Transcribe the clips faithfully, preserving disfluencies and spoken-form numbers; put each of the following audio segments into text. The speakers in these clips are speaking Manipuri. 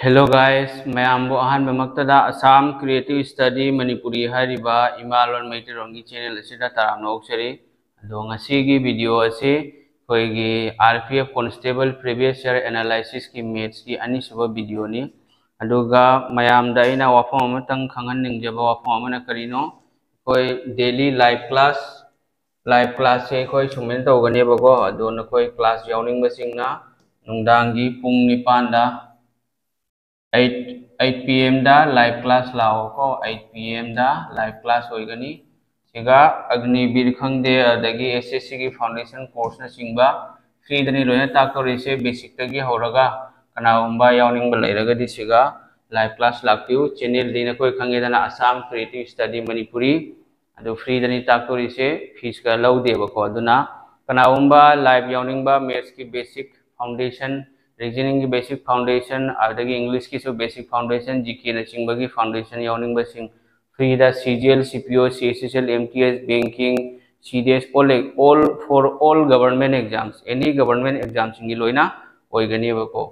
Hello guys, ꯃꯌꯥꯝꯕꯨ ꯑꯍꯥꯟꯕꯃꯛꯇꯗ Assam Creative Study Manipuri ꯍꯥꯏꯔꯤꯕ ꯏꯃꯥꯂꯣꯟ ꯃꯩꯇꯩꯂꯣꯟꯒꯤ channel ꯑꯁꯤꯗ ꯇꯔꯥꯝꯅ ꯑꯣꯛꯆꯔꯤ꯫ ꯑꯗꯣ ꯉꯁꯤꯒꯤ video ꯑꯁꯤ ꯑꯩꯈꯣꯏꯒꯤ R P F Constable Previous Year Analysisꯀꯤ mathsꯀꯤ ꯑꯅꯤꯁꯨꯕ videoꯅꯤ꯫ ꯑꯗꯨꯒ ꯃꯌꯥꯝꯗ ꯑꯩꯅ ꯋꯥꯐꯝ ꯑꯃꯇꯪ ꯈꯪꯍꯟꯅꯤꯡꯖꯕ ꯋꯥꯐꯝ ꯑꯃꯅ ꯀꯔꯤꯅꯣ, ꯑꯩꯈꯣꯏ daily live class, live classꯁꯦ ꯑꯩꯈꯣꯏ ꯁꯨꯃꯥꯏꯅ ꯇꯧꯒꯅꯦꯕꯀꯣ꯫ ꯑꯗꯣ ꯅꯈꯣꯏ class ꯌꯥꯎꯅꯤꯡꯕꯁꯤꯡꯅ ꯅꯨꯡꯗꯥꯡꯒꯤ ꯄꯨꯡ ꯅꯤꯄꯥꯟꯗ, eight, eight P M ꯗ live class ꯂꯥꯛꯑꯣꯀꯣ꯫ Eight P M ꯗ live class ꯑꯣꯏꯒꯅꯤ꯫ ꯁꯤꯒ ꯑꯒꯅꯤꯕꯤꯔ ꯈꯪꯗꯦ, ꯑꯗꯒꯤ S S Cꯒꯤ foundation courseꯅꯆꯤꯡꯕ freeꯗꯅꯤ ꯂꯣꯏꯅ ꯇꯥꯛꯇꯧꯔꯤꯁꯦ, basicꯇꯒꯤ ꯍꯧꯔꯒ꯫ ꯀꯅꯥꯒꯨꯝꯕ ꯌꯥꯎꯅꯤꯡꯕ ꯂꯩꯔꯒꯗꯤ ꯁꯤꯒ live class ꯂꯥꯛꯄꯤꯌꯨ꯫ Channelꯗꯤ ꯅꯈꯣꯏ ꯈꯪꯉꯦꯗꯅ, Assam Creative Study Manipuri꯫ ꯑꯗꯨ freeꯗꯅꯤ ꯇꯥꯛꯇꯣꯔꯤꯁꯦ, feesꯀ ꯂꯧꯗꯦꯕꯀꯣ꯫ ꯑꯗꯨꯅ ꯀꯅꯥꯒꯨꯝꯕ live ꯌꯥꯎꯅꯤꯡꯕ, mathsꯀꯤ basic foundation, reasoningꯒꯤ basic foundation, ꯑꯗꯒꯤ Englishꯀꯤꯁꯨ basic foundation, GKꯅꯆꯤꯡꯕꯒꯤ foundation ꯌꯥꯎꯅꯤꯡꯕꯁꯤꯡ, freeꯗ CGL, CPO, CHSL, MTS, banking, CDS, all, all for all government exams, any government examsꯤꯡꯒꯤ ꯂꯣꯏꯅ ꯑꯣꯏꯒꯅꯦꯕꯀꯣ꯫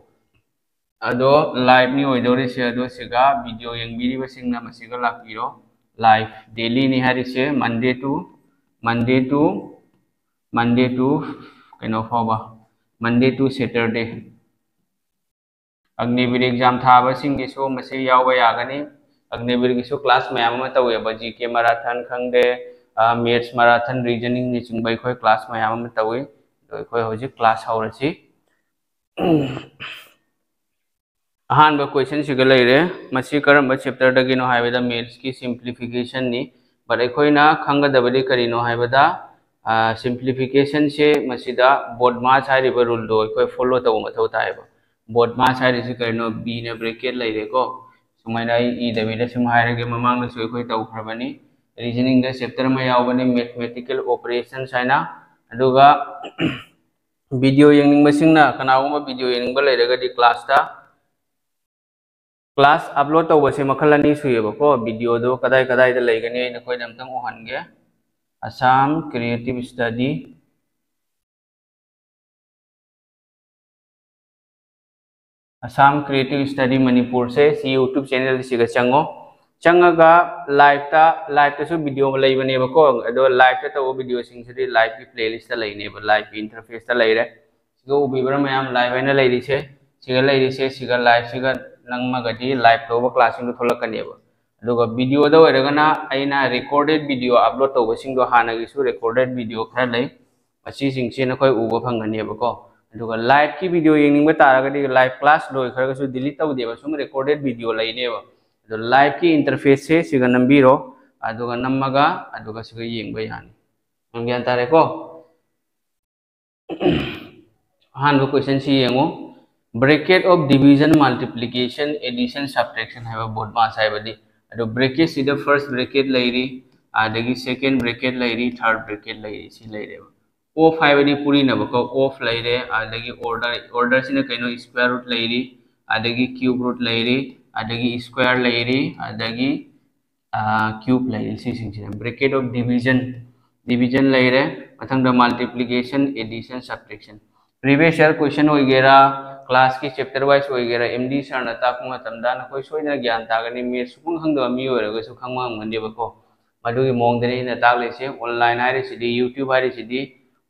ꯑꯗꯣ liveꯅꯤ ꯑꯣꯏꯗꯧꯔꯤꯁꯦ꯫ ꯑꯗꯣ ꯁꯤꯒ video ꯌꯦꯡꯕꯤꯔꯤꯕꯁꯤꯡꯅ ꯃꯁꯤꯒ ꯂꯥꯛꯄꯤꯔꯣ꯫ Live dailyꯅꯤ ꯍꯥꯏꯔꯤꯁꯦ, Monday to, Monday to, Monday to ꯀꯩꯅꯣ ꯐꯥꯎꯕ, Monday to Saturday꯫ ꯑꯒꯅꯤꯕꯤꯔ exam ꯊꯥꯕꯁꯤꯡꯒꯤꯁꯨ ꯃꯁꯤ ꯌꯥꯎꯕ ꯌꯥꯒꯅꯤ꯫ ꯑꯒꯅꯤꯕꯤꯔꯒꯤꯁꯨ class ꯃꯌꯥꯝ ꯑꯃ ꯇꯧꯋꯦꯕ, GK marathon ꯈꯪꯗꯦ, ꯑ, maths marathon, reasoningꯅꯆꯤꯡꯕ ꯑꯩꯈꯣꯏ class ꯃꯌꯥꯝ ꯑꯃ ꯇꯧꯏ꯫ ꯑꯗꯣ ꯑꯩꯈꯣꯏ ꯍꯧꯖꯤꯛ class ꯍꯧꯔꯁꯤ꯫ ꯑꯍꯥꯟꯕ questionꯁꯤꯒ ꯂꯩꯔꯦ꯫ ꯃꯁꯤ ꯀꯔꯝꯕ chapterꯗꯒꯤꯅꯣ ꯍꯥꯏꯕꯗ mathsꯀꯤ simplificationꯅꯤ꯫ But ꯑꯩꯈꯣꯏꯅ ꯈꯪꯒꯗꯕꯗꯤ ꯀꯔꯤꯅꯣ ꯍꯥꯏꯕꯗ, ꯑ, simplificationꯁꯦ ꯃꯁꯤꯗ BODMAS ꯍꯥꯏꯔꯤꯕ ruleꯗꯣ ꯑꯩꯈꯣꯏ follow ꯇꯧꯕ ꯃꯊꯧ ꯇꯥꯏꯌꯦꯕ꯫ BODMAS ꯍꯥꯏꯔꯤꯁꯤ ꯀꯔꯤꯅꯣ? Bꯅ bracket ꯂꯩꯔꯦꯀꯣ꯫ ꯁꯨꯃꯥꯏꯅ ꯑꯩ ꯏꯗꯕꯤꯗ ꯁꯨꯝ ꯍꯥꯏꯔꯒꯦ, ꯃꯃꯥꯡꯗꯁꯨ ꯑꯩꯈꯣꯏ ꯇꯧꯈ꯭ꯔꯕꯅꯤ꯫ Reasoningꯗ chapter ꯑꯃ ꯌꯥꯎꯕꯅꯤ, mathematical operations ꯍꯥꯏꯅ꯫ ꯑꯗꯨꯒ video ꯌꯦꯡꯅꯤꯡꯕꯁꯤꯡꯅ, ꯀꯅꯥꯒꯨꯝꯕ video ꯌꯦꯡꯅꯤꯡꯕ ꯂꯩꯔꯒꯗꯤ classꯇ, class upload ꯇꯧꯕꯁꯦ ꯃꯈꯜ ꯑꯅꯤ ꯁꯨꯏꯌꯦꯕꯀꯣ꯫ Videoꯗꯣ ꯀꯗꯥꯏ ꯀꯗꯥꯏꯗ ꯂꯩꯒꯅꯤ ꯑꯩ ꯅꯈꯣꯏꯗ ꯑꯝꯇꯪ ꯎꯍꯟꯒꯦ꯫ Assam Creative Study Assam Creative Study Manipurꯁꯦ ꯁꯤ YouTube channel ꯁꯤꯒ ꯆꯪꯉꯣ꯫ ꯆꯪꯉꯒ live ꯇ, live ꯇꯁꯨ video ꯂꯩꯕꯅꯦꯕꯀꯣ, ꯑꯗꯣ live ꯇ ꯇꯧꯕ video ꯁꯤꯡꯁꯤꯗꯤ live ꯀꯤ playlist ꯇ ꯂꯩꯅꯦꯕ, live ꯀꯤ interface ꯇ ꯂꯩꯔꯦ꯫ ꯁꯤꯒ ꯎꯕꯤꯕ꯭ꯔꯥ ꯃꯌꯥꯝ, live ꯍꯥꯏꯅ ꯂꯩꯔꯤꯁꯦ? ꯁꯤꯒ ꯂꯩꯔꯤꯁꯦ, ꯁꯤꯒ live ꯁꯤꯒ ꯅꯝꯃꯒꯗꯤ live ꯇꯧꯕ class ꯁꯤꯡꯗꯣ ꯊꯣꯛꯂꯛꯀꯅꯦꯕ꯫ ꯑꯗꯨꯒ video ꯗ ꯑꯣꯏꯔꯒꯅ ꯑꯩꯅ recorded video upload ꯇꯧꯕꯁꯤꯡꯗꯣ, ꯍꯥꯟꯅꯒꯤꯁꯨ recorded video ꯈꯔ ꯂꯩ, ꯃꯁꯤꯁꯤꯡꯁꯤ ꯅꯈꯣꯏ ꯎꯕ ꯐꯪꯒꯅꯦꯕꯀꯣ꯫ ꯑꯗꯨꯒ live ꯀꯤ video ꯌꯦꯡꯅꯤꯡꯕ ꯇꯥꯔꯒꯗꯤ, live class ꯂꯣꯏꯈ꯭ꯔꯒꯁꯨ delete ꯇꯧꯗꯦꯕ, ꯁꯨꯝ recorded video ꯂꯩꯅꯦꯕ꯫ ꯑꯗꯣ live ꯀꯤ interface ꯁꯦ ꯁꯤꯒ ꯅꯝꯕꯤꯔꯣ, ꯑꯗꯨꯒ ꯅꯝꯃꯒ ꯑꯗꯨꯒ ꯁꯤꯒ ꯌꯦꯡꯕ ꯌꯥꯅꯤ꯫ ꯅꯪ ꯒ꯭ꯌꯥꯟ ꯇꯥꯔꯦꯀꯣ? ꯑꯍꯥꯟꯕ question ꯁꯤ ꯌꯦꯡꯉꯨ, bracket of division, multiplication, addition, subtraction ꯍꯥꯏꯕ, BODMAS ꯍꯥꯏꯕꯗꯤ꯫ ꯑꯗꯣ bracket ꯁꯤꯗ first bracket ꯂꯩꯔꯤ, ꯑꯗꯒꯤ second bracket ꯂꯩꯔꯤ, third bracket ꯂꯩꯔꯤ, ꯁꯤ ꯂꯩꯔꯦꯕ꯫ Of ꯍꯥꯏꯕꯗꯤ ꯄꯨꯔꯤꯅꯕꯀꯣ, of ꯂꯩꯔꯦ, ꯑꯗꯒꯤ order, order ꯁꯤꯅ ꯀꯩꯅꯣ, square root ꯂꯩꯔꯤ, ꯑꯗꯒꯤ cube root ꯂꯩꯔꯤ, ꯑꯗꯒꯤ square ꯂꯩꯔꯤ, ꯑꯗꯒꯤ cube ꯂꯩꯔꯤ꯫ ꯁꯤꯁꯤꯡꯁꯤꯅ bracket of division, division ꯂꯩꯔꯦ꯫ ꯃꯊꯪꯗ multiplication, addition, subtraction꯫ Previous year question ꯑꯣꯏꯒꯦꯔꯥ, class ꯀꯤ chapter wise ꯑꯣꯏꯒꯦꯔꯥ, M D sir ꯅ ꯇꯥꯛꯄ ꯃꯇꯝꯗ ꯅꯈꯣꯏ ꯁꯣꯏꯗꯅ ꯒ꯭ꯌꯥꯟ ꯇꯥꯒꯅꯤ꯫ Maths ꯁꯨꯈꯪ ꯈꯪꯗꯕ ꯃꯤ ꯑꯣꯏꯔꯒꯁꯨ ꯈꯪꯕ ꯉꯝꯒꯅꯦꯕꯀꯣ꯫ ꯃꯗꯨꯒꯤ ꯃꯑꯣꯡꯗꯅꯤ ꯑꯩꯅ ꯇꯥꯛꯂꯤꯁꯦ꯫ Online ꯍꯥꯏꯔꯤꯁꯤꯗꯤ, YouTube ꯍꯥꯏꯔꯤꯁꯤꯗꯤ,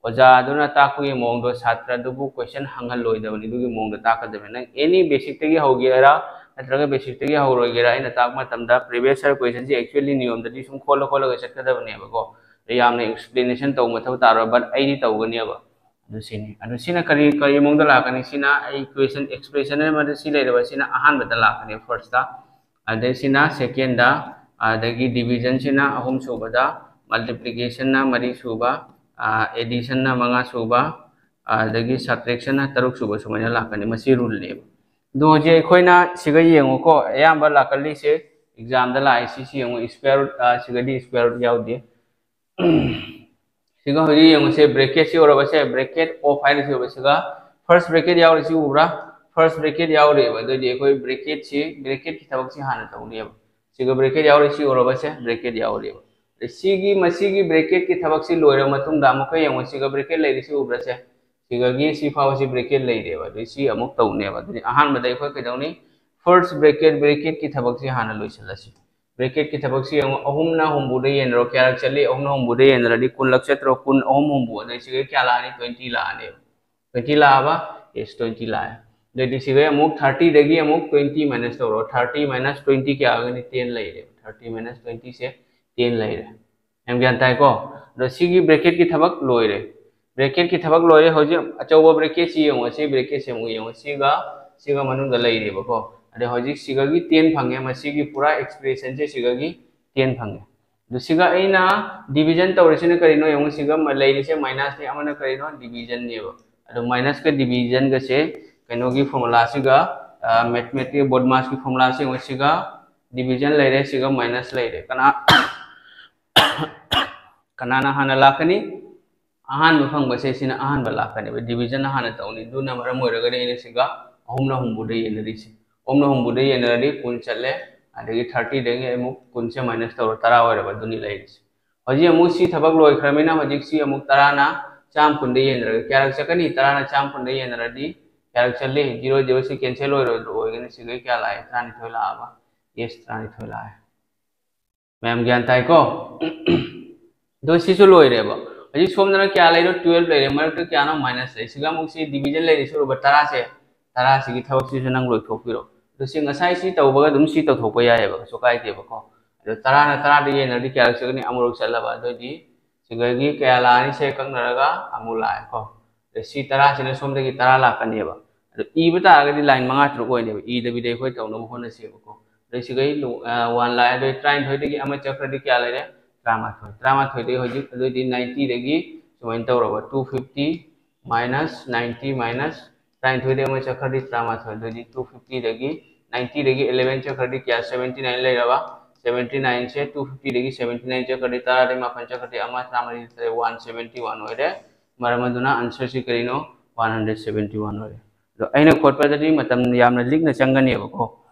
ꯑꯣꯖꯥ ꯑꯗꯨꯅ ꯇꯥꯛꯄꯒꯤ ꯃꯑꯣꯡꯗꯣ ꯁꯥꯇ꯭ꯔ ꯑꯗꯨꯕꯨ question ꯍꯪꯍꯜꯂꯣꯏꯗꯕꯅꯤ, ꯑꯗꯨꯒꯤ ꯃꯑꯣꯡꯗ ꯇꯥꯛꯀꯗꯕꯅꯤ꯫ ꯅꯪ any basic ꯇꯒꯤ ꯍꯧꯒꯦꯔꯥ, ꯅꯠꯇ꯭ꯔꯒ basic ꯇꯒꯤ ꯍꯧꯔꯣꯏꯒꯦꯔꯥ, ꯑꯩꯅ ꯇꯥꯛꯄ ꯃꯇꯝꯗ previous year question ꯁꯤ actually ꯅꯤꯌꯣꯝꯗꯗꯤ ꯁꯨꯝ ꯈꯣꯠꯂ ꯈꯣꯠꯂꯒ ꯆꯠꯀꯗꯕꯅꯦꯕꯀꯣ꯫ ꯑꯗ ꯌꯥꯝꯅ explanation ꯇꯧꯕ ꯃꯊꯧ ꯇꯥꯔꯣꯏ, but ꯑꯩꯗꯤ ꯇꯧꯒꯅꯦꯕ꯫ ꯑꯗꯨ ꯁꯤꯅꯤ꯫ ꯑꯗꯨ ꯁꯤꯅ ꯀꯔꯤ, ꯀꯔꯤ ꯃꯑꯣꯡꯗ ꯂꯥꯛꯀꯅꯤ? ꯁꯤꯅ ꯑꯩ question, expression ꯑꯃꯗ ꯁꯤ ꯂꯩꯔꯕ, ꯁꯤꯅ ꯑꯍꯥꯟꯕꯗ ꯂꯥꯛꯀꯅꯤ, first ꯇ꯫ ꯑꯗꯩ ꯁꯤꯅ second ꯇ, ꯑꯗꯒꯤ division ꯁꯤꯅ ꯑꯍꯨꯝ ꯁꯨꯕꯗ, multiplication ꯅ ꯃꯔꯤ ꯁꯨꯕ, ꯑ, addition ꯅ ꯃꯉꯥ ꯁꯨꯕ, ꯑꯗꯒꯤ subtraction ꯅ ꯇꯔꯨꯛ ꯁꯨꯕ, ꯁꯨꯃꯥꯏꯅ ꯂꯥꯛꯀꯅꯤ꯫ ꯃꯁꯤ rule ꯅꯦꯕ꯫ ꯑꯗꯣ ꯍꯧꯖꯤꯛ ꯑꯩꯈꯣꯏꯅ ꯁꯤꯒ ꯌꯦꯡꯉꯨꯀꯣ, ꯑꯌꯥꯝꯕ ꯂꯥꯛꯀꯜꯂꯤꯁꯦ exam ꯗ ꯂꯥꯛꯏꯁꯤ, ꯁꯤ ꯌꯦꯡꯉꯨ, square root, ꯑ, ꯁꯤꯒꯗꯤ square root ꯌꯥꯎꯗꯦ꯫ ꯁꯤꯒ ꯍꯧꯖꯤꯛ ꯌꯦꯡꯉꯨꯁꯦ, bracket ꯁꯤ ꯎꯔꯕꯁꯦ, bracket of ꯍꯥꯏꯔꯤꯁꯤ ꯎꯔꯕ, ꯁꯤꯒ first bracket ꯌꯥꯎꯔꯤꯁꯤ ꯎꯕ꯭ꯔꯥ? First bracket ꯌꯥꯎꯔꯤꯕ, ꯑꯗꯨꯗꯤ ꯑꯩꯈꯣꯏ bracket ꯁꯤ, bracket ꯀꯤ ꯊꯕꯛꯁꯤ ꯍꯥꯟꯅ ꯇꯧꯅꯦꯕ꯫ ꯁꯤꯒ bracket ꯌꯥꯎꯔꯤ, ꯁꯤ ꯎꯔꯕꯁꯦ, bracket ꯌꯥꯎꯔꯤꯕ꯫ ꯑꯗꯩ ꯁꯤꯒꯤ, ꯃꯁꯤꯒꯤ bracket ꯀꯤ ꯊꯕꯛꯁꯤ ꯂꯣꯏꯔꯕ ꯃꯇꯨꯡꯗ ꯑꯃꯨꯛꯀ ꯌꯦꯡꯉꯨ, ꯁꯤꯒ bracket ꯂꯩꯔꯤꯁꯤ ꯎꯕ꯭ꯔꯥꯁꯦ? ꯁꯤꯒꯒꯤ ꯁꯤ ꯐꯥꯎꯕꯁꯤ ꯕ꯭ꯔꯦꯀꯦꯠ ꯂꯩꯔꯦꯕ꯫ ꯑꯗꯨꯗꯤ ꯁꯤ ꯑꯃꯨꯛ ꯇꯧꯅꯦꯕ꯫ ꯑꯗꯨꯗꯤ ꯑꯍꯥꯟꯕꯗ ꯑꯩꯈꯣꯏ ꯀꯩꯗꯧꯅꯤ? ꯐꯥꯔꯁ ꯕ꯭ꯔꯦꯀꯦꯠ, ꯕ꯭ꯔꯦꯀꯦꯠꯀꯤ ꯊꯕꯛꯁꯤ ꯍꯥꯟꯅ ꯂꯣꯏꯁꯤꯜꯂꯁꯤ꯫ ꯕ꯭ꯔꯦꯀꯦꯠꯀꯤ ꯊꯕꯛꯁꯤ ꯌꯦꯡꯉꯣ, ꯑꯍꯨꯝꯅ ꯍꯨꯝꯐꯨꯗ ꯌꯦꯟꯅꯔꯣ, ꯀꯌꯥꯔꯛ ꯆꯠꯂꯤ? ꯑꯍꯨꯝꯅ ꯍꯨꯝꯐꯨꯗ ꯌꯦꯟꯅꯔꯗꯤ ꯀꯨꯟꯂꯛ ꯆꯠꯇ꯭ꯔꯣ? ꯀꯨꯟ, ꯑꯍꯨꯝ ꯍꯨꯝꯐꯨ, ꯑꯗꯩ ꯁꯤꯒ ꯀꯌꯥ ꯂꯥꯛꯑꯅꯤ? ꯇ꯭ꯋꯦꯟꯇꯤ ꯂꯥꯛꯑꯅꯦꯕ꯫ ꯇ꯭ꯋꯦꯟꯇꯤ ꯂꯥꯛꯑꯕ? ꯌꯦꯁ, ꯇ꯭ꯋꯦꯟꯇꯤ ꯂꯥꯛꯑꯦ꯫ ꯑꯗꯩꯗꯤ ꯁꯤꯒ ꯑꯃꯨꯛ ꯊꯥꯔꯇꯤꯗꯒꯤ ꯑꯃꯨꯛ ꯇ꯭ꯋꯦꯟꯇꯤ ꯃꯥꯏꯅꯁ ꯇꯧꯔꯣ꯫ ꯊꯥꯔꯇꯤ ꯃꯥꯏꯅꯁ ꯇ꯭ꯋꯦꯟꯇꯤ ꯀꯌꯥ ꯑꯣꯏꯒꯅꯤ? ꯇꯦꯟ ꯂꯩꯔꯦ꯫ ꯊꯥꯔꯇꯤ ꯃꯥꯏꯅꯁ ꯇ꯭ꯋꯦꯟꯇꯤꯁꯦ ꯇꯦꯟ ꯂꯩꯔꯦ꯫ ꯌꯥꯝ ꯒ꯭ꯌꯥꯟ ꯇꯥꯏꯀꯣ? ꯑꯗꯣ ꯁꯤꯒꯤ ꯕ꯭ꯔꯦꯀꯦꯠꯀꯤ ꯊꯕꯛ ꯂꯣꯏꯔꯦ꯫ ꯕ꯭ꯔꯦꯀꯦꯠꯀꯤ ꯊꯕꯛ ꯂꯣꯏꯔꯦ꯫ ꯍꯧꯖꯤꯛ ꯑꯆꯧꯕ ꯕ꯭ꯔꯦꯀꯦꯠꯁꯤ ꯌꯦꯡꯉꯣ꯫ ꯁꯤ ꯕ꯭ꯔꯦꯀꯦꯠꯁꯤ ꯑꯃꯨꯛ ꯌꯦꯡꯉꯣ꯫ ꯁꯤꯒ, ꯁꯤꯒ ꯃꯅꯨꯡꯗ ꯂꯩꯔꯦꯕꯀꯣ꯫ ꯑꯗꯩ ꯍꯧꯖꯤꯛ ꯁꯤꯒꯒꯤ ꯇꯦꯟ ꯐꯪꯉꯦ꯫ ꯃꯁꯤꯒꯤ ꯄꯨꯔꯥ ꯑꯦꯛꯁꯄ꯭ꯔꯦꯁꯟꯁꯦ ꯁꯤꯒꯒꯤ ꯇꯦꯟ ꯐꯪꯉꯦ꯫ ꯑꯗꯨ ꯁꯤꯒ ꯑꯩꯅ ꯗꯤꯚꯤꯖꯟ ꯇꯧꯔꯤꯁꯤꯅ ꯀꯔꯤꯅꯣ ꯌꯦꯡꯉꯨ꯫ ꯁꯤꯒ ꯃ-, ꯂꯩꯔꯤꯁꯦ ꯃꯥꯏꯅꯁꯅꯤ, ꯑꯃꯅ ꯀꯔꯤꯅꯣ? ꯗꯤꯚꯤꯖꯟꯅꯦꯕ꯫ ꯑꯗꯣ ꯃꯥꯏꯅꯁꯀ ꯗꯤꯚꯤꯖꯟꯒꯁꯦ ꯀꯩꯅꯣꯒꯤ ꯐꯣꯔꯃꯨꯂꯥꯁꯤꯒ, ꯃꯦꯊꯃꯦꯇꯤꯀꯦꯜ ꯕꯣꯗꯃꯥꯁꯀꯤ ꯐꯣꯔꯃꯨꯂꯥꯁꯦ ꯌꯦꯡꯉꯨ꯫ ꯁꯤꯒ ꯗꯤꯚꯤꯖꯟ ꯂꯩꯔꯦ, ꯁꯤꯒ ꯃꯥꯏꯅꯁ ꯂꯩꯔꯦ꯫ ꯀꯅꯥ, ꯀꯅꯥꯅ ꯍꯥꯟꯅ ꯂꯥꯛꯀꯅꯤ? ꯑꯍꯥꯟꯕ ꯐꯪꯕꯁꯦ ꯁꯤꯅ ꯑꯍꯥꯟꯕ ꯂꯥꯛꯀꯅꯦꯕ꯫ ꯗꯤꯚꯤꯖꯟ ꯍꯥꯟꯅ ꯇꯧꯅꯤ꯫ ꯑꯗꯨꯅ ꯃꯔꯝ ꯑꯣꯏꯔꯒꯅꯤ ꯑꯩꯅ ꯁꯤꯒ ꯑꯍꯨꯝꯅ ꯍꯨꯝꯐꯨꯗ ꯌꯦꯟꯅꯔꯤꯁꯦ꯫ ꯑꯍꯨꯝꯅ ꯍꯨꯝꯐꯨꯗ ꯌꯦꯟꯅꯔꯗꯤ ꯀꯨꯟ ꯆꯠꯂꯦ, ꯑꯗꯒꯤ ꯊꯥꯔꯇꯤꯗꯒꯤ ꯑꯃꯨꯛ ꯀꯨꯟꯁꯦ ꯃꯥꯏꯅꯁ ꯇꯧꯔ ꯇꯔꯥ ꯑꯣꯏꯔꯕ꯫ ꯑꯗꯨꯅꯤ ꯂꯩꯔꯤꯁꯦ꯫ ꯍꯧꯖꯤꯛ ꯑꯃꯨꯛ ꯁꯤ ꯊꯕꯛ ꯂꯣꯏꯈ꯭ꯔꯕꯅꯤꯅ ꯍꯧꯖꯤꯛ ꯁꯤ ꯑꯃꯨꯛ ꯇꯔꯥꯅ ꯆꯥꯝꯃ ꯀꯨꯟꯗ ꯌꯦꯟꯅꯔꯒ ꯀꯌꯥꯔꯛ ꯆꯠꯀꯅꯤ? ꯇꯔꯥꯅ ꯆꯥꯝꯃ ꯀꯨꯟꯗ ꯌꯦꯟꯅꯔꯗꯤ ꯀꯌꯥꯔꯛ ꯆꯠꯂꯤ? ꯖꯤꯔꯣ ꯖꯤꯔꯣ ꯁꯤ ꯀꯦꯟꯁꯦꯜ ꯑꯣꯏꯔꯣꯏꯗ꯭ꯔꯣ? ꯑꯣꯏꯒꯅꯤ꯫ ꯁꯤꯒꯩ ꯀꯌꯥ ꯂꯥꯛꯑꯦ? ꯇꯔꯥꯅꯤꯊꯣꯏ ꯂꯥꯛꯑꯕ? ꯌꯦꯁ, ꯇꯔꯥꯅꯤꯊꯣꯏ ꯂꯥꯛꯑꯦ꯫ ꯃꯌꯥꯝ ꯒ꯭ꯌꯥꯟ ꯇꯥꯏꯀꯣ? ꯑꯗꯣ ꯁꯤꯁꯨ ꯂꯣꯏꯔꯦꯕ꯫ ꯍꯧꯖꯤꯛ ꯁꯣꯝꯗꯅ ꯀꯌꯥ ꯂꯩꯔꯣ? ꯇꯨꯋꯦꯜꯐ ꯂꯩꯔꯦ꯫ ꯃꯔꯛꯇ ꯀꯌꯥꯅꯣ? ꯃꯥꯏꯅꯁ ꯂꯩ꯫ ꯁꯤꯒ ꯑꯃꯨꯛ ꯁꯤ ꯗꯤꯚꯤꯖꯟ ꯂꯩꯔꯤꯁꯦ ꯎꯔꯕ? ꯇꯔꯥꯁꯦ, ꯇꯔꯥꯁꯤꯒꯤ ꯊꯕꯛꯁꯤꯁꯨ ꯅꯪ ꯂꯣꯏꯊꯣꯛꯄꯤꯔꯣ꯫ ꯑꯗꯣ ꯁꯤ ꯉꯁꯥꯏ ꯁꯤ ꯇꯧꯕꯒ ꯑꯗꯨꯝ ꯁꯤ ꯇꯧꯊꯣꯛꯄ ꯌꯥꯏꯑꯕ, ꯀꯩꯁꯨ ꯀꯥꯏꯗꯦꯕꯀꯣ꯫ ꯑꯗꯣ ꯇꯔꯥꯅ ꯇꯔꯥꯗ ꯌꯦꯟꯅꯔꯗꯤ ꯀꯌꯥꯔꯛ ꯆꯠꯀꯅꯤ? ꯑꯃꯨꯔꯛ ꯆꯠꯂꯕ꯫ ꯑꯗꯨꯑꯣꯏꯗꯤ ꯁꯤꯗꯒꯤ ꯀꯌꯥ ꯂꯥꯛꯑꯅꯤ? ꯁꯦ ꯀꯛꯅꯔꯒ ꯑꯃꯨꯛ ꯂꯥꯛꯑꯦꯀꯣ꯫ ꯑꯗꯣ ꯁꯤ ꯇꯔꯥꯁꯤꯅ ꯁꯣꯝꯗꯒꯤ ꯇꯔꯥ ꯂꯥꯛꯀꯅꯦꯕ꯫ ꯑꯗꯣ ꯏꯕ ꯇꯥꯔꯒꯗꯤ ꯂꯥꯏꯟ ꯃꯉꯥ ꯇꯔꯨꯛ ꯑꯣꯏꯅꯦꯕ꯫ ꯏꯗꯕꯤꯗ ꯑꯩꯈꯣꯏ ꯇꯧꯅꯕ ꯍꯣꯠꯅꯁꯦꯕꯀꯣ꯫ ꯑꯗꯩ ꯁꯤꯒꯩ ꯂꯨ-, ꯑ, ꯋꯥꯟ ꯂꯥꯛꯑꯦ꯫ ꯑꯗꯩ ꯇꯔꯥꯅꯤꯊꯣꯏꯗꯒꯤ ꯑꯃ ꯆꯠꯈ꯭ꯔꯗꯤ ꯀꯌꯥ ꯂꯩꯔꯦ? ꯇꯔꯥꯃꯥꯊꯣꯏ꯫ ꯇꯔꯥꯃꯥꯊꯣꯏꯗꯒꯤ ꯍꯧꯖꯤꯛ, ꯑꯗꯨꯑꯣꯏꯗꯤ ꯅꯥꯏꯟꯇꯤꯗꯒꯤ ꯁꯨꯃꯥꯏꯅ ꯇꯧꯔꯕ, two fifty minus ninety minus ꯇꯔꯥꯅꯤꯊꯣꯏꯗꯒꯤ ꯑꯃ ꯆꯠꯈ꯭ꯔꯗꯤ ꯇꯔꯥꯃꯥꯊꯣꯏ꯫ ꯑꯗꯨꯑꯣꯏꯗꯤ ꯇꯨ ꯐꯤꯐꯇꯤꯗꯒꯤ ꯅꯥꯏꯟꯇꯤꯗꯒꯤ ꯑꯦꯂꯦꯚꯦꯟ ꯆꯠꯈ꯭ꯔꯗꯤ ꯀꯌꯥ? ꯁꯚꯦꯟꯇꯤ ꯅꯥꯏꯟ ꯂꯩꯔꯕ꯫ ꯁꯚꯦꯟꯇꯤ ꯅꯥꯏꯟꯁꯦ ꯇꯨ ꯐꯤꯐꯇꯤꯗꯒꯤ ꯁꯚꯦꯟꯇꯤ ꯅꯥꯏꯟ ꯆꯠꯈ꯭ꯔꯗꯤ ꯇꯔꯥꯗꯒꯤ ꯃꯥꯄꯟ ꯆꯠꯈ꯭ꯔꯗꯤ ꯑꯃ, ꯇꯔꯥꯃꯔꯤ ꯂꯩꯔꯦ, ꯋꯥꯟ ꯁꯚꯦꯟꯇꯤ ꯋꯥꯟ ꯑꯣꯏꯔꯦ꯫ ꯃꯔꯝ ꯑꯗꯨꯅ ꯑꯟꯁꯔꯁꯤ ꯀꯔꯤꯅꯣ? ꯋꯥꯟ ꯍꯟꯗ꯭ꯔꯦꯠ ꯁꯚꯦꯟꯇꯤ ꯋꯥꯟ ꯑꯣꯏꯔꯦ꯫ ꯑꯗꯣ ꯑꯩꯅ ꯈꯣꯠꯄꯗꯗꯤ ꯃꯇꯝ ꯌꯥꯝꯅ ꯂꯤꯛꯅ ꯆꯪꯒꯅꯦꯕꯀꯣ꯫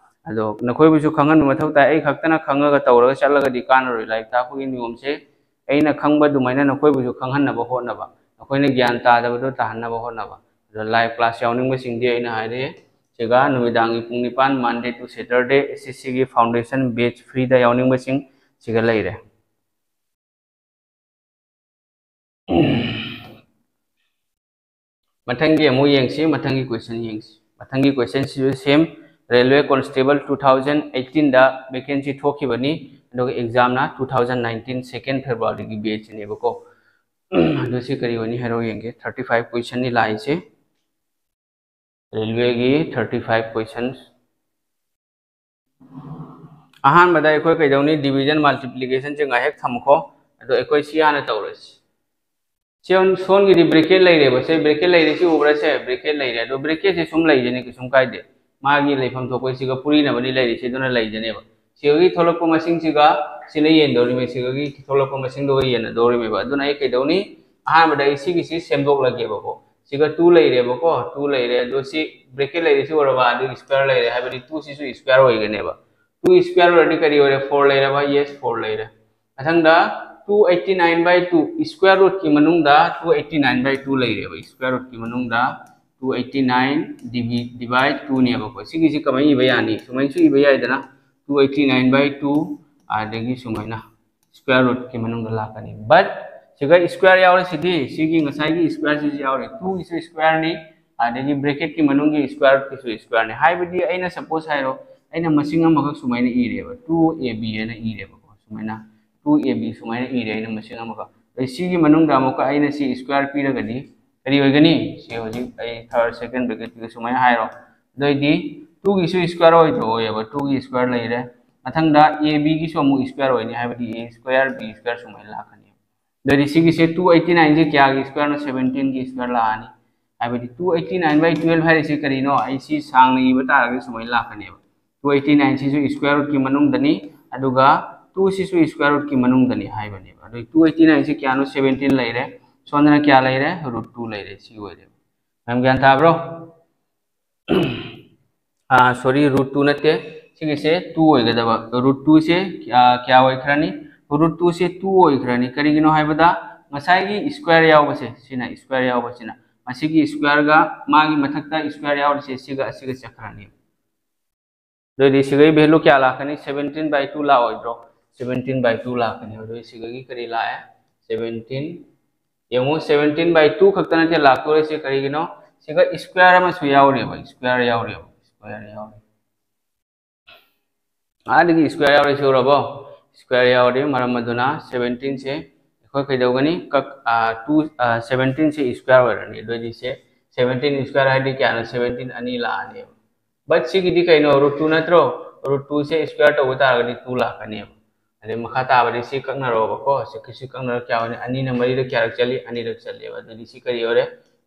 ꯑꯗꯣ ꯅꯈꯣꯏꯕꯨꯁꯨ ꯈꯪꯍꯟꯕ ꯃꯊꯧ ꯇꯥꯏ꯫ ꯑꯩ ꯈꯛꯇꯅ ꯈꯪꯉꯒ ꯇꯧꯔꯒ ꯆꯠꯂꯒꯗꯤ ꯀꯥꯟꯅꯔꯣꯏ꯫ ꯂꯥꯏꯔꯤꯛ ꯇꯥꯛꯄꯒꯤ ꯅꯤꯌꯣꯝꯁꯦ ꯑꯩꯅ ꯈꯪꯕ ꯑꯗꯨꯃꯥꯏꯅ ꯅꯈꯣꯏꯕꯨꯁꯨ ꯈꯪꯍꯟꯅꯕ ꯍꯣꯠꯅꯕ꯫ ꯑꯩꯈꯣꯏꯅ ꯒ꯭ꯌꯥꯟ ꯇꯥꯗꯕꯗꯣ ꯇꯥꯍꯟꯅꯕ ꯍꯣꯠꯅꯕ꯫ ꯑꯗꯣ live class ꯌꯥꯎꯅꯤꯡꯕꯁꯤꯡꯗꯤ ꯑꯩꯅ ꯍꯥꯏꯔꯦ, ꯁꯤꯒ ꯅꯨꯃꯤꯗꯥꯡꯒꯤ ꯄꯨꯡ ꯅꯤꯄꯥꯟ, Monday to Saturday, S S C ꯒꯤ foundation batch free ꯗ ꯌꯥꯎꯅꯤꯡꯕꯁꯤꯡ ꯁꯤꯒ ꯂꯩꯔꯦ꯫ ꯃꯊꯪꯒꯤ ꯑꯃꯨꯛ ꯌꯦꯡꯁꯤ, ꯃꯊꯪꯒꯤ question ꯌꯦꯡꯁꯤ꯫ ꯃꯊꯪꯒꯤ question ꯁꯤꯁꯨ same, Railway Constable two thousand eighteen ꯗ vacancy ꯊꯣꯛꯈꯤꯕꯅꯤ, ꯑꯗꯨꯒ exam ꯅ two thousand nineteen second February ꯒꯤ batch ꯅꯦꯕꯀꯣ꯫ ꯑꯗꯨ ꯁꯤ ꯀꯔꯤ ꯑꯣꯏꯅꯤ ꯍꯥꯏꯔꯣ ꯌꯦꯡꯒꯦ꯫ Thirty five question ꯅꯤ ꯂꯥꯛꯏꯁꯦ꯫ Railway ꯒꯤ thirty five questions꯫ ꯑꯍꯥꯟꯕꯗ ꯑꯩꯈꯣꯏ ꯀꯩꯗꯧꯅꯤ? Division multiplication ꯁꯦ ꯉꯥꯏꯍꯥꯛ ꯊꯝꯈꯣ꯫ ꯑꯗꯣ ꯑꯩꯈꯣꯏ ꯁꯤ ꯍꯥꯟꯅ ꯇꯧꯔꯁꯤ꯫ ꯁꯤ ꯁꯣꯝꯒꯤꯗꯤ bracket ꯂꯩꯔꯦꯕ꯫ ꯁꯦ bracket ꯂꯩꯔꯦ, ꯁꯤ ꯎꯕ꯭ꯔꯥ? ꯁꯦ bracket ꯂꯩꯔꯦ꯫ ꯑꯗꯣ bracket ꯁꯦ ꯁꯨꯝ ꯂꯩꯖꯅꯤ, ꯀꯩꯁꯨꯝ ꯀꯥꯏꯗꯦ꯫ ꯃꯥꯒꯤ ꯂꯩꯐꯝ ꯊꯣꯛꯄ ꯁꯤꯒ ꯄꯨꯔꯤꯅꯕꯅꯤ ꯂꯩꯔꯤꯁꯦ, ꯑꯗꯨꯅ ꯂꯩꯖꯅꯦꯕ꯫ ꯁꯤꯒꯤ ꯊꯣꯛꯂꯛꯄ ꯃꯁꯤꯡꯁꯤꯒ ꯁꯤꯅ ꯌꯦꯟꯗꯧꯔꯤꯕ, ꯁꯤꯒꯤ ꯊꯣꯛꯂꯛꯄ ꯃꯁꯤꯡꯗꯨꯒ ꯌꯦꯟꯅꯗꯧꯔꯤꯕ꯫ ꯑꯗꯨꯅ ꯑꯩ ꯀꯩꯗꯧꯅꯤ? ꯑꯍꯥꯟꯕꯗ ꯑꯩ ꯁꯤꯒꯤꯁꯤ ꯁꯦꯝꯗꯣꯛꯂꯒꯦꯕꯀꯣ꯫ ꯁꯤꯒ two ꯂꯩꯔꯦꯕꯀꯣ, two ꯂꯩꯔꯦ꯫ ꯑꯗꯣ ꯁꯤ bracket ꯂꯩꯔꯤꯁꯤ ꯎꯔꯕ? ꯑꯗꯨ square ꯂꯩꯔꯦ, ꯍꯥꯏꯕꯗꯤ two ꯁꯤꯁꯨ square ꯑꯣꯏꯒꯅꯦꯕ꯫ Two square ꯑꯣꯏꯔꯗꯤ ꯀꯔꯤ ꯑꯣꯏꯔꯦ? Four ꯂꯩꯔꯕ? Yes, four ꯂꯩꯔꯦ꯫ ꯃꯊꯪꯗ two eighty nine by two, square root ꯀꯤ ꯃꯅꯨꯡꯗ two eighty nine by two ꯂꯩꯔꯦꯕ꯫ Square root ꯀꯤ ꯃꯅꯨꯡꯗ two eighty nine divide two ꯅꯦꯕꯀꯣ꯫ ꯁꯤꯒꯤꯁꯤ ꯀꯃꯥꯏꯅ ꯏꯕ ꯌꯥꯅꯤ? ꯁꯨꯃꯥꯏꯅꯁꯨ ꯏꯕ ꯌꯥꯏꯗꯅ, two eighty nine by two, ꯑꯗꯒꯤ ꯁꯨꯃꯥꯏꯅ square root ꯀꯤ ꯃꯅꯨꯡꯗ ꯂꯥꯛꯀꯅꯤ꯫ But ꯁꯤꯒ square ꯌꯥꯎꯔꯤꯁꯤꯗꯤ, ꯁꯤꯒꯤ ꯉꯁꯥꯏꯒꯤ square ꯁꯤꯁꯨ ꯌꯥꯎꯔꯤ, two ꯒꯤꯁꯨ square ꯅꯤ, ꯑꯗꯒꯤ bracket ꯀꯤ ꯃꯅꯨꯡꯒꯤ square root ꯀꯤꯁꯨ square ꯅꯤ꯫ ꯍꯥꯏꯕꯗꯤ ꯑꯩꯅ suppose ꯍꯥꯏꯔꯣ, ꯑꯩꯅ ꯃꯁꯤꯡ ꯑꯃꯈꯛ ꯁꯨꯃꯥꯏꯅ ꯏꯔꯦꯕ, two A B ꯍꯥꯏꯅ ꯏꯔꯦꯕꯀꯣ꯫ ꯁꯨꯃꯥꯏꯅ two A B ꯁꯨꯃꯥꯏꯅ ꯏꯔꯦ ꯑꯩꯅ ꯃꯁꯤꯡ ꯑꯃꯈꯛ꯫ ꯑꯗꯩ ꯁꯤꯒꯤ ꯃꯅꯨꯡꯗ ꯑꯃꯨꯛꯀ ꯑꯩꯅ ꯁꯤ square ꯄꯤꯔꯒꯗꯤ ꯀꯔꯤ ꯑꯣꯏꯒꯅꯤ? ꯁꯤ ꯍꯧꯖꯤꯛ ꯑꯩ third second bracket ꯇꯨꯒ ꯁꯨꯃꯥꯏꯅ ꯍꯥꯏꯔꯣ꯫ ꯑꯗꯨꯑꯣꯏꯗꯤ two ꯒꯤꯁꯨ square ꯑꯣꯏꯗ꯭ꯔꯣ? ꯑꯣꯏꯌꯦꯕ, two ꯒꯤ square ꯂꯩꯔꯦ꯫ ꯃꯊꯪꯗ A B ꯒꯤꯁꯨ ꯑꯃꯨꯛ square ꯑꯣꯏꯅꯤ, ꯍꯥꯏꯕꯗꯤ A square B square ꯁꯨꯃꯥꯏꯅ ꯂꯥꯛꯀꯅꯤ꯫ ꯑꯗꯨꯗꯤ ꯁꯤꯒꯤꯁꯦ two eighty nine ꯁꯦ ꯀꯌꯥꯒꯤ square ꯅꯣ? Seventeen ꯒꯤ square ꯂꯥꯛꯑꯅꯤ꯫ ꯍꯥꯏꯕꯗꯤ two eighty nine by twelve ꯍꯥꯏꯔꯤꯁꯦ ꯀꯔꯤꯅꯣ? ꯑꯩ ꯁꯤ ꯁꯥꯡꯅ ꯏꯕ ꯇꯥꯔꯒꯗꯤ ꯁꯨꯃꯥꯏꯅ ꯂꯥꯛꯀꯅꯦꯕ꯫ Two eighty nine ꯁꯤꯁꯨ square root ꯀꯤ ꯃꯅꯨꯡꯗꯅꯤ, ꯑꯗꯨꯒ two ꯁꯤꯁꯨ square root ꯀꯤ ꯃꯅꯨꯡꯗꯅꯤ ꯍꯥꯏꯕꯅꯦꯕ꯫ ꯑꯗꯨ two eighty nine ꯁꯤ ꯀꯌꯥꯅꯣ? Seventeen ꯂꯩꯔꯦ꯫ ꯁꯣꯝꯗꯅ ꯀꯌꯥ ꯂꯩꯔꯦ? Root two ꯂꯩꯔꯦ꯫ ꯁꯤ ꯑꯣꯏꯔꯦ꯫ ꯃꯌꯥꯝ ꯒ꯭ꯌꯥꯟ ꯇꯥꯕ꯭ꯔꯣ? ꯑꯥ, sorry, root two ꯅꯠꯇꯦ꯫ ꯁꯤꯒꯤꯁꯦ two ꯑꯣꯏꯒꯗꯕ꯫ Root two ꯁꯦ, ꯑꯥ, ꯀꯌꯥ ꯑꯣꯏꯈ꯭ꯔꯅꯤ? Root two ꯁꯦ two ꯑꯣꯏꯈ꯭ꯔꯅꯤ꯫ ꯀꯔꯤꯒꯤꯅꯣ ꯍꯥꯏꯕꯗ ꯉꯁꯥꯏꯒꯤ square ꯌꯥꯎꯕꯁꯦ, ꯁꯤꯅ square ꯌꯥꯎꯕꯁꯤꯅ, ꯃꯁꯤꯒꯤ square ꯒ ꯃꯥꯒꯤ ꯃꯊꯛꯇ square ꯌꯥꯎꯔꯤꯁꯦ, ꯁꯤꯒ ꯑꯁꯤꯒ ꯆꯠꯈ꯭ꯔꯅꯤ꯫ ꯑꯗꯨꯑꯣꯏꯗꯤ ꯁꯤꯒꯤ value ꯀꯌꯥ ꯂꯥꯛꯀꯅꯤ? Seventeen by two ꯂꯥꯛꯑꯣꯏꯗ꯭ꯔꯣ? Seventeen by two ꯂꯥꯛꯀꯅꯤ꯫ ꯑꯗꯨꯗꯤ ꯁꯤꯒꯒꯤ ꯀꯔꯤ ꯂꯥꯛꯑꯦ? Seventeen꯫ ꯌꯦꯡꯉꯨ, seventeen by two ꯈꯛꯇ ꯅꯠꯇꯦ ꯂꯥꯛꯇꯣꯔꯤꯁꯦ, ꯀꯔꯤꯒꯤꯅꯣ? ꯁꯤꯒ square ꯑꯃꯁꯨ ꯌꯥꯎꯔꯤꯕ, square ꯌꯥꯎꯔꯤꯕ, square ꯌꯥꯎꯔꯤ꯫ ꯑꯥꯗꯒꯤ square ꯌꯥꯎꯔꯤꯁꯤ ꯎꯔꯕꯣ? Square ꯌꯥꯎꯔꯤ, ꯃꯔꯝ ꯑꯗꯨꯅ seventeen ꯁꯦ ꯑꯩꯈꯣꯏ ꯀꯩꯗꯧꯒꯅꯤ? ꯀꯛ-, ꯑꯥ, two, ꯑꯥ, seventeen ꯁꯦ square ꯑꯣꯏꯔꯅꯤ꯫ ꯑꯗꯨꯑꯣꯏꯗꯤ ꯁꯦ seventeen square ꯍꯥꯏꯗꯤ ꯀꯌꯥꯅꯣ? Seventeen ꯑꯅꯤ ꯂꯥꯛꯑꯅꯦꯕ꯫ But ꯁꯤꯒꯤꯗꯤ ꯀꯩꯅꯣ? Root two ꯅꯠꯇ꯭ꯔꯣ? Root two ꯁꯦ square ꯇꯧꯕ ꯇꯥꯔꯒꯗꯤ two ꯂꯥꯛꯀꯅꯦꯕ꯫ ꯑꯗꯩ ꯃꯈꯥ ꯇꯥꯕꯗꯤ ꯁꯤ ꯀꯛꯅꯔꯣꯕꯀꯣ꯫ ꯁꯤ, ꯁꯤ ꯀꯛꯅꯔ ꯀꯌꯥ ꯑꯣꯏꯅꯤ? ꯑꯅꯤꯅ ꯃꯔꯤꯗ ꯀꯌꯥꯔꯛ ꯆꯠꯂꯤ? ꯑꯅꯤꯔꯛ ꯆꯠꯂꯦꯕ꯫ ꯑꯗꯨꯗꯤ ꯁꯤ ꯀꯔꯤ ꯑꯣꯏꯔꯦ?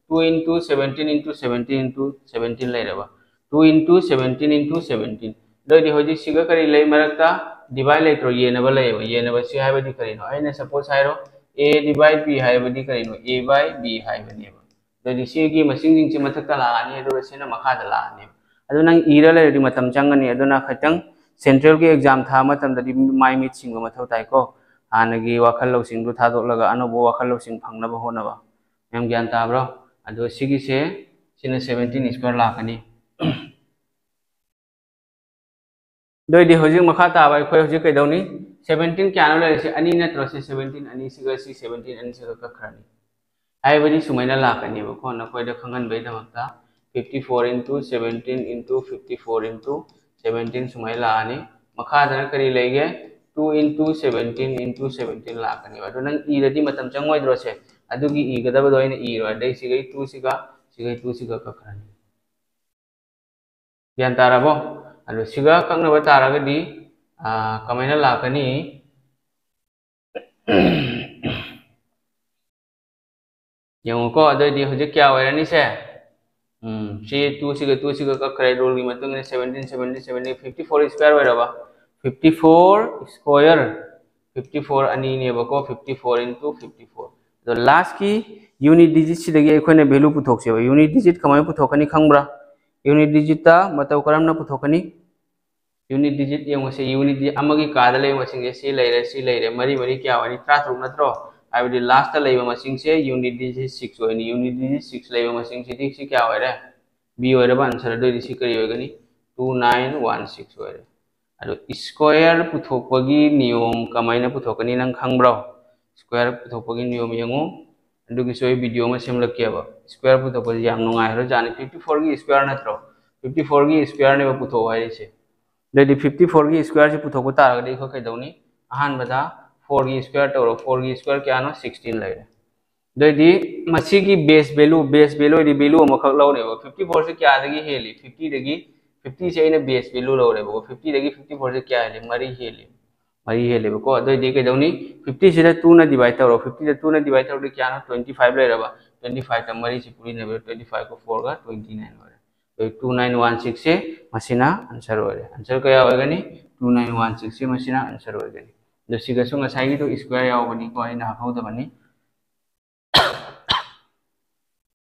Two into seventeen into seventeen into seventeen ꯂꯩꯔꯕ꯫ Two into seventeen into seventeen꯫ ꯑꯗꯨꯑꯣꯏꯗꯤ ꯍꯧꯖꯤꯛ ꯁꯤꯒ ꯀꯔꯤ ꯂꯩ ꯃꯔꯛꯇ? Divide ꯂꯩꯇ꯭ꯔꯣ? ꯌꯦꯟꯅꯕ ꯂꯩꯌꯦꯕ꯫ ꯌꯦꯟꯅꯕ ꯁꯤ ꯍꯥꯏꯕꯗꯤ ꯀꯔꯤꯅꯣ? ꯑꯩꯅ suppose ꯍꯥꯏꯔꯣ, A divide B ꯍꯥꯏꯕꯗꯤ ꯀꯔꯤꯅꯣ? A by B ꯍꯥꯏꯕꯅꯦꯕ꯫ ꯑꯗꯨꯗꯤ ꯁꯤꯒꯤ ꯃꯁꯤꯡꯁꯤꯡꯁꯤ ꯃꯊꯛꯇ ꯂꯥꯛꯑꯅꯤ, ꯑꯗꯨꯒ ꯁꯤꯅ ꯃꯈꯥꯗ ꯂꯥꯛꯑꯅꯤ꯫ ꯑꯗꯨ ꯅꯪ ꯏꯔ ꯂꯩꯔꯗꯤ ꯃꯇꯝ ꯆꯪꯒꯅꯤ꯫ ꯑꯗꯨꯅ ꯈꯤꯇꯪ central ꯒꯤ exam ꯊꯥꯕ ꯃꯇꯝꯗꯗꯤ ꯃꯥꯏ ꯃꯤꯠ ꯁꯤꯡꯕ ꯃꯊꯧ ꯇꯥꯏꯀꯣ꯫ ꯍꯥꯟꯅꯒꯤ ꯋꯥꯈꯜ ꯂꯧꯁꯤꯡꯗꯨ ꯊꯥꯗꯣꯛꯂꯒ ꯑꯅꯧꯕ ꯋꯥꯈꯜ ꯂꯧꯁꯤꯡ ꯐꯪꯅꯕ ꯍꯣꯠꯅꯕ꯫ ꯃꯌꯥꯝ ꯒ꯭ꯌꯥꯟ ꯇꯥꯕ꯭ꯔꯣ? ꯑꯗꯣ ꯁꯤꯒꯤꯁꯦ, ꯁꯤꯅ seventeen square ꯂꯥꯛꯀꯅꯤ꯫ ꯑꯗꯨ ꯑꯣꯏꯗꯤ ꯍꯧꯖꯤꯛ ꯃꯈꯥ ꯇꯥꯕ ꯑꯩꯈꯣꯏ ꯍꯧꯖꯤꯛ ꯀꯩꯗꯧꯅꯤ? Seventeen ꯀꯌꯥꯅꯣ ꯂꯩꯔꯤꯁꯦ? ꯑꯅꯤ ꯅꯠꯇ꯭ꯔꯣ? ꯁꯤ seventeen ꯑꯅꯤꯁꯤꯒ ꯁꯤ seventeen ꯑꯅꯤꯁꯤꯒ ꯀꯛꯈ꯭ꯔꯅꯤ꯫ ꯍꯥꯏꯕꯗꯤ ꯁꯨꯃꯥꯏꯅ ꯂꯥꯛꯀꯅꯦꯕꯀꯣ, ꯅꯈꯣꯏꯗ ꯈꯪꯍꯟꯕꯒꯤꯗꯃꯛꯇ fifty four into seventeen into fifty four into seventeen ꯁꯨꯃꯥꯏꯅ ꯂꯥꯛꯑꯅꯤ꯫ ꯃꯈꯥꯗꯅ ꯀꯔꯤ ꯂꯩꯒꯦ? Two into seventeen into seventeen ꯂꯥꯛꯀꯅꯦꯕ꯫ ꯑꯗꯣ ꯅꯪ ꯏꯔꯗꯤ ꯃꯇꯝ ꯆꯪꯉꯣꯏꯗ꯭ꯔꯣ? ꯁꯦ ꯑꯗꯨꯒꯤ ꯏꯒꯗꯕꯗꯣ ꯑꯩꯅ ꯏꯔꯣ꯫ ꯑꯗꯩ ꯁꯤꯒꯩ two ꯁꯤꯒ ꯁꯤꯒꯩ two ꯁꯤꯒ ꯀꯛꯈ꯭ꯔꯅꯤ꯫ ꯒ꯭ꯌꯥꯟ ꯇꯥꯔꯕꯣ? ꯑꯗꯣ ꯁꯤꯒ ꯀꯛꯅꯕ ꯇꯥꯔꯒꯗꯤ, ꯑꯥ, ꯀꯃꯥꯏꯅ ꯂꯥꯛꯀꯅꯤ? ꯌꯦꯡꯉꯨꯀꯣ, ꯑꯗꯨꯑꯣꯏꯗꯤ ꯍꯧꯖꯤꯛ ꯀꯌꯥ ꯑꯣꯏꯔꯅꯤ ꯁꯦ? ꯎꯝ, ꯁꯤ two ꯁꯤꯒ two ꯁꯤꯒ ꯀꯛꯈ꯭ꯔꯦ, rule ꯒꯤ ꯃꯇꯨꯡ ꯏꯟꯅ seventeen, seventeen, seventeen, fifty four square ꯑꯣꯏꯔꯕ? Fifty four square, fifty four ꯑꯅꯤꯅꯦꯕꯀꯣ, fifty four into fifty four꯫ ꯑꯗꯣ last ꯀꯤ unit digit ꯁꯤꯗꯒꯤ ꯑꯩꯈꯣꯏꯅ value ꯄꯨꯊꯣꯛꯁꯦꯕ꯫ Unit digit ꯀꯃꯥꯏꯅ ꯄꯨꯊꯣꯛꯀꯅꯤ ꯈꯪꯕ꯭ꯔꯥ? Unit digit ꯇ ꯃꯇꯧ ꯀꯔꯝꯅ ꯄꯨꯊꯣꯛꯀꯅꯤ? Unit digit ꯌꯦꯡꯉꯨꯁꯦ, unit digit ꯑꯃꯒꯤ ꯀꯥꯗ ꯂꯩꯕ ꯃꯁꯤꯡꯁꯦ ꯁꯤ ꯂꯩꯔꯦ, ꯁꯤ ꯂꯩꯔꯦ, ꯃꯔꯤ ꯃꯔꯤ ꯀꯌꯥ ꯑꯣꯏꯅꯤ? ꯇꯔꯥꯇꯔꯨꯛ ꯅꯠꯇ꯭ꯔꯣ? ꯍꯥꯏꯕꯗꯤ ꯂꯥꯁꯇ ꯂꯩꯕ ꯃꯁꯤꯡꯁꯦ ꯌꯨꯅꯤꯠ ꯗꯤꯖꯤꯠ ꯁꯤꯛꯁ ꯑꯣꯏꯅꯤ꯫ ꯌꯨꯅꯤꯠ ꯗꯤꯖꯤꯠ ꯁꯤꯛꯁ ꯂꯩꯕ ꯃꯁꯤꯡꯁꯤꯗꯤ ꯁꯤ ꯀꯌꯥ ꯑꯣꯏꯔꯦ? ꯕꯤ ꯑꯣꯏꯔꯕ ꯑꯟꯁꯔ꯫ ꯑꯗꯨꯑꯣꯏꯗꯤ ꯁꯤ ꯀꯔꯤ ꯑꯣꯏꯒꯅꯤ? ꯇꯨ ꯅꯥꯏꯟ ꯋꯥꯟ ꯁꯤꯛꯁ ꯑꯣꯏꯔꯦ꯫ ꯑꯗꯣ ꯁ꯭ꯀ꯭ꯋꯦꯔ ꯄꯨꯊꯣꯛꯄꯒꯤ ꯅꯤꯌꯣꯝ ꯀꯃꯥꯏꯅ ꯄꯨꯊꯣꯛꯀꯅꯤ ꯅꯪ ꯈꯪꯕ꯭ꯔꯣ? ꯁ꯭ꯀ꯭ꯋꯦꯔ ꯄꯨꯊꯣꯛꯄꯒꯤ ꯅꯤꯌꯣꯝ ꯌꯦꯡꯉꯨ꯫ ꯑꯗꯨꯒꯤꯁꯨ ꯑꯩ ꯚꯤꯗꯤꯑꯣ ꯑꯃ ꯁꯦꯝꯂꯛꯀꯦꯕ꯫ ꯁ꯭ꯀ꯭ꯋꯦꯔ ꯄꯨꯊꯣꯛꯄꯁꯤ ꯌꯥꯝ ꯅꯨꯡꯉꯥꯏꯈ꯭ꯔꯖꯥꯠꯅꯤ꯫ ꯐꯤꯐꯇꯤ ꯐꯣꯔꯒꯤ ꯁ꯭ꯀ꯭ꯋꯦꯔ ꯅꯠꯇ꯭ꯔꯣ? ꯐꯤꯐꯇꯤ ꯐꯣꯔꯒꯤ ꯁ꯭ꯀ꯭ꯋꯦꯔꯅꯦꯕ ꯄꯨꯊꯣꯛꯑꯣ ꯍꯥꯏꯔꯤꯁꯦ꯫ ꯑꯗꯨꯑꯣꯏꯗꯤ ꯐꯤꯐꯇꯤ ꯐꯣꯔꯒꯤ ꯁ꯭ꯀ꯭ꯋꯦꯔꯁꯤ ꯄꯨꯊꯣꯛꯄ ꯇꯥꯔꯒꯗꯤ ꯑꯩꯈꯣꯏ ꯀꯩꯗꯧꯅꯤ? ꯑꯍꯥꯟꯕꯗ ꯐꯣꯔꯒꯤ ꯁ꯭ꯀ꯭ꯋꯦꯔ ꯇꯧꯔꯣ꯫ ꯐꯣꯔꯒꯤ ꯁ꯭ꯀ꯭ꯋꯦꯔ ꯀꯌꯥꯅꯣ? ꯁꯤꯛꯁꯇꯤꯟ ꯂꯩꯔꯦ꯫ ꯑꯗꯨꯑꯣꯏꯗꯤ ꯃꯁꯤꯒꯤ ꯕꯦꯁ ꯚꯦꯂꯨ, ꯕꯦꯁ ꯚꯦꯂꯨ ꯍꯥꯏꯗꯤ ꯚꯦꯂꯨ ꯑꯃꯈꯛ ꯂꯧꯔꯦꯕ꯫ ꯐꯤꯐꯇꯤ ꯐꯣꯔꯁꯤ ꯀꯌꯥꯗꯒꯤ ꯍꯦꯜꯂꯤ? ꯐꯤꯐꯇꯤꯗꯒꯤ꯫ ꯐꯤꯐꯇꯤꯁꯦ ꯑꯩꯅ ꯕꯦꯁ ꯚꯦꯂꯨ ꯂꯧꯔꯦꯕꯀꯣ꯫ ꯐꯤꯐꯇꯤꯗꯒꯤ ꯐꯤꯐꯇꯤ ꯐꯣꯔꯁꯦ ꯀꯌꯥ ꯍꯦꯜꯂꯤ? ꯃꯔꯤ ꯍꯦꯜꯂꯤ꯫ ꯃꯔꯤ ꯍꯦꯜꯂꯦꯕꯀꯣ꯫ ꯑꯗꯨꯑꯣꯏꯗꯤ ꯀꯩꯗꯧꯅꯤ? ꯐꯤꯐꯇꯤꯁꯤꯗ ꯇꯨꯅ ꯗꯤꯚꯥꯏꯠ ꯇꯧꯔꯣ꯫ ꯐꯤꯐꯇꯤꯗ ꯇꯨꯅ ꯗꯤꯚꯥꯏꯠ ꯇꯧꯔꯗꯤ ꯀꯌꯥꯅꯣ? ꯇ꯭ꯋꯦꯟꯇꯤ ꯐꯥꯏꯚ ꯂꯩꯔꯕ꯫ ꯇ꯭ꯋꯦꯟꯇꯤ ꯐꯥꯏꯚꯇ ꯃꯔꯤꯁꯤ ꯄꯨꯔꯤꯅꯦꯕ꯫ ꯇ꯭ꯋꯦꯟꯇꯤ ꯐꯥꯏꯚꯀ ꯐꯣꯔꯒ ꯇ꯭ꯋꯦꯟꯇꯤ ꯅꯥꯏꯟ ꯑꯣꯏꯔꯦ꯫ ꯑꯗꯨ ꯇꯨ ꯅꯥꯏꯟ ꯋꯥꯟ ꯁꯤꯛꯁꯁꯦ ꯃꯁꯤꯅ ꯑꯟꯁꯔ ꯑꯣꯏꯔꯦ꯫ ꯑꯟꯁꯔ ꯀꯌꯥ ꯑꯣꯏꯒꯅꯤ? ꯇꯨ ꯅꯥꯏꯟ ꯋꯥꯟ ꯁꯤꯛꯁꯁꯦ ꯃꯁꯤꯅ ꯑꯟꯁꯔ ꯑꯣꯏꯒꯅꯤ꯫ ꯑꯗꯣ ꯁꯤꯒꯁꯨ ꯉꯁꯥꯏꯒꯤꯗꯣ ꯁ꯭ꯀ꯭ꯋꯦꯔ ꯌꯥꯎꯕꯅꯤꯀꯣ, ꯑꯩꯅ ꯍꯥꯞꯍꯧꯗꯕꯅꯤ꯫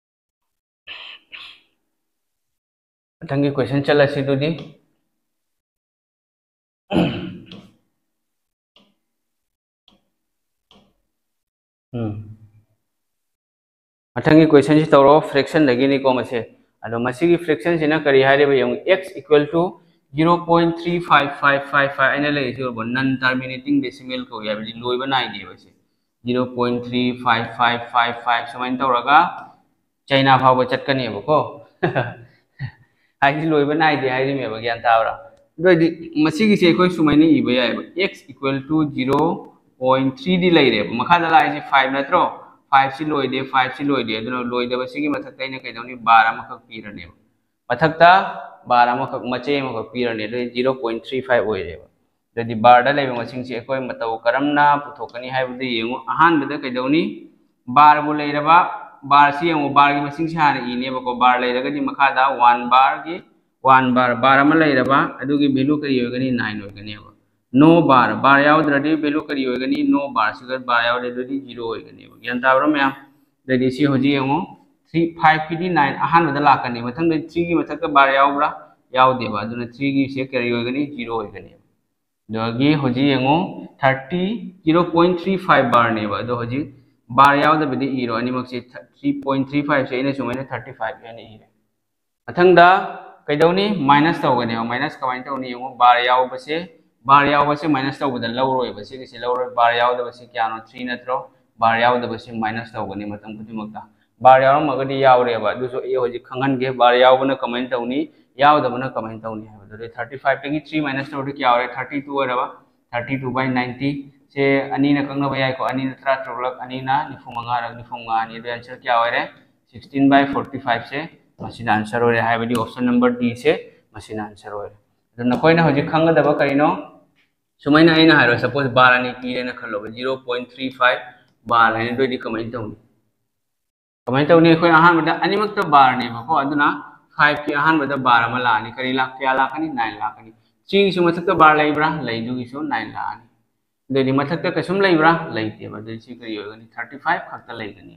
ꯃꯊꯪꯒꯤ ꯀꯣꯏꯁꯟ ꯆꯠꯂꯁꯤ ꯑꯗꯨꯗꯤ꯫ ꯎꯝ꯫ ꯃꯊꯪꯒꯤ ꯀꯣꯏꯁꯟꯁꯤ ꯇꯧꯔꯣ, ꯐ꯭ꯔꯦꯛꯁꯟꯗꯒꯤꯅꯤꯀꯣ ꯃꯁꯦ꯫ ꯑꯗꯣ ꯃꯁꯤꯒꯤ ꯐ꯭ꯔꯦꯛꯁꯟꯁꯤꯅ ꯀꯔꯤ ꯍꯥꯏꯔꯤꯕ ꯌꯦꯡꯉꯨ, x equal to zero point three five five five five ꯑꯩꯅ ꯂꯩꯔꯤꯁꯤ ꯎꯔꯕꯣ? ꯅꯟ ꯇꯔꯃꯤꯅꯦꯇꯤꯡ ꯗꯦꯁꯤꯃꯦꯜ ꯀꯧꯏ, ꯍꯥꯏꯕꯗꯤ ꯂꯣꯏꯕ ꯅꯥꯏꯗꯦꯕ ꯁꯤ꯫ Zero point three five five five five ꯁꯨꯃꯥꯏꯅ ꯇꯧꯔꯒ ꯆꯩꯅꯥ ꯐꯥꯎꯕ ꯆꯠꯀꯅꯦꯕꯀꯣ꯫ ꯍꯥꯏꯗꯤ ꯂꯣꯏꯕ ꯅꯥꯏꯗꯦ ꯍꯥꯏꯔꯤꯃꯦꯕ, ꯒ꯭ꯌꯥꯟ ꯇꯥꯕ꯭ꯔꯥ? ꯑꯗꯨ ꯑꯣꯏꯔꯗꯤ ꯃꯁꯤꯒꯤꯁꯦ ꯑꯩꯈꯣꯏ ꯁꯨꯃꯥꯏꯅ ꯏꯕ ꯌꯥꯏꯑꯕ, x equal to zero point three ꯗꯤ ꯂꯩꯔꯦꯕ, ꯃꯈꯥꯗ ꯂꯥꯛꯏꯁꯦ ꯐꯥꯏꯚ ꯅꯠꯇ꯭ꯔꯣ? ꯐꯥꯏꯚꯁꯤ ꯂꯣꯏꯗꯦ, ꯐꯥꯏꯚꯁꯤ ꯂꯣꯏꯗꯦ, ꯑꯗꯨꯅ ꯂꯣꯏꯗꯕꯁꯤꯒꯤ ꯃꯊꯛꯇ ꯑꯩꯅ ꯀꯩꯗꯧꯅꯤ? ꯕꯥꯔ ꯑꯃꯈꯛ ꯄꯤꯔꯅꯦꯕ꯫ ꯃꯊꯛꯇ ꯕꯥꯔ ꯑꯃꯈꯛ, ꯃꯆꯩ ꯑꯃꯈꯛ ꯄꯤꯔꯅꯤ, ꯑꯗꯨꯗꯤ zero point three five ꯑꯣꯏꯔꯦꯕ꯫ ꯑꯗꯨꯗꯤ ꯕꯥꯔꯗ ꯂꯩꯕ ꯃꯁꯤꯡꯁꯤ ꯑꯩꯈꯣꯏ ꯃꯇꯧ ꯀꯔꯝꯅ ꯄꯨꯊꯣꯛꯀꯅꯤ ꯍꯥꯏꯕꯗꯨ ꯌꯦꯡꯉꯨ꯫ ꯑꯍꯥꯟꯕꯗ ꯀꯩꯗꯧꯅꯤ? ꯕꯥꯔꯕꯨ ꯂꯩꯔꯕ, ꯕꯥꯔꯁꯤ ꯌꯦꯡꯉꯨ, ꯕꯥꯔꯒꯤ ꯃꯁꯤꯡꯁꯤ ꯍꯥꯟꯅ ꯏꯅꯦꯕꯀꯣ꯫ ꯕꯥꯔ ꯂꯩꯔꯒꯗꯤ ꯃꯈꯥꯗ ꯋꯥꯟ ꯕꯥꯔꯒꯤ, ꯋꯥꯟ ꯕꯥꯔ, ꯕꯥꯔ ꯑꯃ ꯂꯩꯔꯕ, ꯑꯗꯨꯒꯤ ꯚꯦꯂꯨ ꯀꯔꯤ ꯑꯣꯏꯒꯅꯤ? ꯅꯥꯏꯟ ꯑꯣꯏꯒꯅꯦꯕ꯫ ꯅꯣ ꯕꯥꯔ, ꯕꯥꯔ ꯌꯥꯎꯗ꯭ꯔꯗꯤ ꯚꯦꯂꯨ ꯀꯔꯤ ꯑꯣꯏꯒꯅꯤ? ꯅꯣ ꯕꯥꯔ, ꯁꯤꯒ ꯕꯥꯔ ꯌꯥꯎꯔꯦ, ꯑꯗꯨꯗꯤ ꯖꯤꯔꯣ ꯑꯣꯏꯒꯅꯦꯕ꯫ ꯒ꯭ꯌꯥꯟ ꯇꯥꯕ꯭ꯔꯣ ꯃꯌꯥꯝ? ꯑꯗꯩꯗꯤ ꯁꯤ ꯍꯧꯖꯤꯛ ꯌꯦꯡꯉꯨ, ꯊ꯭ꯔꯤ, ꯐꯥꯏꯚꯀꯤꯗꯤ ꯅꯥꯏꯟ ꯑꯍꯥꯟꯕꯗ ꯂꯥꯛꯀꯅꯤ, ꯃꯊꯪꯗ ꯊ꯭ꯔꯤꯒꯤ ꯃꯊꯛꯇ ꯕꯥꯔ ꯌꯥꯎꯕ꯭ꯔꯥ? ꯌꯥꯎꯗꯦꯕ, ꯑꯗꯨꯅ ꯊ꯭ꯔꯤꯒꯤꯁꯦ ꯀꯔꯤ ꯑꯣꯏꯒꯅꯤ? ꯖꯤꯔꯣ ꯑꯣꯏꯒꯅꯦꯕ꯫ ꯑꯗꯒꯤ ꯍꯧꯖꯤꯛ ꯌꯦꯡꯉꯨ, thirty zero point three five ꯕꯥꯔꯅꯦꯕ꯫ ꯑꯗꯣ ꯍꯧꯖꯤꯛ ꯕꯥꯔ ꯌꯥꯎꯗꯕꯗꯤ ꯏꯔꯣ, ꯑꯅꯤꯃꯛꯁꯦ ꯊ꯭ꯔꯤ ꯄꯣꯏꯟ ꯊ꯭ꯔꯤ ꯐꯥꯏꯚꯁꯦ ꯑꯩꯅ ꯁꯨꯃꯥꯏꯅ ꯊꯥꯔꯇꯤ ꯐꯥꯏꯚ ꯍꯥꯏꯅ ꯏꯔꯦ꯫ ꯃꯊꯪꯗ ꯀꯩꯗꯧꯅꯤ? ꯃꯥꯏꯅꯁ ꯇꯧꯒꯅꯦꯕ꯫ ꯃꯥꯏꯅꯁ ꯀꯃꯥꯏꯅ ꯇꯧꯅꯤ ꯌꯦꯡꯉꯨ, ꯕꯥꯔ ꯌꯥꯎꯕꯁꯦ, ꯕꯥꯔ ꯌꯥꯎꯕꯁꯦ ꯃꯥꯏꯅꯁ ꯇꯧꯕꯗ ꯂꯧꯔꯣꯏꯕ, ꯁꯤꯒꯤꯁꯦ ꯂꯧꯔꯣꯏ꯫ ꯕꯥꯔ ꯌꯥꯎꯗꯕꯁꯦ ꯀꯌꯥꯅꯣ? ꯊ꯭ꯔꯤ ꯅꯠꯇ꯭ꯔꯣ? ꯕꯥꯔ ꯌꯥꯎꯗꯕꯁꯦ ꯃꯥꯏꯅꯁ ꯇꯧꯒꯅꯤ ꯃꯇꯝ ꯈꯨꯗꯤꯡꯃꯛꯇ꯫ ꯕꯥꯔ ꯌꯥꯎꯔꯝꯃꯒꯗꯤ ꯌꯥꯎꯔꯦꯕ, ꯑꯗꯨꯁꯨ ꯑꯩ ꯍꯧꯖꯤꯛ ꯈꯪꯍꯟꯒꯦ, ꯕꯥꯔ ꯌꯥꯎꯕꯅ ꯀꯃꯥꯏꯅ ꯇꯧꯅꯤ, ꯌꯥꯎꯗꯕꯅ ꯀꯃꯥꯏꯅ ꯇꯧꯅꯤ ꯍꯥꯏꯕꯗꯨꯗꯤ꯫ ꯊꯥꯔꯇꯤ ꯐꯥꯏꯚꯇꯒꯤ ꯊ꯭ꯔꯤ ꯃꯥꯏꯅꯁ ꯇꯧꯔꯗꯤ ꯀꯌꯥ ꯑꯣꯏꯔꯦ? ꯊꯥꯔꯇꯤ ꯇꯨ ꯑꯣꯏꯔꯕ꯫ ꯊꯥꯔꯇꯤ ꯇꯨ ꯕꯥꯏ ꯅꯥꯏꯟꯇꯤ ꯁꯦ ꯑꯅꯤꯅ ꯀꯛꯅꯕ ꯌꯥꯏꯀꯣ, ꯑꯅꯤꯅ ꯇꯔꯥ ꯇꯔꯨꯛꯂꯛ, ꯑꯅꯤꯅ ꯅꯤꯐꯨ ꯃꯉꯥꯔꯛ, ꯅꯤꯐꯨ ꯃꯉꯥ ꯑꯅꯤ, ꯑꯗꯨ ꯑꯦꯟꯁꯔ ꯀꯌꯥ ꯑꯣꯏꯔꯦ? ꯁꯤꯛꯁꯇꯤꯟ ꯕꯥꯏ ꯐꯣꯔꯇꯤ ꯐꯥꯏꯚꯁꯦ ꯃꯁꯤꯅ ꯑꯟꯁꯔ ꯑꯣꯏꯔꯦ, ꯍꯥꯏꯕꯗꯤ ꯑꯣꯞꯁꯟ ꯅꯝꯕꯔ ꯗꯤ ꯁꯦ ꯃꯁꯤꯅ ꯑꯟꯁꯔ ꯑꯣꯏꯔꯦ꯫ ꯑꯗꯣ ꯅꯈꯣꯏꯅ ꯍꯧꯖꯤꯛ ꯈꯪꯒꯗꯕ ꯀꯔꯤꯅꯣ? ꯁꯨꯃꯥꯏꯅ ꯑꯩꯅ ꯍꯥꯏꯔꯣ, ꯁꯄꯣꯁ ꯕꯥꯔ ꯑꯅꯤ ꯄꯤꯔꯦꯅ ꯈꯜꯂꯣꯕ, zero point three five bar ꯍꯥꯏꯅ, ꯑꯗꯨ ꯑꯣꯏꯗꯤ ꯀꯃꯥꯏꯅ ꯇꯧꯅꯤ? ꯀꯃꯥꯏꯅ ꯇꯧꯅꯤ? ꯑꯩꯈꯣꯏ ꯑꯍꯥꯟꯕꯗ ꯑꯅꯤꯃꯛꯇ ꯕꯥꯔꯅꯦꯕꯀꯣ, ꯑꯗꯨꯅ ꯐꯥꯏꯚꯀꯤ ꯑꯍꯥꯟꯕꯗ ꯕꯥꯔ ꯑꯃ ꯂꯥꯛꯑꯅꯤ꯫ ꯀꯔꯤ ꯂꯥꯛ-, ꯀꯌꯥ ꯂꯥꯛꯀꯅꯤ? ꯅꯥꯏꯟ ꯂꯥꯛꯀꯅꯤ꯫ ꯊ꯭ꯔꯤꯒꯤꯁꯨ ꯃꯊꯛꯇ ꯕꯥꯔ ꯂꯩꯕ꯭ꯔꯥ? ꯂꯩꯗꯨꯒꯤꯁꯨ ꯅꯥꯏꯟ ꯂꯥꯛꯑꯅꯤ꯫ ꯑꯗꯨꯗꯤ ꯃꯊꯛꯇ ꯀꯩꯁꯨꯝ ꯂꯩꯕ꯭ꯔꯥ? ꯂꯩꯇꯦꯕ꯫ ꯑꯗꯨꯗꯤ ꯁꯤ ꯀꯔꯤ ꯑꯣꯏꯒꯅꯤ? ꯊꯥꯔꯇꯤ ꯐꯥꯏꯚ ꯈꯛꯇ ꯂꯩꯒꯅꯤ,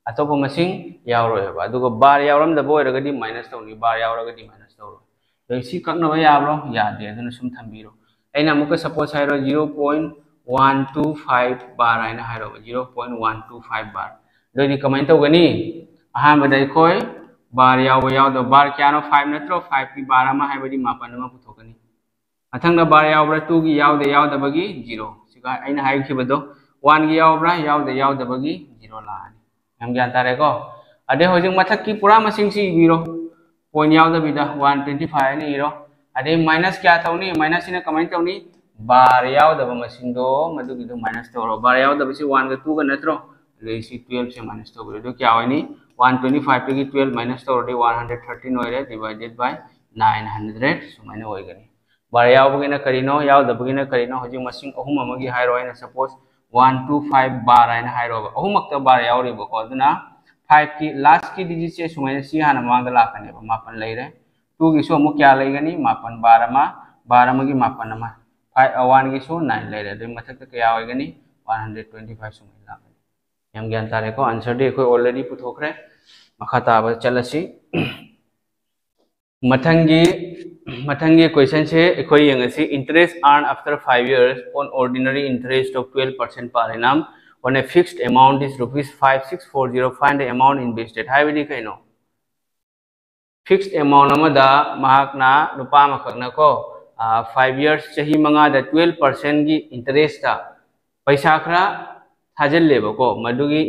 ꯑꯇꯣꯞꯄ ꯃꯁꯤꯡ ꯌꯥꯎꯔꯣꯏꯕ꯫ ꯑꯗꯨꯒ ꯕꯥꯔ ꯌꯥꯎꯔꯝꯗꯕ ꯑꯣꯏꯔꯒꯗꯤ ꯃꯥꯏꯅꯁ ꯇꯧꯅꯤ, ꯕꯥꯔ ꯌꯥꯎꯔꯒꯗꯤ ꯃꯥꯏꯅꯁ ꯇꯧꯔꯣꯏ꯫ ꯑꯗꯣ ꯁꯤ ꯀꯛꯅꯕ ꯌꯥꯕ꯭ꯔꯣ? ꯌꯥꯗꯦ꯫ ꯑꯗꯨꯅ ꯁꯨꯝ ꯊꯝꯕꯤꯔꯣ꯫ ꯑꯩꯅ ꯑꯃꯨꯛꯀ ꯁꯄꯣꯁ ꯍꯥꯏꯔꯣ, zero point one two five bar ꯍꯥꯏꯅ ꯍꯥꯏꯔꯣꯕ, zero point one two five bar. ꯑꯗꯨꯑꯣꯏꯗꯤ ꯀꯃꯥꯏꯅ ꯇꯧꯒꯅꯤ? ꯑꯍꯥꯟꯕꯗ ꯑꯩꯈꯣꯏ ꯕꯥꯔ ꯌꯥꯎꯕ ꯌꯥꯎꯗꯕ, ꯕꯥꯔ ꯀꯌꯥꯅꯣ? ꯐꯥꯏꯚ ꯅꯠꯇ꯭ꯔꯣ? ꯐꯥꯏꯚꯀꯤ ꯕꯥꯔ ꯑꯃ ꯍꯥꯏꯕꯗꯤ ꯃꯥꯄꯟ ꯑꯃ ꯄꯨꯊꯣꯛꯀꯅꯤ꯫ ꯃꯊꯪꯗ ꯕꯥꯔ ꯌꯥꯎꯕ꯭ꯔꯥ? ꯇꯨꯒꯤ ꯌꯥꯎꯗ ꯌꯥꯎꯗꯕꯒꯤ ꯖꯤꯔꯣ꯫ ꯁꯤꯒ ꯑꯩꯅ ꯍꯥꯏꯈꯤꯕꯗꯣ, ꯋꯥꯟꯒꯤ ꯌꯥꯎꯕ꯭ꯔꯥ? ꯌꯥꯎꯗ ꯌꯥꯎꯗꯕꯒꯤ ꯖꯤꯔꯣ ꯂꯥꯛꯑꯅꯤ꯫ ꯌꯥꯝ ꯒ꯭ꯌꯥꯟ ꯇꯥꯔꯦꯀꯣ? ꯑꯗꯩ ꯍꯧꯖꯤꯛ ꯃꯊꯛꯀꯤ ꯄꯨꯔꯥ ꯃꯁꯤꯡꯁꯤ ꯏꯕꯤꯔꯣ꯫ ꯄꯣꯏꯟ ꯌꯥꯎꯗꯕꯤꯗ ꯋꯥꯟ ꯇ꯭ꯋꯦꯟꯇꯤ ꯐꯥꯏꯚ ꯍꯥꯏꯅ ꯏꯔꯣ꯫ ꯑꯗꯩ ꯃꯥꯏꯅꯁ ꯀꯌꯥ ꯇꯧꯅꯤ? ꯃꯥꯏꯅꯁꯁꯤꯅ ꯀꯃꯥꯏꯅ ꯇꯧꯅꯤ? ꯕꯥꯔ ꯌꯥꯎꯗꯕ ꯃꯁꯤꯡꯗꯣ ꯃꯗꯨꯒꯤꯗꯣ ꯃꯥꯏꯅꯁ ꯇꯧꯔꯣ꯫ ꯕꯥꯔ ꯌꯥꯎꯗꯕꯁꯤ ꯋꯥꯟꯒ ꯇꯨꯒ ꯅꯠꯇ꯭ꯔꯣ? ꯑꯗꯩ ꯁꯤ ꯇꯨꯌꯦꯜꯞꯁꯦ ꯃꯥꯏꯅꯁ ꯇꯧꯕꯤꯔꯣ꯫ ꯑꯗꯨ ꯀꯌꯥ ꯑꯣꯏꯅꯤ? ꯋꯥꯟ ꯇ꯭ꯋꯦꯟꯇꯤ ꯐꯥꯏꯚꯇꯒꯤ ꯇꯨꯌꯦꯜꯞ ꯃꯥꯏꯅꯁ ꯇꯧꯔꯗꯤ ꯋꯥꯟ ꯍꯟꯗ꯭ꯔꯦꯠ ꯊꯥꯔꯇꯤꯟ ꯑꯣꯏꯔꯦ, ꯗꯤꯚꯥꯏꯗꯦꯠ ꯕꯥꯏ ꯅꯥꯏꯟ ꯍꯟꯗ꯭ꯔꯦꯠ ꯁꯨꯃꯥꯏꯅ ꯑꯣꯏꯒꯅꯤ꯫ ꯕꯥꯔ ꯌꯥꯎꯕꯒꯤꯅ ꯀꯔꯤꯅꯣ, ꯌꯥꯎꯗꯕꯒꯤꯅ ꯀꯔꯤꯅꯣ? ꯍꯧꯖꯤꯛ ꯃꯁꯤꯡ ꯑꯍꯨꯝ ꯑꯃꯒꯤ ꯍꯥꯏꯔꯣ꯫ ꯑꯩꯅ suppose one two five bar ꯍꯥꯏꯅ ꯍꯥꯏꯔꯣꯕ, ꯑꯍꯨꯝꯃꯛꯇ ꯕꯥꯔ ꯌꯥꯎꯔꯤꯕꯀꯣ꯫ ꯑꯗꯨꯅ ꯐꯥꯏꯚꯀꯤ ꯂꯥꯁꯀꯤ ꯗꯤꯖꯤꯠꯁꯦ ꯁꯨꯃꯥꯏꯅ ꯁꯤ ꯍꯥꯟꯅ ꯃꯃꯥꯡꯗ ꯂꯥꯛꯀꯅꯦꯕ, ꯃꯥꯄꯟ ꯂꯩꯔꯦ꯫ ꯇꯨꯒꯤꯁꯨ ꯑꯃꯨꯛ ꯀꯌꯥ ꯂꯩꯒꯅꯤ? ꯃꯥꯄꯟ, ꯕꯥꯔ ꯑꯃ, ꯕꯥꯔ ꯑꯃꯒꯤ ꯃꯥꯄꯟ ꯑꯃ꯫ ꯐꯥꯏꯚ, ꯋꯥꯟꯒꯤꯁꯨ ꯅꯥꯏꯟ ꯂꯩꯔꯦ꯫ ꯑꯗꯨꯒꯤ ꯃꯊꯛꯇ ꯀꯌꯥ ꯑꯣꯏꯒꯅꯤ? ꯋꯥꯟ ꯍꯟꯗ꯭ꯔꯦꯠ ꯇ꯭ꯋꯦꯟꯇꯤ ꯐꯥꯏꯚ ꯁꯨꯃꯥꯏꯅ ꯂꯥꯛꯀꯅꯤ꯫ ꯌꯥꯝ ꯒ꯭ꯌꯥꯟ ꯇꯥꯔꯦꯀꯣ? ꯑꯟꯁꯔꯗꯤ ꯑꯩꯈꯣꯏ ꯑꯣꯜꯔꯦꯗꯤ ꯄꯨꯊꯣꯛꯈ꯭ꯔꯦ꯫ ꯃꯈꯥ ꯇꯥꯕ ꯆꯠꯂꯁꯤ꯫ ꯃꯊꯪꯒꯤ ꯃꯊꯪꯒꯤ question ꯁꯦ ꯑꯩꯈꯣꯏ ꯌꯦꯡꯉꯁꯤ꯫ Interest earned after five years on ordinary interest of twelve percent per annum on a fixed amount is rupees five six four zero. Find the amount invested ꯍꯥꯏꯕꯗꯤ ꯀꯩꯅꯣ? Fixed amount ꯑꯃꯗ ꯃꯍꯥꯛꯅ ꯅꯨꯄꯥ ꯑꯃꯈꯛꯅꯀꯣ, five years, ꯆꯍꯤ ꯃꯉꯥꯗ twelve percent ꯒꯤ interest ꯇ ꯄꯩꯁꯥ ꯈꯔ ꯊꯥꯖꯤꯜꯂꯦꯕꯀꯣ꯫ ꯃꯗꯨꯒꯤ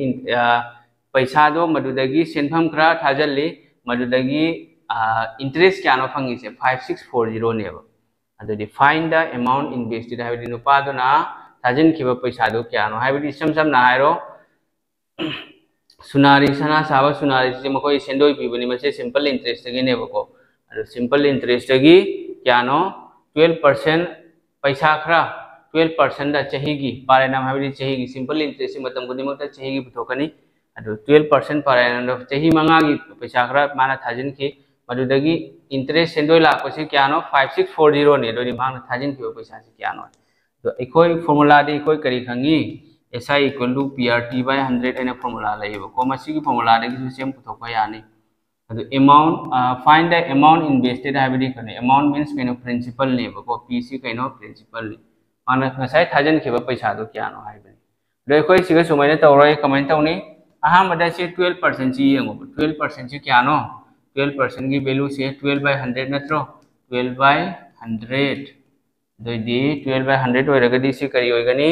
ꯄꯩꯁꯥꯗꯣ ꯃꯗꯨꯗꯒꯤ ꯁꯦꯟꯐꯝ ꯈꯔ ꯊꯥꯖꯤꯜꯂꯤ꯫ ꯃꯗꯨꯗꯒꯤ interest ꯀꯌꯥꯅꯣ ꯐꯪꯉꯤꯁꯦ? Five six four zero ꯅꯦꯕ꯫ ꯑꯗꯨꯗꯤ find the amount invested ꯍꯥꯏꯕꯗꯤ ꯅꯨꯄꯥꯗꯨꯅ ꯊꯥꯖꯤꯟꯈꯤꯕ ꯄꯩꯁꯥꯗꯣ ꯀꯌꯥꯅꯣ ꯍꯥꯏꯕꯗꯤ, ꯏꯁꯝ ꯁꯝꯅ ꯍꯥꯏꯔꯣ, ꯁꯨꯅꯥꯔꯤ, ꯁꯅꯥ ꯁꯥꯕ ꯁꯨꯅꯥꯔꯤꯁꯦ ꯃꯈꯣꯏ ꯁꯦꯟꯗꯣꯏ ꯄꯤꯕꯅꯤ, ꯃꯁꯤ simple interest ꯇꯒꯤꯅꯦꯕꯀꯣ꯫ ꯑꯗꯣ simple interest ꯇꯒꯤ ꯀꯌꯥꯅꯣ? Twelve percent, ꯄꯩꯁꯥ ꯈꯔ twelve percent ꯗ ꯆꯍꯤꯒꯤ, per annum ꯍꯥꯏꯕꯗꯤ ꯆꯍꯤꯒꯤ, simple interest ꯁꯤ ꯃꯇꯝ ꯈꯨꯗꯤꯡꯃꯛꯇ ꯆꯍꯤꯒꯤ ꯄꯨꯊꯣꯛꯀꯅꯤ꯫ ꯑꯗꯨ twelve percent per annum ꯗ ꯆꯍꯤ ꯃꯉꯥꯒꯤ ꯄꯩꯁꯥ ꯈꯔ ꯃꯥꯅ ꯊꯥꯖꯤꯟꯈꯤ꯫ ꯃꯗꯨꯗꯒꯤ interest ꯁꯦꯟꯗꯣꯏ ꯂꯥꯛꯄꯁꯤ ꯀꯌꯥꯅꯣ? Five six four zero ꯅꯤ꯫ ꯑꯗꯨꯗꯤ ꯃꯍꯥꯛꯅ ꯊꯥꯖꯤꯟꯈꯤꯕ ꯄꯩꯁꯥꯁꯤ ꯀꯌꯥꯅꯣ? ꯑꯗꯣ ꯑꯩꯈꯣꯏ formula ꯗꯤ ꯑꯩꯈꯣꯏ ꯀꯔꯤ ꯈꯪꯉꯤ? S I equal to P R T by hundred ꯍꯥꯏꯅ formula ꯂꯩꯌꯦꯕꯀꯣ꯫ ꯃꯁꯤꯒꯤ formula ꯗꯒꯤꯁꯨ ꯁꯦꯝ ꯄꯨꯊꯣꯛꯄ ꯌꯥꯅꯤ꯫ ꯑꯗꯨ amount, find the amount invested ꯍꯥꯏꯕꯗꯤ ꯀꯩꯅꯣ? Amount means ꯀꯩꯅꯣ? Principal ꯅꯦꯕꯀꯣ꯫ P ꯁꯤ ꯀꯩꯅꯣ? Principal ꯅꯤ꯫ ꯃꯥꯅ ꯉꯁꯥꯏ ꯊꯥꯖꯤꯟꯈꯤꯕ ꯄꯩꯁꯥꯗꯣ ꯀꯌꯥꯅꯣ ꯍꯥꯏꯕꯅꯤ꯫ ꯑꯗꯣ ꯑꯩꯈꯣꯏ ꯁꯤꯒ ꯁꯨꯃꯥꯏꯅ ꯇꯧꯔꯣꯏ꯫ ꯀꯃꯥꯏꯅ ꯇꯧꯅꯤ? ꯑꯍꯥꯟꯕꯗ ꯁꯤ twelve percent ꯁꯤ ꯌꯦꯡꯉꯣꯕ꯫ Twelve percent ꯁꯤ ꯀꯌꯥꯅꯣ? Twelve percent ꯒꯤ value say twelve by hundred ꯅꯠꯇ꯭ꯔꯣ? Twelve by hundred꯫ ꯑꯗꯨꯑꯣꯏꯗꯤ twelve by hundred ꯑꯣꯏꯔꯒꯗꯤ ꯁꯤ ꯀꯔꯤ ꯑꯣꯏꯒꯅꯤ?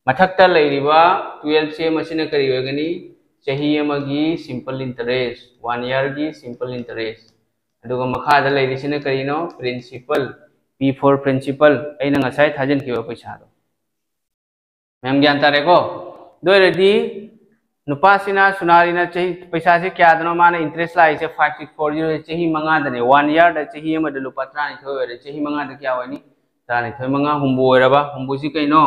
ꯃꯊꯛꯇ ꯂꯩꯔꯤꯕ twelve ꯁꯦ ꯃꯁꯤꯅ ꯀꯔꯤ ꯑꯣꯏꯒꯅꯤ? ꯆꯍꯤ ꯑꯃꯒꯤ simple interest, one year ꯒꯤ simple interest꯫ ꯑꯗꯨꯒ ꯃꯈꯥꯗ ꯂꯩꯔꯤꯁꯤꯅ ꯀꯔꯤꯅꯣ? Principal, P for principal, ꯑꯩꯅ ꯉꯁꯥꯏ ꯊꯥꯖꯤꯟꯈꯤꯕ ꯄꯩꯁꯥꯗꯣ꯫ ꯃꯌꯥꯝ ꯒ꯭ꯌꯥꯟ ꯇꯥꯔꯦꯀꯣ? ꯑꯗꯨ ꯑꯣꯏꯔꯗꯤ ꯅꯨꯄꯥꯁꯤꯅ, ꯁꯨꯅꯥꯔꯤꯅ ꯆꯍꯤ, ꯄꯩꯁꯥꯁꯦ ꯀꯌꯥꯗꯅꯣ ꯃꯥꯅ interest ꯂꯥꯛꯏꯁꯦ? Five six four zero꯫ ꯆꯍꯤ ꯃꯉꯥꯗꯅꯦ, one year ꯗ ꯆꯍꯤ ꯑꯃꯗ ꯂꯨꯄꯥ ꯇꯔꯥꯅꯤꯊꯣꯏ ꯑꯣꯏꯔꯦ, ꯆꯍꯤ ꯃꯉꯥꯗ ꯀꯌꯥ ꯑꯣꯏꯅꯤ? ꯇꯔꯥꯅꯤꯊꯣꯏ, ꯃꯉꯥ, ꯍꯨꯝꯐꯨ ꯑꯣꯏꯔꯕ? ꯍꯨꯝꯐꯨꯁꯤ ꯀꯩꯅꯣ?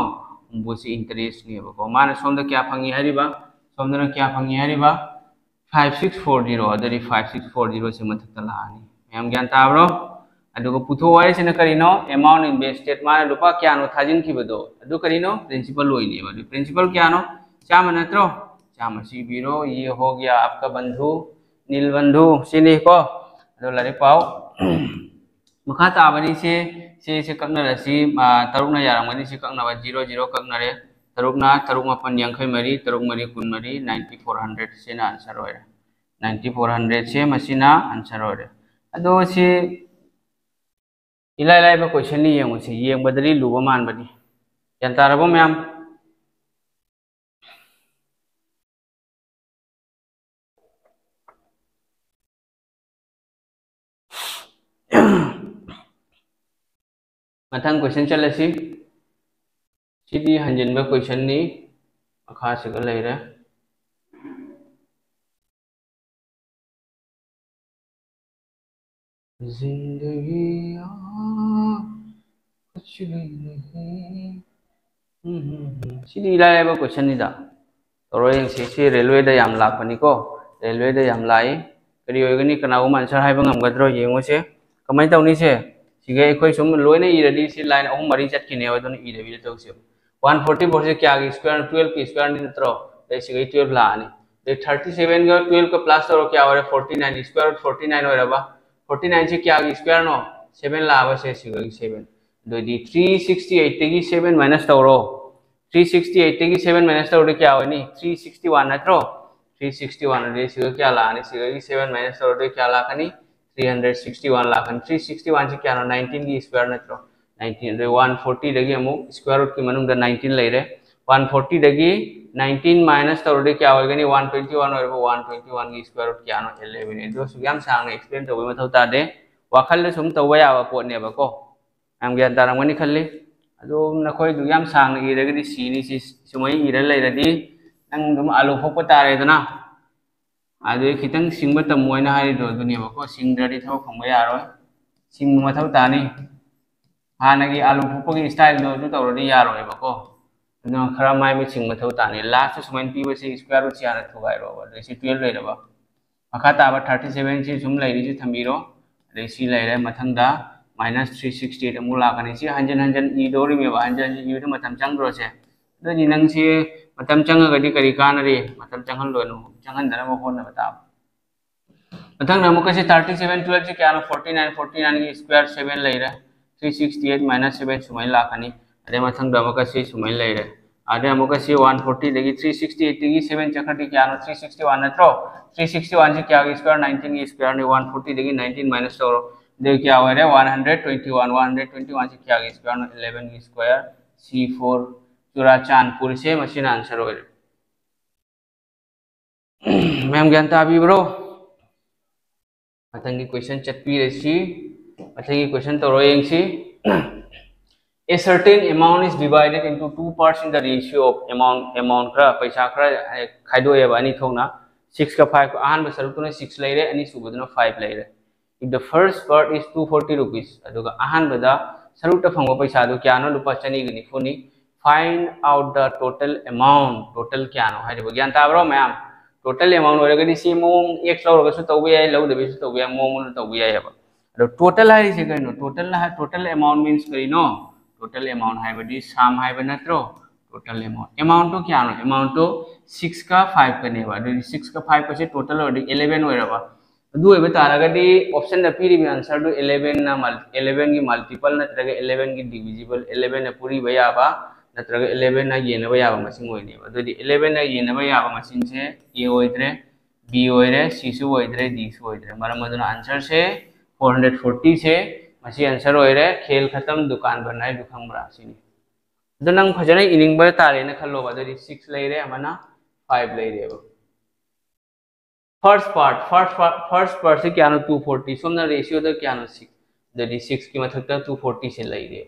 ꯍꯨꯝꯐꯨꯁꯤ interest ꯅꯦꯕꯀꯣ꯫ ꯃꯥꯅ ꯁꯣꯝꯗ ꯀꯌꯥ ꯐꯪꯉꯤ ꯍꯥꯏꯔꯤꯕ? ꯁꯣꯝꯗꯅ ꯀꯌꯥ ꯐꯪꯉꯤ ꯍꯥꯏꯔꯤꯕ? Five six four zero꯫ ꯑꯗꯨꯗꯤ five six four zero ꯁꯤ ꯃꯊꯛꯇ ꯂꯥꯛꯑꯅꯤ꯫ ꯃꯌꯥꯝ ꯒ꯭ꯌꯥꯟ ꯇꯥꯕ꯭ꯔꯣ? ꯑꯗꯨꯒ ꯄꯨꯊꯣꯛꯑꯣ ꯍꯥꯏꯔꯤꯁꯤꯅ ꯀꯔꯤꯅꯣ? Amount invested, ꯃꯥꯅ ꯂꯨꯄꯥ ꯀꯌꯥꯅꯣ ꯊꯥꯖꯤꯟꯈꯤꯕꯗꯣ, ꯑꯗꯨ ꯀꯔꯤꯅꯣ? Principal ꯑꯣꯏꯅꯦꯕ꯫ ꯑꯗꯨ principal ꯀꯌꯥꯅꯣ? ꯆꯥꯝꯃ ꯅꯠꯇ꯭ꯔꯣ? ꯆꯥꯝꯃ ꯁꯤ ꯏꯕꯤꯔꯣ꯫ "ये हो गया आपका बंधु, नील बंधु", ꯁꯤꯅꯤꯀꯣ꯫ ꯑꯗꯣ ꯂꯥꯏꯔꯤꯛ ꯄꯥꯎ꯫ ꯃꯈꯥ ꯇꯥꯕꯅꯤ ꯁꯦ, ꯁꯦ, ꯁꯦ ꯀꯛꯅꯔꯁꯤ꯫ ꯑꯥ, ꯇꯔꯨꯛꯅ ꯌꯥꯔꯝꯒꯅꯤ ꯁꯤ ꯀꯛꯅꯕ꯫ Zero, zero ꯀꯛꯅꯔꯦ꯫ ꯇꯔꯨꯛꯅ ꯇꯔꯨꯛ ꯃꯥꯄꯟ ꯌꯥꯡꯈꯩ ꯃꯔꯤ, ꯇꯔꯨꯛ ꯃꯔꯤ ꯀꯨꯟ ꯃꯔꯤ, ninety four hundred ꯁꯤꯅ answer ꯑꯣꯏꯔꯦ꯫ Ninety four hundred ꯁꯦ ꯃꯁꯤꯅ answer ꯑꯣꯏꯔꯦ꯫ ꯑꯗꯣ ꯁꯤ ꯏꯂꯥꯏ ꯂꯥꯏꯕ questionꯅꯤ, ꯌꯦꯡꯉꯨꯁꯤ꯫ ꯌꯦꯡꯕꯗꯗꯤ ꯂꯨꯕ ꯃꯥꯟꯕꯅꯤ꯫ ꯒ꯭ꯌꯥꯟ ꯇꯥꯔꯕꯣ ꯃꯌꯥꯝ? ꯃꯊꯪ question ꯆꯠꯂꯁꯤ꯫ ꯁꯤꯗꯤ ꯍꯟꯖꯤꯟꯕ questionꯅꯤ꯫ ꯃꯈꯥꯁꯤꯒ ꯂꯩꯔꯦ꯫ ꯖꯤꯟꯗꯒꯤ ꯌꯥ ꯀꯨꯆ ꯚꯤ ꯅꯍꯤ꯫ ꯎꯝ, ꯎꯝ, ꯎꯝ꯫ ꯁꯤꯗꯤ ꯏꯂꯥꯏ ꯂꯥꯏꯕ questionꯅꯤꯗ꯫ ꯇꯧꯔ ꯌꯦꯡꯁꯤ꯫ ꯁꯤ railwayꯗ ꯌꯥꯝ ꯂꯥꯛꯄꯅꯤꯀꯣ꯫ Railwayꯗ ꯌꯥꯝ ꯂꯥꯛꯏ꯫ ꯀꯔꯤ ꯑꯣꯏꯒꯅꯤ? ꯀꯅꯥꯒꯨꯝꯕ answer ꯍꯥꯏꯕ ꯉꯝꯒꯗ꯭ꯔꯣ? ꯌꯦꯡꯉꯨꯁꯦ꯫ ꯀꯃꯥꯏꯅ ꯇꯧꯅꯤ ꯁꯦ? ꯁꯤꯒ ꯑꯩꯈꯣꯏ ꯁꯨꯝ ꯂꯣꯏꯅ ꯏꯔꯗꯤ ꯁꯤ line ꯑꯍꯨꯝ ꯃꯔꯤ ꯆꯠꯈꯤꯅꯦꯕ, ꯑꯗꯨꯅ ꯏꯗꯕꯤꯗ ꯇꯧꯁꯦꯕ꯫ One forty four ꯁꯦ ꯀꯌꯥꯒꯤ square? Twelveꯀꯤ squareꯅꯤ ꯅꯠꯇ꯭ꯔꯣ? ꯑꯗꯩ ꯁꯤꯒꯩ twelve ꯂꯥꯛꯑꯅꯤ꯫ ꯑꯗꯩ thirty sevenꯒ twelveꯀ plus ꯇꯧꯔ ꯀꯌꯥ ꯑꯣꯏꯔꯦ? Forty nine꯫ Square root forty nine ꯑꯣꯏꯔꯕ? Forty nine ꯁꯦ ꯀꯌꯥꯒꯤ squareꯅꯣ? Seven ꯂꯥꯛꯑꯕ ꯁꯦ, ꯁꯤꯒꯒꯤ seven꯫ ꯑꯗꯨꯗꯤ three sixty eightꯇꯒꯤ seven minus ꯇꯧꯔꯣ꯫ Three sixty eightꯇꯒꯤ seven minus ꯇꯧꯔꯗꯤ ꯀꯌꯥ ꯑꯣꯏꯅꯤ? Three sixty one ꯅꯠꯇ꯭ꯔꯣ? Three sixty one ꯑꯗꯨꯗꯤ ꯁꯤꯒ ꯀꯌꯥ ꯂꯥꯛꯑꯅꯤ? ꯁꯤꯒꯒꯤ seven minus ꯇꯧꯔꯗꯤ ꯀꯌꯥ ꯂꯥꯛꯀꯅꯤ? Three hundred sixty one ꯂꯥꯛꯀꯅꯤ꯫ Three sixty one ꯁꯤ ꯀꯌꯥꯅꯣ? Nineteenꯒꯤ square ꯅꯠꯇ꯭ꯔꯣ? Nineteen꯫ ꯑꯗꯩ one fortyꯗꯒꯤ ꯑꯃꯨꯛ square rootꯀꯤ ꯃꯅꯨꯡꯗ nineteen ꯂꯩꯔꯦ꯫ One fortyꯗꯒꯤ nineteen minus ꯇꯧꯔꯗꯤ ꯀꯌꯥ ꯑꯣꯏꯒꯅꯤ? One twenty one ꯑꯣꯏꯔꯕ, one twenty oneꯒꯤ square root ꯀꯌꯥꯅꯣ? Eleven꯫ ꯑꯗꯨ ꯑꯁꯨꯛ ꯌꯥꯝ ꯁꯥꯡꯅ explain ꯇꯧꯕꯒꯤ ꯃꯊꯧ ꯇꯥꯗꯦ꯫ ꯋꯥꯈꯜꯗ ꯁꯨꯝ ꯇꯧꯕ ꯌꯥꯕ ꯄꯣꯠꯅꯦꯕꯀꯣ꯫ ꯌꯥꯝ ꯒ꯭ꯌꯥꯟ ꯇꯥꯔꯝꯒꯅꯤ ꯈꯜꯂꯤ꯫ ꯑꯗꯣ ꯅꯈꯣꯏꯗꯨ ꯌꯥꯝ ꯁꯥꯡꯅ ꯏꯔꯒꯗꯤ ꯁꯤꯅꯤ꯫ ꯁꯤ ꯁꯨꯃꯥꯏꯅ ꯏꯔ ꯂꯩꯔꯗꯤ ꯅꯪ ꯑꯗꯨꯝ ꯑꯥꯂꯨ ꯐꯨꯞꯄ ꯇꯥꯔꯦꯗꯅ꯫ ꯑꯗꯨ ꯈꯤꯇꯪ ꯁꯤꯡꯕ ꯇꯝꯃꯣ ꯍꯥꯏꯅ ꯍꯥꯏꯔꯤꯗꯣ ꯑꯗꯨꯅꯦꯕꯀꯣ꯫ ꯁꯤꯡꯗ꯭ꯔꯗꯤ ꯊꯕꯛ ꯐꯪꯕ ꯌꯥꯔꯣꯏ꯫ ꯁꯤꯡꯕ ꯃꯊꯧ ꯇꯥꯅꯤ꯫ ꯍꯥꯟꯅꯒꯤ ꯑꯥꯂꯨ ꯐꯨꯞꯄꯒꯤ styleꯗꯣ ꯑꯗꯨ ꯇꯧꯔꯗꯤ ꯌꯥꯔꯣꯏꯕꯀꯣ꯫ ꯑꯗꯨꯅ ꯈꯔ ꯃꯥꯏ ꯃꯤꯠ ꯁꯤꯡꯕ ꯃꯊꯧ ꯇꯥꯅꯤ꯫ Lastꯇ ꯁꯨꯃꯥꯏꯅ ꯄꯤꯕꯁꯤ square rootꯁꯤ ꯍꯥꯟꯅ ꯊꯨꯒꯥꯏꯔꯣꯕ꯫ ꯑꯗꯩ ꯁꯤ twelve ꯂꯩꯔꯕ꯫ ꯃꯈꯥ ꯇꯥꯕ thirty sevenꯁꯤ ꯁꯨꯝ ꯂꯩꯔꯤꯁꯤ ꯊꯝꯕꯤꯔꯣ꯫ ꯑꯗꯩ ꯁꯤ ꯂꯩꯔꯦ꯫ ꯃꯊꯪꯗ minus three sixty eight ꯑꯃꯨꯛ ꯂꯥꯛꯀꯅꯤ꯫ ꯁꯤ ꯍꯟꯖꯤꯟ ꯍꯟꯖꯤꯟ ꯏꯗꯧꯔꯤꯅꯦꯕ꯫ ꯍꯟꯖꯤꯟ ꯍꯟꯖꯤꯟ ꯏꯕꯗ ꯃꯇꯝ ꯆꯪꯗ꯭ꯔꯣꯁꯦ? ꯑꯗꯨꯗꯤ ꯅꯪꯁꯤ ꯃꯇꯝ ꯆꯪꯉꯒꯗꯤ ꯀꯔꯤ ꯀꯥꯟꯅꯔꯤ? ꯃꯇꯝ ꯆꯪꯍꯜꯂꯣꯏꯅꯨ, ꯆꯪꯍꯟꯗꯅꯕ ꯍꯣꯠꯅꯕ ꯇꯥꯕ꯫ ꯃꯊꯪꯗ ꯑꯃꯨꯛꯀ ꯁꯤ thirty seven twelve ꯁꯤ ꯀꯌꯥꯅꯣ? Forty nine, forty nine ꯒꯤ square seven ꯂꯩꯔꯦ, three sixty eight minus seven ꯁꯨꯃꯥꯏꯅ ꯂꯥꯛꯀꯅꯤ꯫ ꯑꯗꯩ ꯃꯊꯪꯗ ꯑꯃꯨꯛꯀ ꯁꯤ ꯁꯨꯃꯥꯏꯅ ꯂꯩꯔꯦ꯫ ꯑꯗꯩ ꯑꯃꯨꯛꯀ ꯁꯤ one forty ꯗꯒꯤ three sixty eight ꯇꯒꯤ seven ꯆꯠꯈ꯭ꯔꯗꯤ ꯀꯌꯥꯅꯣ? Three sixty one ꯅꯠꯇ꯭ꯔꯣ? Three sixty one ꯁꯤ ꯀꯌꯥꯒꯤ square? Nineteen ꯒꯤ square ꯅꯤ꯫ One forty ꯗꯒꯤ nineteen minus ꯇꯧꯔꯣ꯫ ꯑꯗꯨ ꯀꯌꯥ ꯑꯣꯏꯔꯦ? One hundred twenty one꯫ One hundred twenty one ꯁꯤ ꯀꯌꯥꯒꯤ square ꯅꯣ? Eleven ꯒꯤ square꯫ C four꯫ ꯆꯨꯔꯥꯆꯥꯟꯄꯨꯔꯁꯦ ꯃꯁꯤꯅ answer ꯑꯣꯏꯔꯦ꯫ ꯃꯌꯥꯝ ꯒ꯭ꯌꯥꯟ ꯇꯥꯕꯤꯕ꯭ꯔꯣ? ꯃꯊꯪꯒꯤ question ꯆꯠꯄꯤꯔꯁꯤ꯫ ꯃꯊꯪꯒꯤ question ꯇꯧꯔꯣ ꯌꯦꯡꯁꯤ꯫ A certain amount is divided into two parts in the ratio of amount, amount ꯈꯔ, ꯄꯩꯁꯥ ꯈꯔ, ꯑꯦ, ꯈꯥꯏꯗꯣꯛꯑꯦꯕ ꯑꯅꯤ ꯊꯣꯛꯅ꯫ Six ꯀ five꯫ ꯑꯍꯥꯟꯕ ꯁꯔꯨꯛꯇꯨꯅ six ꯂꯩꯔꯦ, ꯑꯅꯤꯁꯨꯕꯗꯨꯅ five ꯂꯩꯔꯦ꯫ If the first part is two forty rupees, ꯑꯗꯨꯒ ꯑꯍꯥꯟꯕꯗ ꯁꯔꯨꯛꯇ ꯐꯪꯕ ꯄꯩꯁꯥꯗꯨ ꯀꯌꯥꯅꯣ? ꯂꯨꯄꯥ ꯆꯅꯤꯒ ꯅꯤꯐꯨꯅꯤ꯫ Find out the total amount. Total ꯀꯌꯥꯅꯣ ꯍꯥꯏꯔꯤꯕ? ꯒ꯭ꯌꯥꯟ ꯇꯥꯕ꯭ꯔꯣ ꯃꯌꯥꯝ? Total amount ꯑꯣꯏꯔꯒꯗꯤ ꯁꯤ ꯃꯑꯣꯡ X ꯂꯧꯔꯒꯁꯨ ꯇꯧꯕ ꯌꯥꯏ, ꯂꯧꯗꯕꯤꯁꯨ ꯇꯧꯕ ꯌꯥꯏ, ꯃꯑꯣꯡ ꯑꯃꯗ ꯇꯧꯕ ꯌꯥꯏꯑꯕ꯫ ꯑꯗꯣ total ꯍꯥꯏꯔꯤꯁꯦ ꯀꯩꯅꯣ? Total ꯍꯥꯏ-, total amount means ꯀꯔꯤꯅꯣ? Total amount ꯍꯥꯏꯕꯗꯤ sum ꯍꯥꯏꯕ ꯅꯠꯇ꯭ꯔꯣ? Total amount꯫ Amount ꯇꯣ ꯀꯌꯥꯅꯣ? Amount ꯇꯣ six ꯀ five ꯀꯅꯦꯕ꯫ ꯑꯗꯨꯗꯤ six ꯀ five ꯀꯁꯦ total ꯑꯣꯏꯔꯗꯤ eleven ꯑꯣꯏꯔꯕ꯫ ꯑꯗꯨ ꯑꯣꯏꯕ ꯇꯥꯔꯒꯗꯤ option ꯗ ꯄꯤꯔꯤꯕ answer ꯗꯨ eleven ꯅ mul-, eleven ꯒꯤ multiple ꯅꯠꯇ꯭ꯔꯒ eleven ꯒꯤ divisible, eleven ꯅ ꯄꯨꯔꯤꯕ ꯌꯥꯕ ꯅꯠꯇ꯭ꯔꯒ eleven ꯅ ꯌꯦꯟꯅꯕ ꯌꯥꯕ ꯃꯁꯤꯡ ꯑꯣꯏꯅꯦꯕ꯫ ꯑꯗꯨꯗꯤ eleven ꯅ ꯌꯦꯟꯅꯕ ꯌꯥꯕ ꯃꯁꯤꯡꯁꯦ A ꯑꯣꯏꯗ꯭ꯔꯦ, B ꯑꯣꯏꯔꯦ, C ꯁꯨ ꯑꯣꯏꯗ꯭ꯔꯦ, D ꯁꯨ ꯑꯣꯏꯗ꯭ꯔꯦ꯫ ꯃꯔꯝ ꯑꯗꯨꯅ answer ꯁꯦ four hundred forty ꯁꯦ ꯃꯁꯤ answer ꯑꯣꯏꯔꯦ꯫ ꯈꯦꯜ ꯈꯇꯝ ꯗꯨꯀꯥꯟ ꯕꯟ ꯍꯥꯏꯗꯨ ꯈꯪꯕ꯭ꯔꯥ? ꯁꯤꯅꯤ꯫ ꯑꯗꯣ ꯅꯪ ꯐꯖꯅ ꯏꯅꯤꯡꯕ ꯇꯥꯔꯦꯅ ꯈꯜꯂꯣꯕ꯫ ꯑꯗꯨꯗꯤ six ꯂꯩꯔꯦ, ꯑꯃꯅ five ꯂꯩꯔꯦꯕ꯫ First part, first part, first part ꯁꯤ ꯀꯌꯥꯅꯣ? Two forty꯫ ꯁꯣꯝꯅ ratio ꯗ ꯀꯌꯥꯅꯣ? Six꯫ ꯑꯗꯨꯗꯤ six ꯀꯤ ꯃꯊꯛꯇ two forty ꯁꯦ ꯂꯩꯔꯦ꯫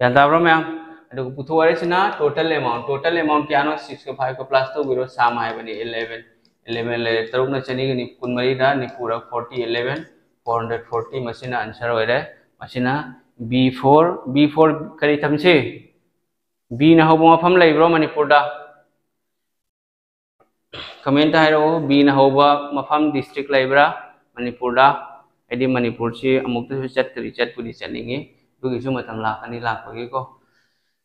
ꯒ꯭ꯌꯥꯟ ꯇꯥꯕ꯭ꯔꯣ ꯃꯌꯥꯝ? ꯑꯗꯨꯒ ꯄꯨꯊꯣꯛꯑꯔꯤꯁꯤꯅ total amount꯫ Total amount ꯀꯌꯥꯅꯣ? Six ꯀ five ꯀ plus ꯇꯧꯕꯤꯔꯣ, sum ꯍꯥꯏꯕꯅꯤ eleven꯫ Eleven ꯂꯩꯔꯦ, ꯇꯔꯨꯛꯅ ꯆꯅꯤꯒ ꯅꯤꯐꯨ ꯃꯔꯤꯗ ꯅꯤꯐꯨꯔ forty, eleven, four hundred forty꯫ ꯃꯁꯤꯅ answer ꯑꯣꯏꯔꯦ꯫ ꯃꯁꯤꯅ B four, B four ꯀꯔꯤ ꯊꯝꯁꯤ? B ꯅ ꯍꯧꯕ ꯃꯐꯝ ꯂꯩꯕ꯭ꯔꯣ ꯃꯅꯤꯄꯨꯔꯗ? Comment ꯇ ꯍꯥꯏꯔꯛꯎ, B ꯅ ꯍꯧꯕ ꯃꯐꯝ, district ꯂꯩꯕ꯭ꯔꯥ ꯃꯅꯤꯄꯨꯔꯗ? ꯑꯩꯗꯤ ꯃꯅꯤꯄꯨꯔꯁꯤ ꯑꯃꯨꯛꯇꯁꯨ ꯆꯠꯇ꯭ꯔꯤ, ꯆꯠꯄꯨꯗꯤ ꯆꯠꯅꯤꯡꯉꯤ, ꯑꯗꯨꯒꯤꯁꯨ ꯃꯇꯝ ꯂꯥꯛꯀꯅꯤ, ꯂꯥꯛꯄꯒꯤꯀꯣ꯫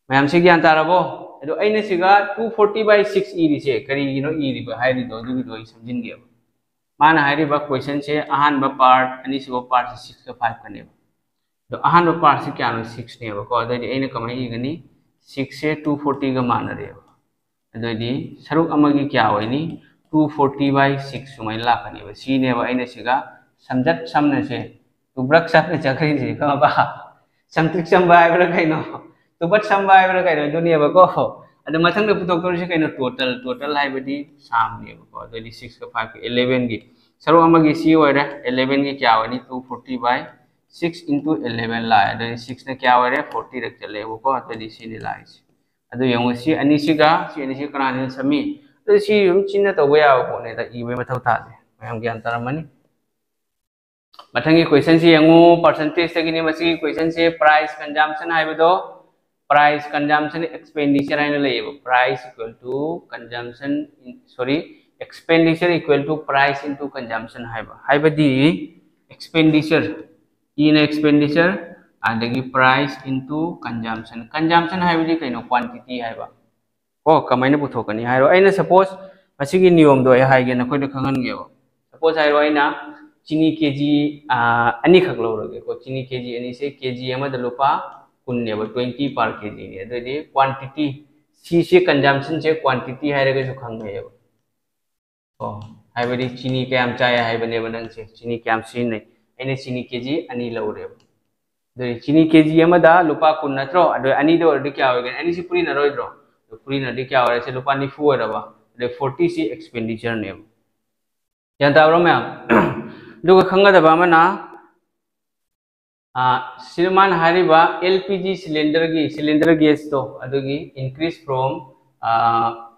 ꯃꯌꯥꯝꯁꯤ ꯒ꯭ꯌꯥꯟ ꯇꯥꯔꯕꯣ? ꯑꯗꯣ ꯑꯩꯅ ꯁꯤꯒ two forty by six ꯏꯔꯤꯁꯦ ꯀꯔꯤꯒꯤꯅꯣ ꯏꯔꯤꯕ ꯍꯥꯏꯔꯤꯗꯣ, ꯑꯗꯨꯒꯤꯗꯣ ꯑꯩ ꯁꯝꯖꯤꯟꯒꯦꯕ꯫ ꯃꯥꯅ ꯍꯥꯏꯔꯤꯕ ꯀꯣꯏꯁꯟꯁꯦ ꯑꯍꯥꯟꯕ ꯄꯥꯔꯠ, ꯑꯅꯤꯁꯨꯕ ꯄꯥꯔꯠꯁꯦ ꯁꯤꯛꯁꯀ ꯐꯥꯏꯚꯀꯅꯦꯕ꯫ ꯑꯗꯣ ꯑꯍꯥꯟꯕ ꯄꯥꯔꯠꯁꯤ ꯀꯌꯥꯅꯣ? ꯁꯤꯛꯁꯅꯦꯕꯀꯣ꯫ ꯑꯗꯨꯑꯣꯏꯗꯤ ꯑꯩꯅ ꯀꯃꯥꯏꯅ ꯏꯒꯅꯤ? ꯁꯤꯛꯁꯁꯦ ꯇꯨ ꯐꯣꯔꯇꯤꯒ ꯃꯥꯟꯅꯔꯦꯕ꯫ ꯑꯗꯨꯑꯣꯏꯗꯤ ꯁꯔꯨꯛ ꯑꯃꯒꯤ ꯀꯌꯥ ꯑꯣꯏꯅꯤ? Two forty by six ꯁꯨꯃꯥꯏꯅ ꯂꯥꯛꯀꯅꯦꯕ꯫ ꯁꯤꯅꯦꯕ ꯑꯩꯅ ꯁꯤꯒ ꯁꯝꯖꯠ ꯁꯝꯅꯁꯦ, ꯇꯨꯕ꯭ꯔꯛ ꯁꯝꯅ ꯆꯠꯈ꯭ꯔꯤꯁꯦ, ꯈꯪꯉꯕ? ꯁꯝꯇ꯭ꯔꯤꯛ ꯁꯝꯕ ꯍꯥꯏꯕ꯭ꯔꯥ ꯀꯩꯅꯣ, ꯇꯨꯕꯠ ꯁꯝꯕ ꯍꯥꯏꯕ꯭ꯔꯥ ꯀꯩꯅꯣ, ꯑꯗꯨꯅꯦꯕꯀꯣ꯫ ꯑꯗꯣ ꯃꯊꯪꯗ ꯄꯨꯊꯣꯛꯇꯧꯔꯤꯁꯦ ꯀꯩꯅꯣ? ꯇꯣꯇꯦꯜ꯫ ꯇꯣꯇꯦꯜ ꯍꯥꯏꯕꯗꯤ ꯁꯥꯝꯅꯦꯕꯀꯣ꯫ ꯑꯗꯨꯑꯣꯏꯗꯤ ꯁꯤꯛꯁꯀ ꯐꯥꯏꯚꯀ ꯑꯦꯂꯦꯚꯦꯟꯒꯤ ꯁꯔꯨꯛ ꯑꯃꯒꯤ ꯁꯤ ꯑꯣꯏꯔꯦ꯫ ꯑꯦꯂꯦꯚꯦꯟꯒꯤ ꯀꯌꯥ ꯑꯣꯏꯅꯤ? Two forty by six into eleven ꯂꯥꯛꯑꯦ꯫ ꯑꯗꯨꯗꯤ ꯁꯤꯛꯁꯅ ꯀꯌꯥ ꯑꯣꯏꯔꯦ? ꯐꯣꯔꯇꯤꯔꯛ ꯆꯠꯂꯦꯕꯀꯣ꯫ ꯑꯗꯨꯗꯤ ꯁꯤꯅꯤ ꯂꯥꯛꯏꯁꯦ꯫ ꯑꯗꯨ ꯌꯦꯡꯉꯨ, ꯁꯤ ꯑꯅꯤꯁꯤꯒ ꯁꯤ ꯑꯅꯤꯁꯤꯒ ꯀꯅꯥꯅ ꯍꯦꯟꯅ ꯁꯝꯃꯤ? ꯑꯗꯨ ꯁꯤ ꯑꯗꯨꯝ ꯆꯤꯟꯅ ꯇꯧꯕ ꯌꯥꯕ ꯄꯣꯠꯅꯤꯗ, ꯏꯕꯒꯤ ꯃꯊꯧ ꯇꯥꯗꯦ꯫ ꯃꯌꯥꯝ ꯒ꯭ꯌꯥꯟ ꯇꯥꯔꯝꯃꯅꯤ꯫ ꯃꯊꯪꯒꯤ ꯀꯣꯏꯁꯟꯁꯤ ꯌꯦꯡꯉꯨ, ꯄꯥꯔꯁꯦꯟꯇꯦꯖꯇꯒꯤꯅꯤ꯫ ꯃꯁꯤꯒꯤ ꯀꯣꯏꯁꯟꯁꯦ ꯄ꯭ꯔꯥꯏꯁ ꯀꯟꯖꯝꯁꯟ ꯍꯥꯏꯕꯗꯣ, ꯄ꯭ꯔꯥꯏꯁ ꯀꯟꯖꯝꯁꯟ ꯑꯦꯛꯁꯄꯦꯟꯗꯤꯆꯔ ꯍꯥꯏꯅ ꯂꯩꯌꯦꯕ꯫ Price equal to consumption, sorry, expenditure equal to price into consumption ꯍꯥꯏꯕ꯫ ꯍꯥꯏꯕꯗꯤ ꯑꯦꯛꯁꯄꯦꯟꯗꯤꯆꯔ, ꯏꯅ ꯑꯦꯛꯁꯄꯦꯟꯗꯤꯆꯔ, ꯑꯗꯒꯤ price into consumption꯫ ꯀꯟꯖꯝꯁꯟ ꯍꯥꯏꯕꯗꯤ ꯀꯩꯅꯣ? ꯀ꯭ꯋꯥꯟꯇꯤꯇꯤ ꯍꯥꯏꯕ꯫ ꯀꯣ, ꯀꯃꯥꯏꯅ ꯄꯨꯊꯣꯛꯀꯅꯤ ꯍꯥꯏꯔꯣ? ꯑꯩꯅ ꯁꯄꯣꯁ ꯃꯁꯤꯒꯤ ꯅꯤꯌꯣꯝꯗꯣ ꯑꯩ ꯍꯥꯏꯒꯦ, ꯅꯈꯣꯏꯗ ꯈꯪꯍꯟꯒꯦꯕ꯫ ꯁꯄꯣꯁ ꯍꯥꯏꯔꯣ, ꯑꯩꯅ ꯆꯤꯅꯤ ꯀꯦ ꯖꯤ ꯑꯅꯤꯈꯛ ꯂꯧꯔꯒꯦꯀꯣ꯫ ꯆꯤꯅꯤ ꯀꯦ ꯖꯤ ꯑꯅꯤꯁꯦ, ꯀꯦ ꯖꯤ ꯑꯃꯗ ꯂꯨꯄꯥ ꯀꯨꯟꯅꯦꯕ, twenty per ꯀꯦ ꯖꯤꯅꯦ꯫ ꯑꯗꯨꯑꯣꯏꯗꯤ ꯀ꯭ꯋꯥꯟꯇꯤꯇꯤ, ꯁꯤꯁꯦ ꯀꯟꯖꯝꯁꯟꯁꯦ ꯀ꯭ꯋꯥꯟꯇꯤꯇꯤ ꯍꯥꯏꯔꯒꯁꯨ ꯈꯪꯅꯩꯌꯦꯕ꯫ ꯀꯣ, ꯍꯥꯏꯕꯗꯤ ꯆꯤꯅꯤ ꯀꯌꯥꯝ ꯆꯥꯏ ꯍꯥꯏꯕꯅꯦꯕ ꯅꯪꯁꯦ, ꯆꯤꯅꯤ ꯀꯌꯥꯝ ꯁꯤꯖꯤꯟꯅꯩ꯫ ꯑꯩꯅ ꯆꯤꯅꯤ ꯀꯦ ꯖꯤ ꯑꯅꯤ ꯂꯧꯔꯦꯕ꯫ ꯑꯗꯨꯗꯤ ꯆꯤꯅꯤ ꯀꯦ ꯖꯤ ꯑꯃꯗ ꯂꯨꯄꯥ ꯀꯨꯟ ꯅꯠꯇ꯭ꯔꯣ? ꯑꯗꯣ ꯑꯅꯤꯗ ꯑꯣꯏꯔꯗꯤ ꯀꯌꯥ ꯑꯣꯏꯒꯅꯤ? ꯑꯅꯤꯁꯤ ꯄꯨꯔꯤꯅꯔꯣꯏꯗ꯭ꯔꯣ? ꯑꯗꯣ ꯄꯨꯔꯤꯅꯔꯗꯤ ꯀꯌꯥ ꯑꯣꯏꯔꯦ? ꯁꯤ ꯂꯨꯄꯥ ꯅꯤꯐꯨ ꯑꯣꯏꯔꯕ꯫ ꯑꯗꯩ ꯐꯣꯔꯇꯤ ꯁꯤ ꯑꯦꯛꯁꯄꯦꯟꯗꯤꯆꯔꯅꯦꯕ꯫ ꯒ꯭ꯌꯥꯟ ꯇꯥꯕ꯭ꯔꯣ ꯃꯌꯥꯝ? ꯑꯗꯨꯒ ꯈꯪꯒꯗꯕ ꯑꯃꯅ, ꯑ, ꯁꯤꯗ ꯃꯥꯅ ꯍꯥꯏꯔꯤꯕ ꯑꯦꯜ ꯄꯤ ꯖꯤ ꯁꯤꯂꯤꯟꯗꯔꯒꯤ, ꯁꯤꯂꯤꯟꯗꯔ ꯒꯦꯁꯇꯣ, ꯑꯗꯨꯒꯤ increase from, ꯑ,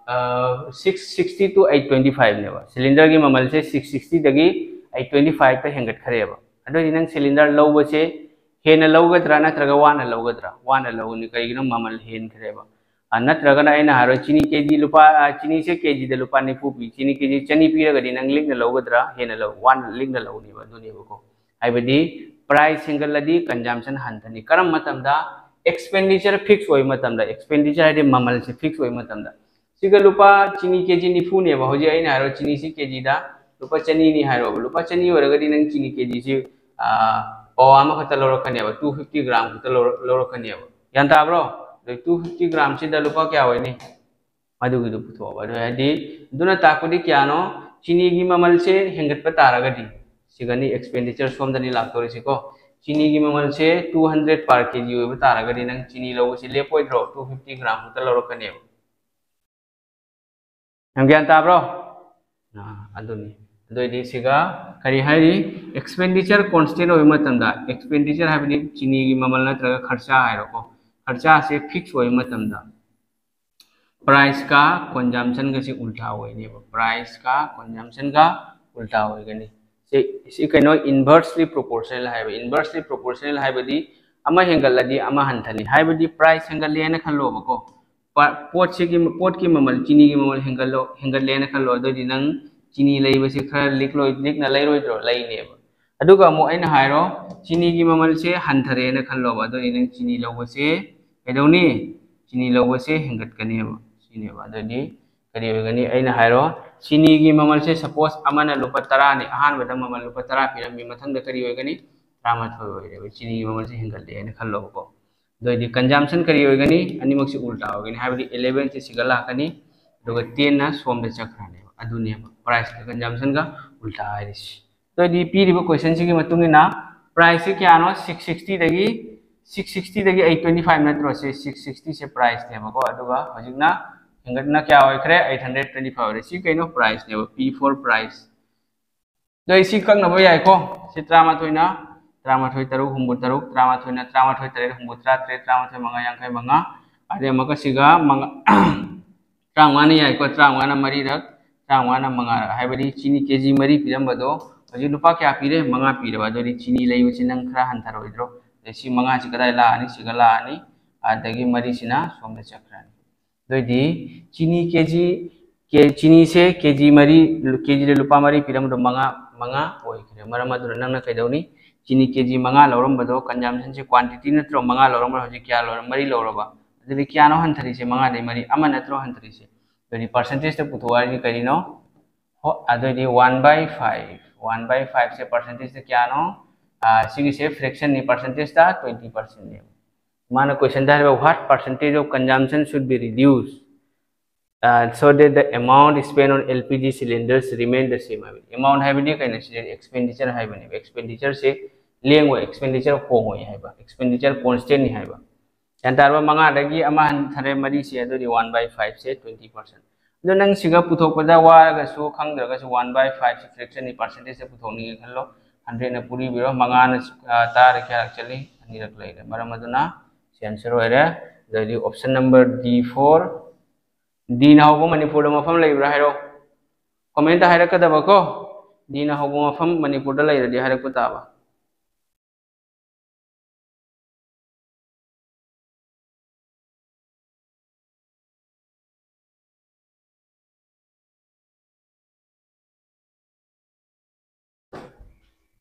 ꯑ, six sixty to eight twenty five ꯅꯦꯕ꯫ ꯁꯤꯂꯤꯟꯗꯔꯒꯤ ꯃꯃꯜꯁꯦ six sixty ꯗꯒꯤ eight twenty five ꯇ ꯍꯦꯟꯒꯠꯈ꯭ꯔꯦꯕ꯫ ꯑꯗꯨꯑꯣꯏꯗꯤ ꯅꯪ ꯁꯤꯂꯤꯟꯗꯔ ꯂꯧꯕꯁꯦ ꯍꯦꯟꯅ ꯂꯧꯒꯗ꯭ꯔꯥ ꯅꯠꯇ꯭ꯔꯒ ꯋꯥꯅ ꯂꯧꯒꯗ꯭ꯔꯥ? ꯋꯥꯅ ꯂꯧꯒꯅꯤ꯫ ꯀꯩꯒꯤꯅꯣ? ꯃꯃꯜ ꯍꯦꯟꯈ꯭ꯔꯦꯕ꯫ ꯑ, ꯅꯠꯇ꯭ꯔꯒꯅ ꯑꯩꯅ ꯍꯥꯏꯔꯣ, ꯆꯤꯅꯤ ꯀꯦ ꯖꯤ ꯂꯨꯄꯥ, ꯑ, ꯆꯤꯅꯤꯁꯦ ꯀꯦ ꯖꯤꯗ ꯂꯨꯄꯥ ꯅꯤꯐꯨ ꯄꯤ, ꯆꯤꯅꯤ ꯀꯦ ꯖꯤ ꯆꯅꯤ ꯄꯤꯔꯒꯗꯤ ꯅꯪ ꯂꯤꯛꯅ ꯂꯧꯒꯗ꯭ꯔꯥ? ꯍꯦꯟꯅ ꯂꯧ-, ꯋꯥꯟ-, ꯂꯤꯛꯅ ꯂꯧꯅꯦꯕ꯫ ꯑꯗꯨꯅꯦꯕꯀꯣ꯫ ꯍꯥꯏꯕꯗꯤ ꯄ꯭ꯔꯥꯏꯁ ꯍꯦꯟꯒꯠꯂꯗꯤ ꯀꯟꯖꯝꯁꯟ ꯍꯟꯊꯅꯤ꯫ ꯀꯔꯝꯕ ꯃꯇꯝꯗ? ꯑꯦꯛꯁꯄꯦꯟꯗꯤꯆꯔ ꯐꯤꯛꯁ ꯑꯣꯏꯕ ꯃꯇꯝꯗ꯫ ꯑꯦꯛꯁꯄꯦꯟꯗꯤꯆꯔ ꯍꯥꯏꯗꯤ ꯃꯃꯜꯁꯦ ꯐꯤꯛꯁ ꯑꯣꯏꯕ ꯃꯇꯝꯗ꯫ ꯁꯤꯒ ꯂꯨꯄꯥ, ꯆꯤꯅꯤ ꯀꯦ ꯖꯤ ꯅꯤꯐꯨꯅꯦꯕ꯫ ꯍꯧꯖꯤꯛ ꯑꯩꯅ ꯍꯥꯏꯔꯣ, ꯆꯤꯅꯤꯁꯤ ꯀꯦ ꯖꯤꯗ ꯂꯨꯄꯥ ꯆꯅꯤꯅꯤ ꯍꯥꯏꯔꯣꯕ, ꯂꯨꯄꯥ ꯆꯅꯤ ꯑꯣꯏꯔꯒꯗꯤ ꯅꯪ ꯆꯤꯅꯤ ꯀꯦ ꯖꯤꯁꯤ ꯄꯋꯥ ꯑꯃꯈꯛꯇ ꯂꯧꯔꯛꯀꯅꯦꯕ, ꯇꯨ ꯐꯤꯐꯇꯤ ꯒ꯭ꯔꯥꯝ ꯈꯛꯇ ꯂꯧꯔꯛ- ꯂꯧꯔꯛꯀꯅꯦꯕ꯫ ꯒ꯭ꯌꯥꯟ ꯇꯥꯕ꯭ꯔꯣ? ꯑꯗꯨ ꯇꯨ ꯐꯤꯐꯇꯤ ꯒ꯭ꯔꯥꯝꯁꯤꯗ ꯂꯨꯄꯥ ꯀꯌꯥ ꯑꯣꯏꯅꯤ? ꯃꯗꯨꯒꯤꯗꯨ ꯄꯨꯊꯣꯛꯑꯣꯕ꯫ ꯑꯗꯨ ꯍꯥꯏꯗꯤ, ꯑꯗꯨꯅ ꯇꯥꯛꯄꯗꯤ ꯀꯌꯥꯅꯣ? ꯆꯤꯅꯤꯒꯤ ꯃꯃꯜꯁꯦ ꯍꯦꯟꯒꯠꯄ ꯇꯥꯔꯒꯗꯤ, ꯁꯤꯒꯅꯤ ꯑꯦꯛꯁꯄꯦꯟꯗꯤꯆꯔ ꯁꯣꯝꯗꯅꯤ ꯂꯥꯛꯇꯧꯔꯤꯁꯤꯀꯣ꯫ ꯆꯤꯅꯤꯒꯤ ꯃꯃꯜꯁꯦ ꯇꯨ ꯍꯟꯗ꯭ꯔꯦꯠ ꯄꯔ ꯀꯦ ꯖꯤ ꯑꯣꯏꯕ ꯇꯥꯔꯒꯗꯤ, ꯅꯪ ꯆꯤꯅꯤ ꯂꯧꯕꯁꯤ ꯂꯦꯞꯄꯣꯏꯗ꯭ꯔꯣ? ꯇꯨ ꯐꯤꯐꯇꯤ ꯒ꯭ꯔꯥꯝ ꯈꯛꯇ ꯂꯧꯔꯛꯀꯅꯦꯕ꯫ ꯌꯥꯝ ꯒ꯭ꯌꯥꯟ ꯇꯥꯕ꯭ꯔꯣ? ꯑꯥ, ꯑꯗꯨꯅꯤ꯫ ꯑꯗꯨꯑꯣꯏꯗꯤ ꯁꯤꯒ ꯀꯔꯤ ꯍꯥꯏꯔꯤ? ꯑꯦꯛꯁꯄꯦꯟꯗꯤꯆꯔ ꯀꯣꯟꯁꯇꯦꯟ ꯑꯣꯏꯕ ꯃꯇꯝꯗ, ꯑꯦꯛꯁꯄꯦꯟꯗꯤꯆꯔ ꯍꯥꯏꯕꯗꯤ ꯆꯤꯅꯤꯒꯤ ꯃꯃꯜ ꯅꯠꯇ꯭ꯔꯒ ꯈꯔꯆꯥ ꯍꯥꯏꯔꯣꯀꯣ, ꯈꯔꯆꯥꯁꯦ ꯐꯤꯛꯁ ꯑꯣꯏꯕ ꯃꯇꯝꯗ, ꯄ꯭ꯔꯥꯏꯁꯀ ꯀꯣꯟꯖꯝꯁꯟꯒꯁꯤ ꯎꯜꯇꯥ ꯑꯣꯏꯅꯦꯕ꯫ ꯄ꯭ꯔꯥꯏꯁꯀ ꯀꯣꯟꯖꯝꯁꯟꯒ ꯎꯜꯇꯥ ꯑꯣꯏꯒꯅꯤ꯫ ꯁꯤ, ꯁꯤ ꯀꯩꯅꯣ, ꯏꯟꯚꯔꯁꯂꯤ ꯄ꯭ꯔꯣꯄꯣꯔꯁꯅꯦꯜ ꯍꯥꯏꯕ꯫ ꯏꯟꯚꯔꯁꯂꯤ ꯄ꯭ꯔꯣꯄꯣꯔꯁꯅꯦꯜ ꯍꯥꯏꯕꯗꯤ ꯑꯃ ꯍꯦꯟꯒꯠꯂꯗꯤ ꯑꯃ ꯍꯟꯊꯅꯤ꯫ ꯍꯥꯏꯕꯗꯤ ꯄ꯭ꯔꯥꯏꯁ ꯍꯦꯟꯒꯠꯂꯦꯅ ꯈꯜꯂꯣꯕꯀꯣ, ꯄ- ꯄꯣꯠꯁꯤꯒꯤ, ꯄꯣꯠꯀꯤ ꯃꯃꯜ, ꯆꯤꯅꯤꯒꯤ ꯃꯃꯜ ꯍꯦꯟꯒꯠꯂꯣ, ꯍꯦꯟꯒꯠꯂꯦꯅ ꯈꯜꯂꯣ꯫ ꯑꯗꯨꯑꯣꯏꯗꯤ ꯅꯪ ꯆꯤꯅꯤ ꯂꯩꯕꯁꯦ ꯈꯔ ꯂꯤꯛꯂꯣꯏ-, ꯂꯤꯛꯅ ꯂꯩꯔꯣꯏꯗ꯭ꯔꯣ? ꯂꯩꯅꯦꯕ꯫ ꯑꯗꯨꯒ ꯑꯃꯨꯛ ꯑꯩꯅ ꯍꯥꯏꯔꯣ, ꯆꯤꯅꯤꯒꯤ ꯃꯃꯜꯁꯦ ꯍꯟꯊꯔꯦꯅ ꯈꯜꯂꯣꯕ꯫ ꯑꯗꯨꯑꯣꯏꯗꯤ ꯅꯪ ꯆꯤꯅꯤ ꯂꯧꯕꯁꯦ ꯀꯩꯗꯧꯅꯤ? ꯆꯤꯅꯤ ꯂꯧꯕꯁꯦ ꯍꯦꯟꯒꯠꯀꯅꯦꯕ꯫ ꯁꯤꯅꯦꯕ꯫ ꯑꯗꯨꯑꯣꯏꯗꯤ ꯀꯔꯤ ꯑꯣꯏꯒꯅꯤ? ꯑꯩꯅ ꯍꯥꯏꯔꯣ, ꯆꯤꯅꯤꯒꯤ ꯃꯃꯜꯁꯦ, ꯁꯄꯣꯁ, ꯑꯃꯅ ꯂꯨꯄꯥ ꯇꯔꯥꯅꯤ, ꯑꯍꯥꯟꯕꯗ ꯃꯃꯜ ꯂꯨꯄꯥ ꯇꯔꯥ ꯄꯤꯔꯝꯃꯤ, ꯃꯊꯪꯗ ꯀꯔꯤ ꯑꯣꯏꯒꯅꯤ? ꯇꯔꯥꯃꯥꯊꯣꯏ ꯑꯣꯏꯔꯦꯕ꯫ ꯆꯤꯅꯤꯒꯤ ꯃꯃꯜꯁꯦ ꯍꯦꯟꯒꯠꯂꯦꯅ ꯈꯜꯂꯣꯕꯀꯣ꯫ ꯑꯗꯨꯑꯣꯏꯗꯤ ꯀꯟꯖꯝꯁꯟ ꯀꯔꯤ ꯑꯣꯏꯒꯅꯤ? ꯑꯅꯤꯃꯛꯁꯦ ꯎꯜꯇꯥ ꯑꯣꯏꯒꯅꯤ꯫ ꯍꯥꯏꯕꯗꯤ ꯏꯂꯦꯚꯦꯟꯁꯦ ꯁꯤꯒ ꯂꯥꯛꯀꯅꯤ, ꯑꯗꯨꯒ ꯇꯦꯟꯅ ꯁꯣꯝꯗ ꯆꯠꯈ꯭ꯔꯅꯦꯕ꯫ ꯑꯗꯨꯅꯦꯕ ꯄ꯭ꯔꯥꯏꯁꯀ ꯀꯟꯖꯝꯁꯟꯒ ꯎꯜꯇꯥ ꯍꯥꯏꯔꯤꯁꯤ꯫ ꯑꯗꯨꯑꯣꯏꯗꯤ ꯄꯤꯔꯤꯕ ꯀꯣꯏꯁꯟꯁꯤꯒꯤ ꯃꯇꯨꯡ ꯏꯟꯅ ꯄ꯭ꯔꯥꯏꯁꯁꯦ ꯀꯌꯥꯅꯣ? ꯁꯤꯛꯁ ꯁꯤꯛꯁꯇꯤꯗꯒꯤ, ꯁꯤꯛꯁ ꯁꯤꯛꯁꯇꯤꯗꯒꯤ ꯑꯩꯠ ꯇ꯭ꯋꯦꯟꯇꯤ ꯐꯥꯏꯚ ꯅꯠꯇ꯭ꯔꯣ? ꯁꯤ ꯁꯤꯛꯁ ꯁꯤꯛꯁꯇꯤꯁꯦ ꯄ꯭ꯔꯥꯏꯁꯅꯦꯕꯀꯣ꯫ ꯑꯗꯨꯒ ꯍꯧꯖꯤꯛꯅ ꯍꯦꯟꯒꯠꯅ ꯀꯌꯥ ꯑꯣꯏꯈ꯭ꯔꯦ? ꯑꯩꯠ ꯍꯟꯗ꯭ꯔꯦꯠ ꯇ꯭ꯋꯦꯟꯇꯤ ꯐꯥꯏꯚ ꯑꯣꯏꯔꯦ꯫ ꯁꯤ ꯀꯩꯅꯣ? ꯄ꯭ꯔꯥꯏꯁꯅꯦꯕ, ꯄꯤ ꯐꯣꯔ ꯄ꯭ꯔꯥꯏꯁ꯫ ꯑꯗꯣ ꯑꯩ ꯁꯤ ꯀꯛꯅꯕ ꯌꯥꯏꯀꯣ꯫ ꯁꯤ ꯇꯔꯥꯃꯥꯊꯣꯏꯅ, ꯇꯔꯥꯃꯥꯊꯣꯏ ꯇꯔꯨꯛ ꯍꯨꯝꯐꯨ ꯇꯔꯨꯛ, ꯇꯔꯥꯃꯥꯊꯣꯏꯅ, ꯇꯔꯥꯃꯥꯊꯣꯏ ꯇꯔꯦꯠ ꯍꯨꯝꯐꯨ ꯇꯔꯥ ꯇꯔꯦꯠ, ꯇꯔꯥꯃꯥꯊꯣꯏ ꯃꯉꯥ ꯌꯥꯡꯈꯩ ꯃꯉꯥ, ꯑꯗꯩ ꯑꯃꯨꯛꯀ ꯁꯤꯒ ꯃꯉꯥ, ꯇꯔꯥꯃꯉꯥꯅ ꯌꯥꯏꯀꯣ, ꯇꯔꯥꯃꯉꯥꯅ ꯃꯔꯤꯔꯛ, ꯇꯔꯥꯃꯉꯥꯅ ꯃꯉꯥꯔꯛ, ꯍꯥꯏꯕꯗꯤ ꯆꯤꯅꯤ ꯀꯦ ꯖꯤ ꯃꯔꯤ ꯄꯤꯔꯝꯕꯗꯣ ꯍꯧꯖꯤꯛ ꯂꯨꯄꯥ ꯀꯌꯥ ꯄꯤꯔꯦ? ꯃꯉꯥ ꯄꯤꯔꯕ꯫ ꯑꯗꯨꯗꯤ ꯆꯤꯅꯤ ꯂꯩꯕꯁꯤ ꯅꯪ ꯈꯔ ꯍꯟꯊꯔꯣꯏꯗ꯭ꯔꯣ? ꯑꯗꯩ ꯁꯤ ꯃꯉꯥꯁꯤ ꯀꯗꯥꯏ ꯂꯥꯛꯑꯅꯤ? ꯁꯤꯒ ꯂꯥꯛꯑꯅꯤ, ꯑꯗꯒꯤ ꯃꯔꯤꯁꯤꯅ ꯁꯣꯝꯗ ꯆꯠꯈ꯭ꯔꯅꯤ꯫ ꯑꯗꯨꯑꯣꯏꯗꯤ ꯆꯤꯅꯤ ꯀꯦ ꯖꯤ, ꯀꯦ-, ꯆꯤꯅꯤꯁꯦ ꯀꯦ ꯖꯤ ꯃꯔꯤ, ꯀꯦ ꯖꯤꯗ ꯂꯨꯄꯥ ꯃꯔꯤ ꯄꯤꯔꯝꯕꯗꯣ ꯃꯉꯥ, ꯃꯉꯥ ꯑꯣꯏꯈ꯭ꯔꯦ꯫ ꯃꯔꯝ ꯑꯗꯨꯅ ꯅꯪꯅ ꯀꯩꯗꯧꯅꯤ? ꯆꯤꯅꯤ ꯀꯦ ꯖꯤ ꯃꯉꯥ ꯂꯧꯔꯝꯕꯗꯣ, ꯀꯟꯖꯝꯁꯟꯁꯦ ꯀ꯭ꯋꯥꯟꯇꯤꯇꯤ ꯅꯠꯇ꯭ꯔꯣ? ꯃꯉꯥ ꯂꯧꯔꯝꯕꯗꯣ ꯍꯧꯖꯤꯛ ꯀꯌꯥ ꯂꯧꯔꯦ? ꯃꯔꯤ ꯂꯧꯔꯕ꯫ ꯑꯗꯨꯗꯤ ꯀꯌꯥꯅꯣ ꯍꯟꯊꯔꯤꯁꯦ? ꯃꯉꯥꯗꯩ ꯃꯔꯤ꯫ ꯑꯃ ꯅꯠꯇ꯭ꯔꯣ ꯍꯟꯊꯔꯤꯁꯦ? ꯑꯗꯨꯗꯤ ꯄꯥꯔꯁꯦꯟꯇꯦꯖꯇ ꯄꯨꯊꯣꯛꯑꯣ ꯍꯥꯏꯔꯤꯁꯦ ꯀꯔꯤꯅꯣ? ꯍꯣ, ꯑꯗꯨꯑꯣꯏꯗꯤ one by five, one by five say percentage ꯇ ꯀꯌꯥꯅꯣ? ꯑꯥ, ꯁꯤꯒꯤꯁꯦ fraction ꯅꯤ, percentage ꯇ twenty percent ꯅꯦꯕ꯫ ꯃꯥꯅ question ꯗ ꯍꯥꯏꯔꯤꯕ, "What percentage of consumption should be reduced, uh, so that the amount spent on L P G cylinders remain the same?" ꯍꯥꯏꯕꯅꯤ꯫ Amount ꯍꯥꯏꯕꯗꯤ ꯀꯩꯅꯣ? ꯁꯤꯗ expenditure ꯍꯥꯏꯕꯅꯦꯕ꯫ Expenditure ꯁꯦ ꯂꯦꯡꯉꯣꯏ, expenditure ꯍꯣꯡꯉꯣꯏ ꯍꯥꯏꯕ, expenditure constant ꯅꯤ ꯍꯥꯏꯕ꯫ ꯒ꯭ꯌꯥꯟ ꯇꯥꯔꯕ? ꯃꯉꯥꯗꯒꯤ ꯑꯃ ꯍꯟꯊꯔꯦ, ꯃꯔꯤꯁꯦ, ꯑꯗꯨꯗꯤ one by five say twenty percent꯫ ꯑꯗꯣ ꯅꯪ ꯁꯤꯒ ꯄꯨꯊꯣꯛꯄꯗ ꯋꯥꯔꯒꯁꯨ, ꯈꯪꯗ꯭ꯔꯒꯁꯨ, one by five say fraction ꯅꯤ, percentage ꯁꯦ ꯄꯨꯊꯣꯛꯅꯤꯡꯉꯦ ꯈꯜꯂꯣ꯫ Hundred ꯅ ꯄꯨꯔꯤꯕꯤꯔꯣ, ꯃꯉꯥꯅ, ꯑ, ꯇꯔꯥꯗ ꯀꯌꯥꯔꯛ ꯆꯠꯂꯤ? ꯑꯅꯤꯔꯛ ꯂꯩꯔꯦ꯫ ꯃꯔꯝ ꯑꯗꯨꯅ ꯁꯤ answer ꯑꯣꯏꯔꯦ꯫ ꯑꯗꯩꯗꯤ option number D four, D ꯅ ꯍꯧꯕ ꯃꯅꯤꯄꯨꯔꯗ ꯃꯐꯝ ꯂꯩꯕ꯭ꯔꯥ ꯍꯥꯏꯔꯣ꯫ Comment ꯇ ꯍꯥꯏꯔꯛꯀꯗꯕ ꯀꯣ, D ꯅ ꯍꯧꯕ ꯃꯐꯝ ꯃꯅꯤꯄꯨꯔꯗ ꯂꯩꯔꯗꯤ ꯍꯥꯏꯔꯛꯄ ꯇꯥꯕ꯫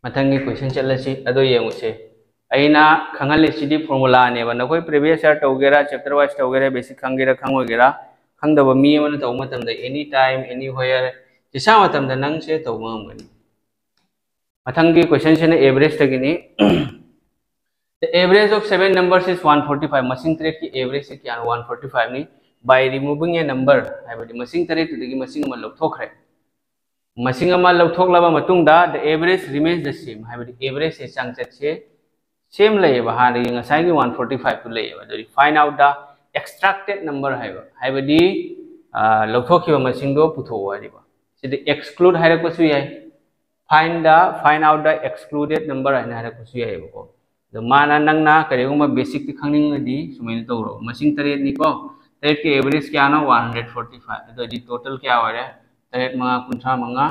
ꯃꯊꯪꯒꯤ question ꯆꯠꯂꯁꯤ, ꯑꯗꯣ ꯌꯦꯡꯉꯨꯁꯦ꯫ ꯑꯩꯅ ꯈꯪꯍꯜꯂꯤꯁꯤꯗꯤ formula ꯅꯦꯕ꯫ ꯅꯈꯣꯏ previous year ꯇꯧꯒꯦꯔꯥ, chapter wise ꯇꯧꯒꯦꯔꯥ, basic ꯈꯪꯒꯦꯔꯥ ꯈꯪꯉꯣꯏꯒꯦꯔꯥ, ꯈꯪꯗꯕ ꯃꯤ ꯑꯃꯅ ꯇꯧꯕ ꯃꯇꯝꯗ any time, anywhere, ꯆꯤꯁꯥ ꯃꯇꯝꯗ ꯅꯪꯁꯦ ꯇꯧꯕ ꯉꯝꯒꯅꯤ꯫ ꯃꯊꯪꯒꯤ question ꯁꯤꯅ average ꯇꯒꯤꯅꯤ꯫ The average of seven numbers is one forty five. ꯃꯁꯤꯡ ꯇꯔꯦꯠꯀꯤ average ꯁꯤ ꯀꯌꯥꯅꯣ? One forty five ꯅꯤ꯫ By removing a number, ꯍꯥꯏꯕꯗꯤ ꯃꯁꯤꯡ ꯇꯔꯦꯠꯇꯨꯗꯒꯤ ꯃꯁꯤꯡ ꯑꯃ ꯂꯧꯊꯣꯛꯈ꯭ꯔꯦ꯫ ꯃꯁꯤꯡ ꯑꯃ ꯂꯧꯊꯣꯛꯂꯕ ꯃꯇꯨꯡꯗ, the average remains the same, ꯍꯥꯏꯕꯗꯤ average ꯁꯦ, ꯆꯥꯡꯆꯠꯁꯦ, same ꯂꯩꯌꯦꯕ, ꯍꯥꯟꯅꯒꯤ ꯉꯁꯥꯏꯒꯤ one forty five ꯇꯨ ꯂꯩꯌꯦꯕ꯫ ꯑꯗꯨꯗꯤ find out the extracted number ꯍꯥꯏꯕ, ꯍꯥꯏꯕꯗꯤ, ꯑ, ꯂꯧꯊꯣꯛꯈꯤꯕ ꯃꯁꯤꯡꯗꯣ ꯄꯨꯊꯣꯛꯑꯣ ꯍꯥꯏꯔꯤꯕ꯫ ꯁꯤꯗ exclude ꯍꯥꯏꯔꯛꯄꯁꯨ ꯌꯥꯏ, find the, find out the excluded number ꯍꯥꯏꯅ ꯍꯥꯏꯔꯛꯄꯁꯨ ꯌꯥꯏꯑꯕꯀꯣ꯫ ꯑꯗꯣ ꯃꯥꯅ, ꯅꯪꯅ ꯀꯔꯤꯒꯨꯝꯕ basic ꯇꯤ ꯈꯪꯅꯤꯡꯉꯗꯤ ꯁꯨꯃꯥꯏꯅ ꯇꯧꯔꯣ꯫ ꯃꯁꯤꯡ ꯇꯔꯦꯠꯅꯤꯀꯣ, ꯇꯔꯦꯠꯀꯤ average ꯀꯌꯥꯅꯣ? One hundred forty five꯫ ꯑꯗꯨ ꯑꯣꯏꯗꯤ total ꯀꯌꯥ ꯑꯣꯏꯔꯦ? ꯇꯔꯦꯠ ꯃꯉꯥ ꯀꯨꯟꯊ꯭ꯔꯥ ꯃꯉꯥ,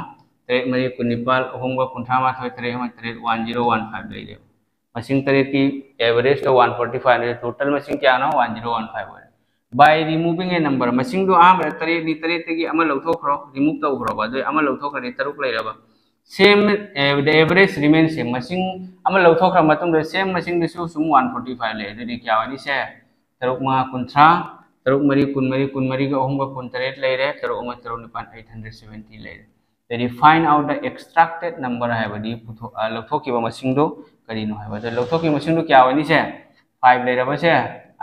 ꯇꯔꯦꯠ ꯃꯔꯤ ꯀꯨꯟꯅꯤꯄꯥꯜ, ꯑꯍꯨꯝꯒ ꯀꯨꯟꯊ꯭ꯔꯥ ꯃꯥꯊꯣꯏ, ꯇꯔꯦꯠ ꯑꯃ ꯇꯔꯦꯠ, one zero one five ꯂꯩꯔꯦꯕ꯫ ꯃꯁꯤꯡ ꯇꯔꯦꯠꯀꯤ average ꯇꯣ one forty five ꯅꯤ, total ꯃꯁꯤꯡ ꯀꯌꯥꯅꯣ? One zero one five ꯑꯣꯏꯔꯦ꯫ By removing a number, ꯃꯁꯤꯡꯗꯣ ꯑꯍꯥꯟꯕꯗ ꯇꯔꯦꯠꯅꯤ, ꯇꯔꯦꯠꯇꯒꯤ ꯑꯃ ꯂꯧꯊꯣꯛꯈ꯭ꯔꯣ, remove ꯇꯧꯈ꯭ꯔꯣꯕ, ꯑꯗꯨ ꯑꯃ ꯂꯧꯊꯣꯛꯈ꯭ꯔꯗꯤ ꯇꯔꯨꯛ ꯂꯩꯔꯕ꯫ Same, eh, the average remains same, ꯃꯁꯤꯡ ꯑꯃ ꯂꯧꯊꯣꯛꯈ꯭ꯔ ꯃꯇꯨꯡꯗ same ꯃꯁꯤꯡꯗꯨꯁꯨ ꯁꯨꯝ one forty five ꯂꯩ, ꯑꯗꯨꯗꯤ ꯀꯌꯥ ꯑꯣꯏꯅꯤ ꯁꯦ? ꯇꯔꯨꯛ ꯃꯉꯥ ꯀꯨꯟꯊ꯭ꯔꯥ, ꯇꯔꯨꯛ ꯃꯔꯤ ꯀꯨꯟꯃꯔꯤ, ꯀꯨꯟꯃꯔꯤꯒ ꯑꯍꯨꯝꯒ ꯀꯨꯟꯇꯔꯦꯠ ꯂꯩꯔꯦ, ꯇꯔꯨꯛ ꯑꯃ ꯇꯔꯨꯛ ꯅꯤꯄꯥꯜ, eight hundred seventy ꯂꯩꯔꯦ꯫ ꯑꯗꯩꯗꯤ find out the extracted number ꯍꯥꯏꯕꯗꯤ ꯄꯨꯊꯣꯛ-, ꯑ, ꯂꯧꯊꯣꯛꯈꯤꯕ ꯃꯁꯤꯡꯗꯣ ꯀꯔꯤꯅꯣ ꯍꯥꯏꯕ꯫ ꯑꯗꯣ ꯂꯧꯊꯣꯛꯈꯤꯕ ꯃꯁꯤꯡꯗꯣ ꯀꯌꯥ ꯑꯣꯏꯅꯤ ꯁꯦ? Five ꯂꯩꯔꯕꯁꯦ,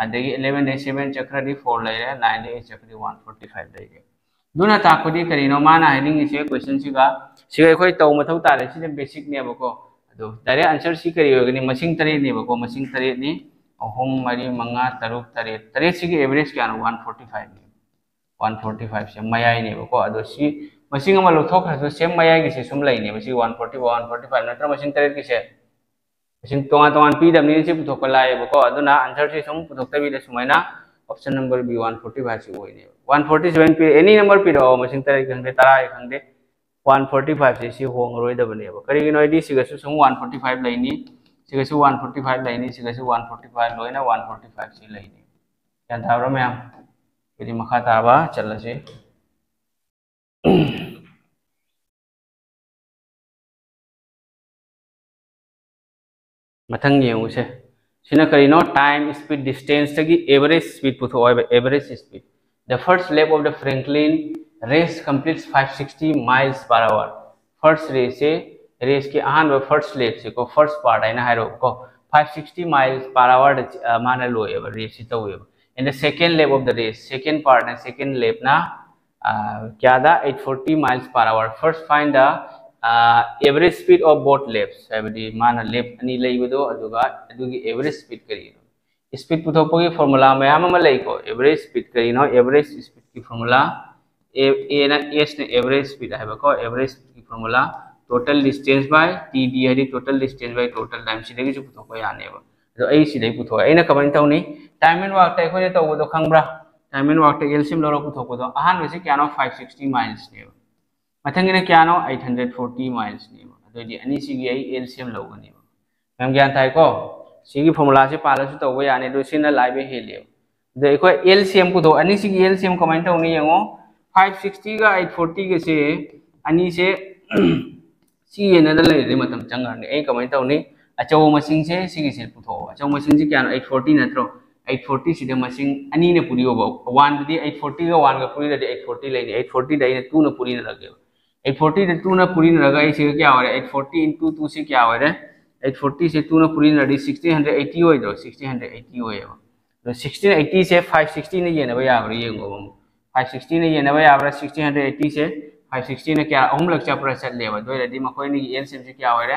ꯑꯗꯒꯤ eleven ꯗꯩ seven ꯆꯠꯈ꯭ꯔꯗꯤ four ꯂꯩꯔꯦ, nine ꯗꯩ eight ꯆꯠꯈ꯭ꯔꯗꯤ one forty five ꯂꯩꯔꯦ꯫ ꯑꯗꯨꯅ ꯇꯥꯛꯄꯗꯤ ꯀꯔꯤꯅꯣ ꯃꯥꯅ ꯍꯥꯏꯅꯤꯡꯉꯤꯁꯦ question ꯁꯤꯒ? ꯁꯤꯒ ꯑꯩꯈꯣꯏ ꯇꯧ ꯃꯊꯧ ꯇꯥꯔꯦ, ꯁꯤꯅ basic ꯅꯦꯕꯀꯣ꯫ ꯑꯗꯣ direct answer ꯁꯤ ꯀꯔꯤ ꯑꯣꯏꯒꯅꯤ? ꯃꯁꯤꯡ ꯇꯔꯦꯠꯅꯦꯕꯀꯣ, ꯃꯁꯤꯡ ꯇꯔꯦꯠꯅꯤ꯫ ꯑꯍꯨꯝ, ꯃꯔꯤ, ꯃꯉꯥ, ꯇꯔꯨꯛ, ꯇꯔꯦꯠ, ꯇꯔꯦꯠꯁꯤꯒꯤ average ꯀꯌꯥꯅꯣ? One forty five ꯅꯦ꯫ One forty five ꯁꯦ ꯃꯌꯥꯏꯅꯦꯕꯀꯣ꯫ ꯑꯗꯣ ꯁꯤ ꯃꯁꯤꯡ ꯑꯃ ꯂꯧꯊꯣꯛꯈ꯭ꯔꯁꯨ same ꯃꯌꯥꯏꯒꯤꯁꯦ ꯁꯨꯝ ꯂꯩꯅꯦꯕ꯫ ꯁꯤ one forty, one forty five ꯅꯠꯇ꯭ꯔ ꯃꯁꯤꯡ ꯇꯔꯦꯠꯀꯤꯁꯦ ꯃꯁꯤꯡ ꯇꯣꯉꯥꯟ ꯇꯣꯉꯥꯟ ꯄꯤꯗꯕꯅꯤꯅ ꯁꯤ ꯄꯨꯊꯣꯛꯄ ꯂꯥꯛꯑꯦꯕꯀꯣ꯫ ꯑꯗꯨꯅ answer ꯁꯤ ꯁꯨꯝ ꯄꯨꯊꯣꯛꯇꯕꯤꯗ ꯁꯨꯃꯥꯏꯅ option number B one forty five ꯁꯤ ꯑꯣꯏꯅꯦꯕ꯫ One forty seven ꯄꯤ, any number ꯄꯤꯔꯛꯑꯣ, ꯃꯁꯤꯡ ꯇꯔꯦꯠ ꯈꯪꯗꯦ, ꯇꯔꯥ ꯈꯪꯗꯦ, one forty five ꯁꯦ ꯁꯤ ꯍꯣꯡꯉꯔꯣꯏꯗꯕꯅꯦꯕ꯫ ꯀꯔꯤꯒꯤꯅꯣ ꯍꯥꯏꯗꯤ ꯁꯤꯒꯁꯨ ꯁꯨꯝ one forty five ꯂꯩꯅꯤ, ꯁꯤꯒꯁꯨ one forty five ꯂꯩꯅꯤ, ꯁꯤꯒꯁꯨ one forty five, ꯂꯣꯏꯅ one forty five ꯁꯤ ꯂꯩꯅꯤ꯫ ꯒ꯭ꯌꯥꯟ ꯇꯥꯕ꯭ꯔꯥ ꯃꯌꯥꯝ? ꯑꯗꯨꯗꯤ ꯃꯈꯥ ꯇꯥꯕ ꯆꯠꯂꯁꯤ꯫ ꯃꯊꯪ ꯌꯦꯡꯉꯨꯁꯦ꯫ ꯁꯤꯅ ꯀꯔꯤꯅꯣ? Time, speed, distance ꯇꯒꯤ average speed ꯄꯨꯊꯣꯛꯑꯣ ꯍꯥꯏꯕ, average speed꯫ The first lap of the Franklin race completes five sixty miles per hour. First race say, race ꯀꯤ ꯑꯍꯥꯟꯕ first lap ꯁꯦꯀꯣ, first part ꯍꯥꯏꯅ ꯍꯥꯏꯔꯣꯕꯀꯣ, five sixty miles per hour ꯗ, ꯑ, ꯃꯥꯅ ꯂꯣꯏꯌꯦꯕ, race ꯁꯤ ꯇꯧꯋꯦꯕ꯫ And the second lap of the race, second part ꯅ, second lap ꯅ, ꯑ, ꯀꯌꯥꯗ? Eight forty miles per hour. First find the, ꯑ, average speed of both laps. ꯍꯥꯏꯕꯗꯤ ꯃꯥꯅ lap ꯑꯅꯤ ꯂꯩꯕꯗꯣ, ꯑꯗꯨꯒ ꯑꯗꯨꯒꯤ average speed ꯀꯔꯤꯅꯣ? Speed ꯄꯨꯊꯣꯛꯄꯒꯤ formula ꯃꯌꯥꯝ ꯑꯃ ꯂꯩꯀꯣ꯫ Average speed ꯀꯔꯤꯅꯣ? Average speed ꯀꯤ formula, A, A ꯅ, S ꯅ average speed ꯍꯥꯏꯕꯀꯣ, average speed ꯀꯤ formula total distance by T D ꯍꯥꯏꯗꯤ total distance by total time, ꯁꯤꯗꯒꯤꯁꯨ ꯄꯨꯊꯣꯛꯄ ꯌꯥꯅꯦꯕ꯫ ꯑꯗꯣ ꯑꯩ ꯁꯤꯗꯩ ꯄꯨꯊꯣꯛꯑꯦ꯫ ꯑꯩꯅ ꯀꯃꯥꯏꯅ ꯇꯧꯅꯤ? Time and work ꯇ ꯑꯩꯈꯣꯏꯅ ꯇꯧꯕꯗꯣ ꯈꯪꯕ꯭ꯔꯥ? Time and work ꯇ L C M ꯂꯧꯔꯒ ꯄꯨꯊꯣꯛꯄꯗꯣ꯫ ꯑꯍꯥꯟꯕꯁꯤ ꯀꯌꯥꯅꯣ? Five sixty miles ꯅꯦꯕ꯫ ꯃꯊꯪꯒꯤꯅ ꯀꯌꯥꯅꯣ? Eight hundred forty miles ꯅꯦꯕ꯫ ꯑꯗꯨꯑꯣꯏꯗꯤ ꯑꯅꯤꯁꯤꯒꯤ ꯑꯩ L C M ꯂꯧꯒꯅꯦꯕ꯫ ꯃꯌꯥꯝ ꯒ꯭ꯌꯥꯟ ꯇꯥꯏꯀꯣ? ꯁꯤꯒꯤ formula ꯁꯦ ꯄꯥꯜꯂꯁꯨ ꯇꯧꯕ ꯌꯥꯅꯤ, ꯑꯗꯨ ꯁꯤꯅ ꯂꯥꯏꯕ ꯍꯦꯜꯂꯦꯕ꯫ ꯑꯗ ꯑꯩꯈꯣꯏ L C M ꯄꯨꯊꯣꯛ-, ꯑꯅꯤꯁꯤꯒꯤ L C M ꯀꯃꯥꯏꯅ ꯇꯧꯅꯤ ꯌꯦꯡꯉꯣ꯫ Five sixty ꯒ eight forty ꯒꯁꯦ ꯑꯅꯤꯁꯦ ꯁꯤ ꯌꯦꯟꯅꯗ ꯂꯩꯔꯗꯤ ꯃꯇꯝ ꯆꯪꯈ꯭ꯔꯅꯤ꯫ ꯑꯩ ꯀꯃꯥꯏꯅ ꯇꯧꯅꯤ? ꯑꯆꯧꯕ ꯃꯁꯤꯡꯁꯦ ꯁꯤꯒꯤꯁꯦ ꯄꯨꯊꯣꯛꯑꯣ꯫ ꯑꯆꯧꯕ ꯃꯁꯤꯡꯁꯦ ꯀꯌꯥꯅꯣ? Eight forty ꯅꯠꯇ꯭ꯔꯣ? Eight forty ꯁꯤꯗ ꯃꯁꯤꯡ ꯑꯅꯤꯅ ꯄꯨꯔꯤꯕ, one ꯗꯗꯤ eight forty ꯒ one ꯒ ꯄꯨꯔꯤꯔꯗꯤ eight forty ꯂꯩꯅꯤ꯫ Eight forty ꯗ ꯑꯩꯅ two ꯅ ꯄꯨꯔꯤꯅꯔꯒꯦꯕ꯫ ꯑꯩꯠ ꯐꯣꯔꯇꯤꯗ ꯇꯨꯅ ꯄꯨꯔꯤꯅꯔꯒ ꯑꯩꯠꯁꯤꯒ ꯀꯌꯥ ꯑꯣꯏꯔꯦ? ꯑꯩꯠ ꯐꯣꯔꯇꯤ into two ꯁꯤ ꯀꯌꯥ ꯑꯣꯏꯔꯦ? ꯑꯩꯠ ꯐꯣꯔꯇꯤꯁꯦ ꯇꯨꯅ ꯄꯨꯔꯤꯅꯔꯗꯤ ꯁꯤꯛꯁꯇꯤꯟ ꯍꯟꯗ꯭ꯔꯦꯠ ꯑꯩꯠꯇꯤ ꯑꯣꯏꯗ꯭ꯔꯣ? ꯁꯤꯛꯁꯇꯤꯟ ꯍꯟꯗ꯭ꯔꯦꯠ ꯑꯩꯠꯇꯤ ꯑꯣꯏꯌꯦꯕ꯫ ꯑꯗꯣ ꯁꯤꯛꯁꯇꯤꯟ ꯑꯩꯠꯇꯤꯁꯦ ꯐꯥꯏꯚ ꯁꯤꯛꯁꯇꯤꯅ ꯌꯦꯟꯅꯕ ꯌꯥꯕ꯭ꯔꯥ ꯌꯦꯡꯉꯣꯕ ꯑꯃꯨꯛ꯫ ꯐꯥꯏꯚ ꯁꯤꯛꯁꯇꯤꯅ ꯌꯦꯟꯅꯕ ꯌꯥꯕ꯭ꯔꯥ? ꯁꯤꯛꯁꯇꯤꯟ ꯍꯟꯗ꯭ꯔꯦꯠ ꯑꯩꯠꯇꯤꯁꯦ ꯐꯥꯏꯚ ꯁꯤꯛꯁꯇꯤꯅ ꯀꯌꯥ, ꯑꯍꯨꯝꯂꯛ ꯆꯠꯄ꯭ꯔꯥ? ꯆꯠꯂꯦꯕ꯫ ꯑꯗꯨ ꯑꯣꯏꯔꯗꯤ ꯃꯈꯣꯏ ꯑꯅꯤꯒꯤ ꯑꯦꯜꯁꯤꯌꯝꯁꯦ ꯀꯌꯥ ꯑꯣꯏꯔꯦ?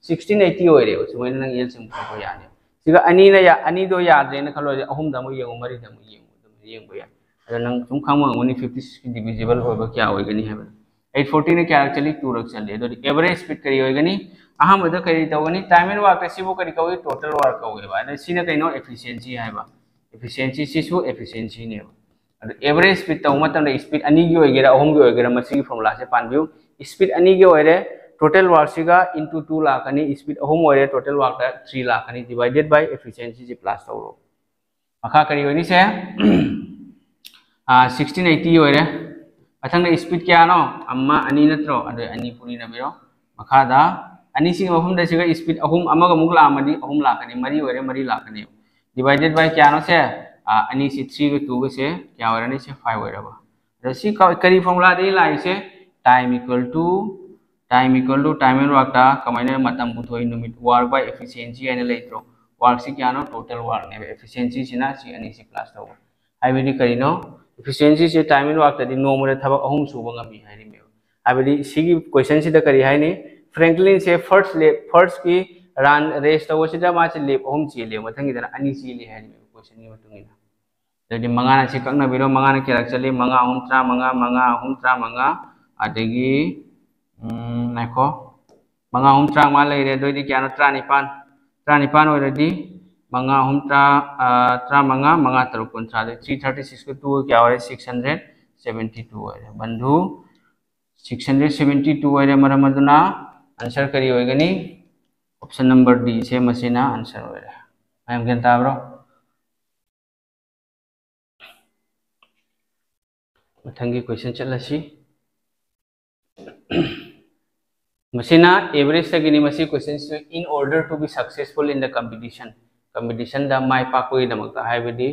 ꯁꯤꯛꯁꯇꯤꯟ ꯑꯩꯠꯇꯤ ꯑꯣꯏꯔꯦꯕ꯫ ꯁꯨꯃꯥꯏꯅ ꯅꯪ ꯑꯦꯜꯁꯤꯌꯝ ꯈꯣꯠꯄ ꯌꯥꯅꯤ꯫ ꯁꯤꯒ ꯑꯅꯤꯅ ꯌꯥ-, ꯑꯅꯤꯗꯣ ꯌꯥꯗ꯭ꯔꯦꯅ ꯈꯜꯂꯣꯗꯤ ꯑꯍꯨꯝꯗ ꯑꯃꯨꯛ ꯌꯦꯡꯉꯨ, ꯃꯔꯤꯗ ꯑꯃꯨꯛ ꯌꯦꯡꯉꯨ, ꯑꯗꯨꯝ ꯌꯦꯡꯕ ꯌꯥꯏ꯫ ꯑꯗꯣ ꯅꯪ ꯁꯨꯝ ꯈꯪꯕ ꯉꯝꯒꯅꯤ ꯐꯤꯐꯇꯤ ꯁꯤꯛꯁꯀꯤ divisible ꯑꯣꯏꯕ ꯀꯌꯥ ꯑꯣꯏꯒꯅꯤ ꯍꯥꯏꯕꯗꯣ꯫ ꯑꯩꯠ ꯐꯣꯔꯇꯤꯅ ꯀꯌꯥꯔꯛ ꯆꯠꯂꯤ? ꯇꯨꯔꯛ ꯆꯠꯂꯤ꯫ ꯑꯗꯨꯗꯤ average speed ꯀꯔꯤ ꯑꯣꯏꯒꯅꯤ? ꯑꯍꯥꯟꯕꯗ ꯀꯔꯤ ꯇꯧꯒꯅꯤ? Time and workꯇ ꯁꯤꯕꯨ ꯀꯔꯤ ꯀꯧꯏ? Total work ꯀꯧꯋꯦꯕ꯫ ꯑꯗ ꯁꯤꯅ ꯀꯩꯅꯣ? Efficiency ꯍꯥꯏꯕ꯫ Efficiency, ꯁꯤꯁꯨ efficiencyꯅꯦꯕ꯫ ꯑꯗꯣ average speed ꯇꯧꯕ ꯃꯇꯝꯗ speed ꯑꯅꯤꯒꯤ ꯑꯣꯏꯒꯦꯔꯥ ꯑꯍꯨꯝꯒꯤ ꯑꯣꯏꯒꯦꯔꯥ ꯃꯁꯤꯒꯤ formulaꯁꯦ ꯄꯥꯟꯕꯤꯌꯨ꯫ Speed ꯑꯅꯤꯒꯤ ꯑꯣꯏꯔꯦ, total workꯁꯤꯒ into two ꯂꯥꯛꯀꯅꯤ꯫ Speed ꯑꯍꯨꯝ ꯑꯣꯏꯔꯦ, total workꯇ three ꯂꯥꯛꯀꯅꯤ, divided by efficiencyꯁꯤ plus ꯇꯧꯔꯣ꯫ ꯃꯈꯥ ꯀꯔꯤ ꯑꯣꯏꯅꯤ ꯁꯦ? ꯁꯤꯛꯁꯇꯤꯟ ꯑꯩꯠꯇꯤ ꯑꯣꯏꯔꯦ꯫ ꯃꯊꯪꯗ speed ꯀꯌꯥꯅꯣ? ꯑꯃ, ꯑꯅꯤ ꯅꯠꯇ꯭ꯔꯣ? ꯑꯗꯨ ꯑꯅꯤ ꯄꯨꯔꯤꯅꯕꯤꯔꯣ꯫ ꯃꯈꯥꯗ ꯑꯅꯤꯁꯤꯒꯤ ꯃꯐꯝꯗ ꯁꯤꯒ speed ꯑꯍꯨꯝ ꯑꯃꯒ ꯑꯃꯨꯛ ꯂꯥꯛꯑꯝꯃꯗꯤ ꯑꯍꯨꯝ ꯂꯥꯛꯀꯅꯤ, ꯃꯔꯤ ꯑꯣꯏꯔꯦ, ꯃꯔꯤ ꯂꯥꯛꯀꯅꯤ꯫ Divided by ꯀꯌꯥꯅꯣ ꯁꯦ? ꯑꯅꯤꯁꯤ threeꯒ twoꯒꯁꯦ ꯀꯌꯥ ꯑꯣꯏꯔꯅꯤ ꯁꯦ? Five ꯑꯣꯏꯔꯕ꯫ ꯑꯗꯣ ꯁꯤ ꯀ-, ꯀꯔꯤ formulaꯗꯒꯤ ꯂꯥꯛꯏꯁꯦ? Time equal to, time equal to time and workꯇ ꯀꯃꯥꯏꯅ ꯃꯇꯝ ꯄꯨꯊꯣꯛꯏ? ꯅꯨꯃꯤꯠ, work by efficiency ꯍꯥꯏꯅ ꯂꯩꯇ꯭ꯔꯣ? Workꯁꯤ ꯀꯌꯥꯅꯣ? Total workꯅꯦꯕ꯫ Efficiencyꯁꯤꯅ ꯁꯤ ꯑꯅꯤꯁꯤ plus ꯇꯧꯕ꯫ ꯍꯥꯏꯕꯗꯤ ꯀꯔꯤꯅꯣ? Efficiencyꯁꯦ time and workꯇꯗꯤ ꯅꯣꯡꯃꯗ ꯊꯕꯛ ꯑꯍꯨꯝ ꯁꯨꯕ ꯉꯝꯃꯤ ꯍꯥꯏꯔꯤꯃꯦꯕ꯫ ꯍꯥꯏꯕꯗꯤ ꯁꯤꯒꯤ questionꯁꯤꯗ ꯀꯔꯤ ꯍꯥꯏꯅꯤ? Franklinꯁꯦ first lap, firstꯀꯤ run, race ꯇꯧꯕꯁꯤꯗ ꯃꯥꯁꯦ lap ꯑꯍꯨꯝ ꯆꯦꯜꯂꯦ, ꯃꯊꯪꯒꯤꯗꯅ ꯑꯅꯤ ꯆꯦꯜꯂꯤ ꯍꯥꯏꯔꯤꯃꯦꯕ questionꯒꯤ ꯃꯇꯨꯡ ꯏꯟꯅ꯫ ꯑꯗꯨꯗꯤ ꯃꯉꯥꯅ ꯁꯤ ꯀꯛꯅꯕꯤꯔꯣ꯫ ꯃꯉꯥꯅ ꯀꯌꯥꯔꯛ ꯆꯠꯂꯤ? ꯃꯉꯥ ꯑꯍꯨꯝ ꯇꯔꯥꯃꯉꯥ, ꯃꯉꯥ ꯑꯍꯨꯝ ꯇꯔꯥꯃꯉꯥ, ꯑꯗꯒꯤ, ꯎꯝ, ꯉꯥꯏꯈꯣ, ꯃꯉꯥ ꯑꯍꯨꯝ ꯇꯔꯥꯃꯉꯥ ꯂꯩꯔꯦ꯫ ꯑꯗꯨ ꯑꯣꯏꯗꯤ ꯀꯌꯥꯅꯣ? ꯇꯔꯥꯅꯤꯄꯥꯟ꯫ ꯇꯔꯥꯅꯤꯄꯥꯟ ꯑꯣꯏꯔꯗꯤ ꯃꯉꯥ ꯑꯍꯨꯝ ꯇꯔꯥ, ꯑ, ꯇꯔꯥꯃꯉꯥ, ꯃꯉꯥ ꯇꯔꯨꯛ ꯀꯨꯟꯊ꯭ꯔꯥ꯫ ꯑꯗꯨꯗꯤ three thirty sixꯀ twoꯒ ꯀꯌꯥ ꯑꯣꯏꯔꯦ? Six hundred seventy two ꯑꯣꯏꯔꯦ꯫ ꯕꯟꯙꯨ, six hundred seventy two ꯑꯣꯏꯔꯦ꯫ ꯃꯔꯝ ꯑꯗꯨꯅ answer ꯀꯔꯤ ꯑꯣꯏꯒꯅꯤ? Option number D ꯁꯦ ꯃꯁꯤꯅ answer ꯑꯣꯏꯔꯦ꯫ ꯃꯌꯥꯝ ꯒ꯭ꯌꯥꯟ ꯇꯥꯕ꯭ꯔꯣ? ꯃꯊꯪꯒꯤ question ꯆꯠꯂꯁꯤ꯫ ꯃꯁꯤꯅ averageꯇꯒꯤꯅꯤ꯫ ꯃꯁꯤ questionꯁꯤ, "In order to be successful in the competition", competitionꯗ ꯃꯥꯏ ꯄꯥꯛꯄꯒꯤꯗꯃꯛꯇ, ꯍꯥꯏꯕꯗꯤ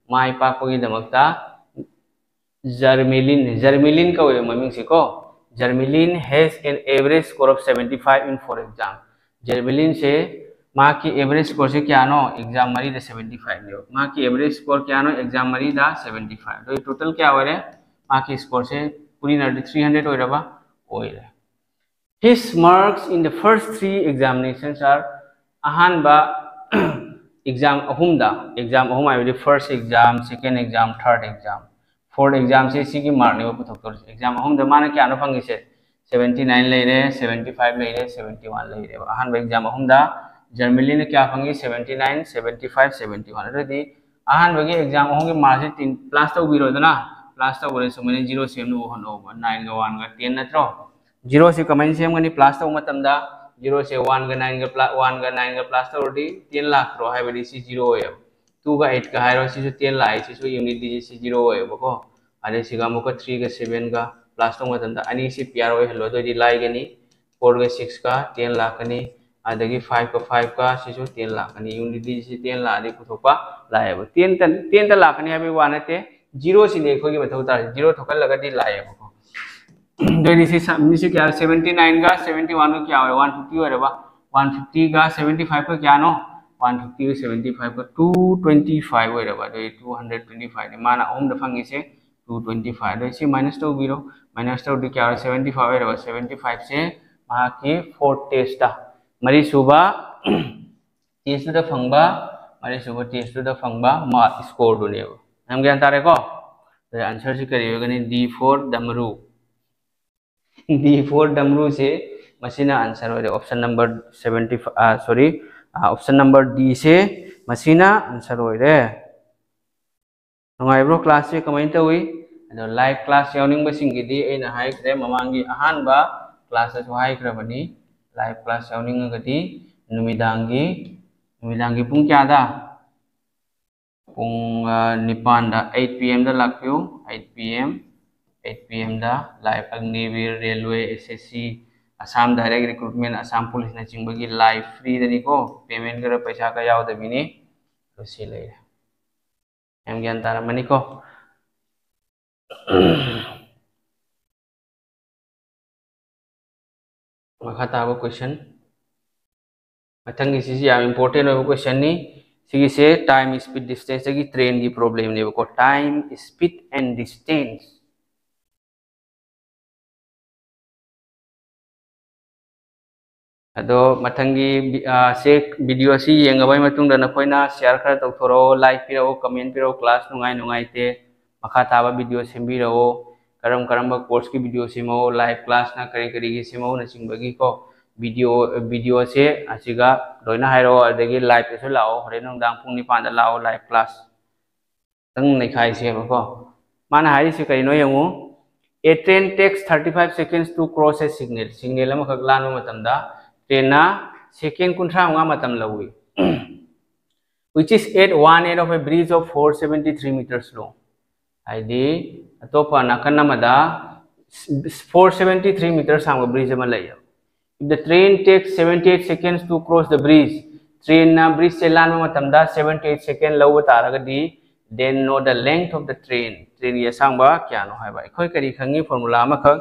ꯃꯥꯏ ꯄꯥꯛꯄꯒꯤꯗꯃꯛꯇ ꯖꯔꯃꯦꯂꯤꯟ, ꯖꯔꯃꯦꯂꯤꯟ ꯀꯧꯋꯦꯕ ꯃꯃꯤꯡꯁꯦ ꯀꯣ, Germaline has an average score of seventy five in four exam. Germaline ꯁꯦ ꯃꯍꯥꯛꯀꯤ average score ꯁꯦ ꯀꯌꯥꯅꯣ? Exam ꯃꯔꯤꯗ seventy five ꯅꯦꯕ꯫ ꯃꯍꯥꯛꯀꯤ average score ꯀꯌꯥꯅꯣ? Exam ꯃꯔꯤꯗ seventy five꯫ ꯑꯗꯨ total ꯀꯌꯥ ꯑꯣꯏꯔꯦ? ꯃꯍꯥꯛꯀꯤ score ꯁꯦ ꯄꯨꯟꯅꯗꯤ three hundred ꯑꯣꯏꯔꯕ? ꯑꯣꯏꯔꯦ꯫ His marks in the first three examinations are, ꯑꯍꯥꯟꯕ exam ꯑꯍꯨꯝꯗ, exam ꯑꯍꯨꯝ ꯍꯥꯏꯕꯗꯤ first exam, second exam, third exam, fourth exam ꯁꯦ ꯁꯤꯒꯤ mark ꯅꯦꯕ ꯄꯨꯊꯣꯛꯇꯧꯔꯤꯁꯦ꯫ Exam ꯑꯍꯨꯝꯗ ꯃꯥꯅ ꯀꯌꯥꯅꯣ ꯐꯪꯉꯤꯁꯦ? Seventy nine ꯂꯩꯔꯦ, seventy five ꯂꯩꯔꯦ, seventy one ꯂꯩꯔꯦꯕ꯫ ꯑꯍꯥꯟꯕ exam ꯑꯍꯨꯝꯗ Germaline ꯅ ꯀꯌꯥ ꯐꯪꯉꯤ? Seventy nine, seventy five, seventy one꯫ ꯑꯗꯨꯗꯤ ꯑꯍꯥꯟꯕꯒꯤ exam ꯑꯍꯨꯝꯒꯤ mark ꯁꯦ ꯇꯤꯟ plus ꯇꯧꯕꯤꯔꯣꯗꯅ, plus ꯇꯧꯕꯗ ꯁꯨꯃꯥꯏꯅ zero ꯁꯦꯝꯅꯕ ꯍꯣꯠꯅꯧꯕ꯫ Nine ꯒ one ꯒ ten ꯅꯠꯇ꯭ꯔꯣ? Zero ꯁꯤ ꯀꯃꯥꯏꯅ ꯁꯦꯝꯒꯅꯤ? Plus ꯇꯧꯕ ꯃꯇꯝꯗ zero ꯁꯦ one ꯒ nine ꯒ plus, one ꯒ nine ꯒ plus ꯇꯧꯔꯗꯤ ten ꯂꯥꯛꯇ꯭ꯔꯣ? ꯍꯥꯏꯕꯗꯤ ꯁꯤ zero ꯑꯣꯏꯌꯦꯕ꯫ Two ꯒ eight ꯀ ꯍꯥꯏꯔꯣ, ꯁꯤꯁꯨ ten ꯂꯥꯛꯑꯦ, ꯁꯤꯁꯨ unit digit ꯁꯤ zero ꯑꯣꯏꯌꯦꯕꯀꯣ꯫ ꯑꯗꯩ ꯁꯤꯒ ꯑꯃꯨꯛꯀ three ꯒ seven ꯒ plus ꯇꯧꯕ ꯃꯇꯝꯗ ꯑꯅꯤꯁꯤ pair ꯑꯣꯏꯍꯜꯂꯣ, ꯑꯗꯨꯑꯣꯏꯗꯤ ꯂꯥꯏꯒꯅꯤ꯫ Four ꯒ six ꯀ ten ꯂꯥꯛꯀꯅꯤ, ꯑꯗꯒꯤ five ꯀ five ꯀ ꯁꯤꯁꯨ ten ꯂꯥꯛꯀꯅꯤ꯫ Unit digit ꯁꯤ ten ꯂꯥꯛꯑꯗꯤ ꯄꯨꯊꯣꯛꯄ ꯂꯥꯛꯑꯦꯕ꯫ Ten ꯇ, ten ꯇ ꯂꯥꯛꯀꯅꯤ ꯍꯥꯏꯕꯒꯤ ꯋꯥ ꯅꯠꯇꯦ, zero ꯁꯤꯅꯤ ꯑꯩꯈꯣꯏꯒꯤ ꯃꯊꯧ ꯇꯥꯔꯤꯁꯦ꯫ Zero ꯊꯣꯛꯍꯜꯂꯒꯗꯤ ꯂꯥꯛꯑꯦꯕꯀꯣ꯫ ꯑꯗꯨꯑꯣꯏꯗꯤ ꯁꯤ ꯁꯝ-, ꯃꯤꯁꯤ ꯀꯌꯥ? Seventy nine ꯒ seventy one ꯒ ꯀꯌꯥ ꯑꯣꯏꯔꯦ? One fifty ꯑꯣꯏꯔꯕ? One fifty ꯒ seventy five ꯀ ꯀꯌꯥꯅꯣ? One fifty ꯒ seventy five ꯀ two twenty five ꯑꯣꯏꯔꯕ? ꯑꯗꯨꯑꯣꯏꯗꯤ two hundred twenty five ꯅꯤ ꯃꯥꯅ ꯑꯍꯨꯝꯗ ꯐꯪꯉꯤꯁꯦ꯫ Two twenty five꯫ ꯑꯗꯣ ꯁꯤ minus ꯇꯧꯕꯤꯔꯣ꯫ Minus ꯇꯧꯔꯗꯤ ꯀꯌꯥ ꯑꯣꯏꯔꯦ? Seventy five ꯑꯣꯏꯔꯕ? Seventy five ꯁꯦ ꯃꯍꯥꯛꯀꯤ fourth test ꯇ, ꯃꯔꯤꯁꯨꯕ test ꯇꯨꯗ ꯐꯪꯕ, ꯃꯔꯤꯁꯨꯕ test ꯇꯨꯗ ꯐꯪꯕ mark score ꯗꯨꯅꯦꯕ꯫ ꯅꯪ ꯒ꯭ꯌꯥꯟ ꯇꯥꯔꯦꯀꯣ? ꯑꯗꯨꯗꯤ answer ꯁꯤ ꯀꯔꯤ ꯑꯣꯏꯒꯅꯤ? D for ꯗꯃꯔꯨ꯫ D for ꯗꯃꯔꯨ ꯁꯦ ꯃꯁꯤꯅ answer ꯑꯣꯏꯔꯦ꯫ Option number seventy five, ꯑ, sorry, ꯑ, option number D ꯁꯦ ꯃꯁꯤꯅ answer ꯑꯣꯏꯔꯦ꯫ ꯅꯨꯡꯉꯥꯏꯕ꯭ꯔꯣ class ꯁꯦ? ꯀꯃꯥꯏꯅ ꯇꯧꯏ? ꯑꯗꯣ live class ꯌꯥꯎꯅꯤꯡꯕꯁꯤꯡꯒꯤꯗꯤ ꯑꯩꯅ ꯍꯥꯏꯈ꯭ꯔꯦ ꯃꯃꯥꯡꯒꯤ ꯑꯍꯥꯟꯕ class ꯇꯁꯨ ꯍꯥꯏꯈ꯭ꯔꯕꯅꯤ, live class ꯌꯥꯎꯅꯤꯡꯉꯒꯗꯤ ꯅꯨꯃꯤꯗꯥꯡꯒꯤ, ꯅꯨꯃꯤꯗꯥꯡꯒꯤ ꯄꯨꯡ ꯀꯌꯥꯗ? ꯄꯨꯡ, ꯑ, ꯅꯤꯄꯥꯟꯗ, eight P M ꯗ ꯂꯥꯛꯄꯤꯌꯨ꯫ Eight P M, eight P M ꯗ live Agniveer, Railway, S S C, Assam Direct Recruitment, Assam Police ꯅꯆꯤꯡꯕꯒꯤ live free ꯗꯅꯤꯀꯣ, payment ꯈꯔ ꯄꯩꯁꯥ ꯈꯔ ꯌꯥꯎꯗꯕꯤꯅꯤ꯫ ꯑꯗꯨ ꯁꯤ ꯂꯩꯔꯦ꯫ ꯌꯥꯝ ꯒ꯭ꯌꯥꯟ ꯇꯥꯔꯝꯃꯅꯤꯀꯣ? ꯃꯈꯥ ꯇꯥꯕ ꯀꯣꯏꯁꯟ, ꯃꯊꯪꯒꯤꯁꯤꯁꯨ ꯌꯥꯝ ꯏꯝꯄꯣꯔꯇꯦꯟ ꯑꯣꯏꯕ ꯀꯣꯏꯁꯟꯅꯤ꯫ ꯁꯤꯒꯤꯁꯦ ꯇꯥꯏꯝ, ꯁ꯭ꯄꯤꯠ, ꯗꯤꯁꯇꯦꯟꯁꯇꯒꯤ ꯇ꯭ꯔꯦꯟꯒꯤ ꯄ꯭ꯔꯣꯕ꯭ꯂꯦꯝꯅꯦꯕꯀꯣ꯫ Time, speed and distance. ꯑꯗꯣ ꯃꯊꯪꯒꯤ ꯁꯦ ꯚꯤꯗꯤꯑꯣ ꯑꯁꯤ ꯌꯦꯡꯉꯕꯩ ꯃꯇꯨꯡꯗ ꯅꯈꯣꯏꯅ ꯁꯤꯌꯥꯔ ꯈꯔ ꯇꯧꯊꯣꯔꯛꯑꯣ, ꯂꯥꯏꯛ ꯄꯤꯔꯛꯑꯣ, ꯀꯃꯦꯟ ꯄꯤꯔꯛꯑꯣ, ꯀ꯭ꯂꯥꯁ ꯅꯨꯡꯉꯥꯏ ꯅꯨꯡꯉꯥꯏꯇꯦ, ꯃꯈꯥ ꯇꯥꯕ ꯚꯤꯗꯤꯑꯣ ꯁꯦꯝꯕꯤꯔꯛꯑꯣ, ꯀꯔꯝ ꯀꯔꯝꯕ ꯀꯣꯔꯁꯀꯤ ꯚꯤꯗꯤꯑꯣ ꯁꯦꯝꯃꯛꯑꯣ, ꯂꯥꯏꯚ ꯀ꯭ꯂꯥꯁꯅ ꯀꯔꯤ ꯀꯔꯤꯒꯤ ꯁꯦꯝꯃꯛꯎꯅꯆꯤꯡꯕꯒꯤꯀꯣ ꯚꯤꯗꯤꯑꯣ ꯚꯤꯗꯤꯑꯣꯁꯦ ꯑꯁꯤꯒ ꯂꯣꯏꯅ ꯍꯥꯏꯔꯛꯑꯣ꯫ ꯑꯗꯒꯤ ꯂꯥꯏꯚꯇꯁꯨ ꯂꯥꯛꯑꯣ, ꯍꯣꯔꯦꯟ ꯅꯨꯡꯗꯥꯡ ꯄꯨꯡ ꯅꯤꯄꯥꯟꯗ ꯂꯥꯛꯑꯣ, ꯂꯥꯏꯚ ꯀ꯭ꯂꯥꯁ ꯈꯤꯇꯪ ꯅꯩꯈꯥꯏꯁꯦꯕꯀꯣ꯫ ꯃꯥꯅ ꯍꯥꯏꯔꯤꯁꯦ ꯀꯔꯤꯅꯣ ꯌꯦꯡꯉꯨ꯫ A train takes thirty five seconds to cross a signal. Signal ꯑꯃꯈꯛ ꯂꯥꯟꯕ ꯃꯇꯝꯗ ꯇ꯭ꯔꯦꯟꯅ ꯁꯦꯀꯦꯟ ꯀꯨꯟꯊ꯭ꯔꯥ ꯃꯉꯥ ꯃꯇꯝ ꯂꯧꯏ, which is at one end of a bridge of four seventy three meters long. ꯍꯥꯏꯗꯤ ꯑꯇꯣꯞꯄ ꯅꯥꯀꯟ ꯑꯃꯗ ꯐꯣꯔ ꯁꯕꯦꯟꯇꯤ ꯊ꯭ꯔꯤ ꯃꯤꯇꯔ ꯁꯥꯡꯕ ꯕ꯭ꯔꯤꯖ ꯑꯃ ꯂꯩꯌꯦꯕ꯫ If the train takes seventy eight seconds to cross the bridge, ꯇ꯭ꯔꯦꯟꯅ ꯕ꯭ꯔꯤꯖꯁꯦ ꯂꯥꯟꯕ ꯃꯇꯝꯗ seventy eight second ꯂꯧꯕ ꯇꯥꯔꯒꯗꯤ, then know the length of the train. ꯇ꯭ꯔꯦꯟꯒꯤ ꯑꯁꯥꯡꯕ ꯀꯌꯥꯅꯣ ꯍꯥꯏꯕ꯫ ꯑꯩꯈꯣꯏ ꯀꯔꯤ ꯈꯪꯉꯤ? ꯐꯣꯔꯃꯨꯂꯥ ꯑꯃꯈꯛ,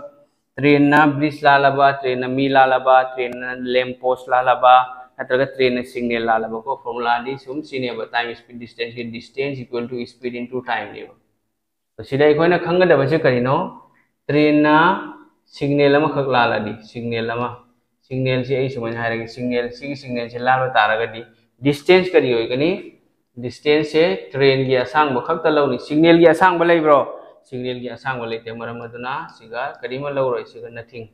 ꯇ꯭ꯔꯦꯟꯅ ꯕ꯭ꯔꯤꯖ ꯂꯥꯜꯂꯕ, ꯇ꯭ꯔꯦꯟꯅ ꯃꯤ ꯂꯥꯜꯂꯕ, ꯇ꯭ꯔꯦꯟꯅ ꯂꯦꯝꯞ ꯄꯣꯁ ꯂꯥꯜꯂꯕ, ꯅꯠꯇ꯭ꯔꯒ ꯇ꯭ꯔꯦꯟꯅ ꯁꯤꯒꯅꯦꯜ ꯂꯥꯜꯂꯕꯀꯣ꯫ ꯐꯣꯔꯃꯨꯂꯥꯗꯤ ꯁꯨꯝ ꯁꯤꯅꯦꯕ, time, speed, distance ꯀꯤ distance equal to speed into time ꯅꯦꯕ꯫ ꯁꯤꯗ ꯑꯩꯈꯣꯏꯅ ꯈꯪꯒꯗꯕꯁꯦ ꯀꯔꯤꯅꯣ? ꯇ꯭ꯔꯦꯟꯅ ꯁꯤꯒꯅꯦꯜ ꯑꯃꯈꯛ ꯂꯥꯜꯂꯗꯤ, ꯁꯤꯒꯅꯦꯜ ꯑꯃ, ꯁꯤꯒꯅꯦꯜꯁꯤ ꯑꯩ ꯁꯨꯃꯥꯏꯅ ꯍꯥꯏꯔꯒꯦ, ꯁꯤꯒꯅꯦꯜ, ꯁꯤꯒꯤ ꯁꯤꯒꯅꯦꯜꯁꯤ ꯂꯥꯟꯕ ꯇꯥꯔꯒꯗꯤ ꯗꯤꯁꯇꯦꯟꯁ ꯀꯔꯤ ꯑꯣꯏꯒꯅꯤ? ꯗꯤꯁꯇꯦꯟꯁꯁꯦ ꯇ꯭ꯔꯦꯟꯒꯤ ꯑꯁꯥꯡꯕ ꯈꯛꯇ ꯂꯧꯅꯤ꯫ ꯁꯤꯒꯅꯦꯜꯒꯤ ꯑꯁꯥꯡꯕ ꯂꯩꯕ꯭ꯔꯣ? ꯁꯤꯒꯅꯦꯜꯒꯤ ꯑꯁꯥꯡꯕ ꯂꯩꯇꯦ, ꯃꯔꯝ ꯑꯗꯨꯅ ꯁꯤꯒ ꯀꯔꯤꯃ ꯂꯧꯔꯣꯏ, ꯁꯤꯒ ꯅꯊꯤꯡ,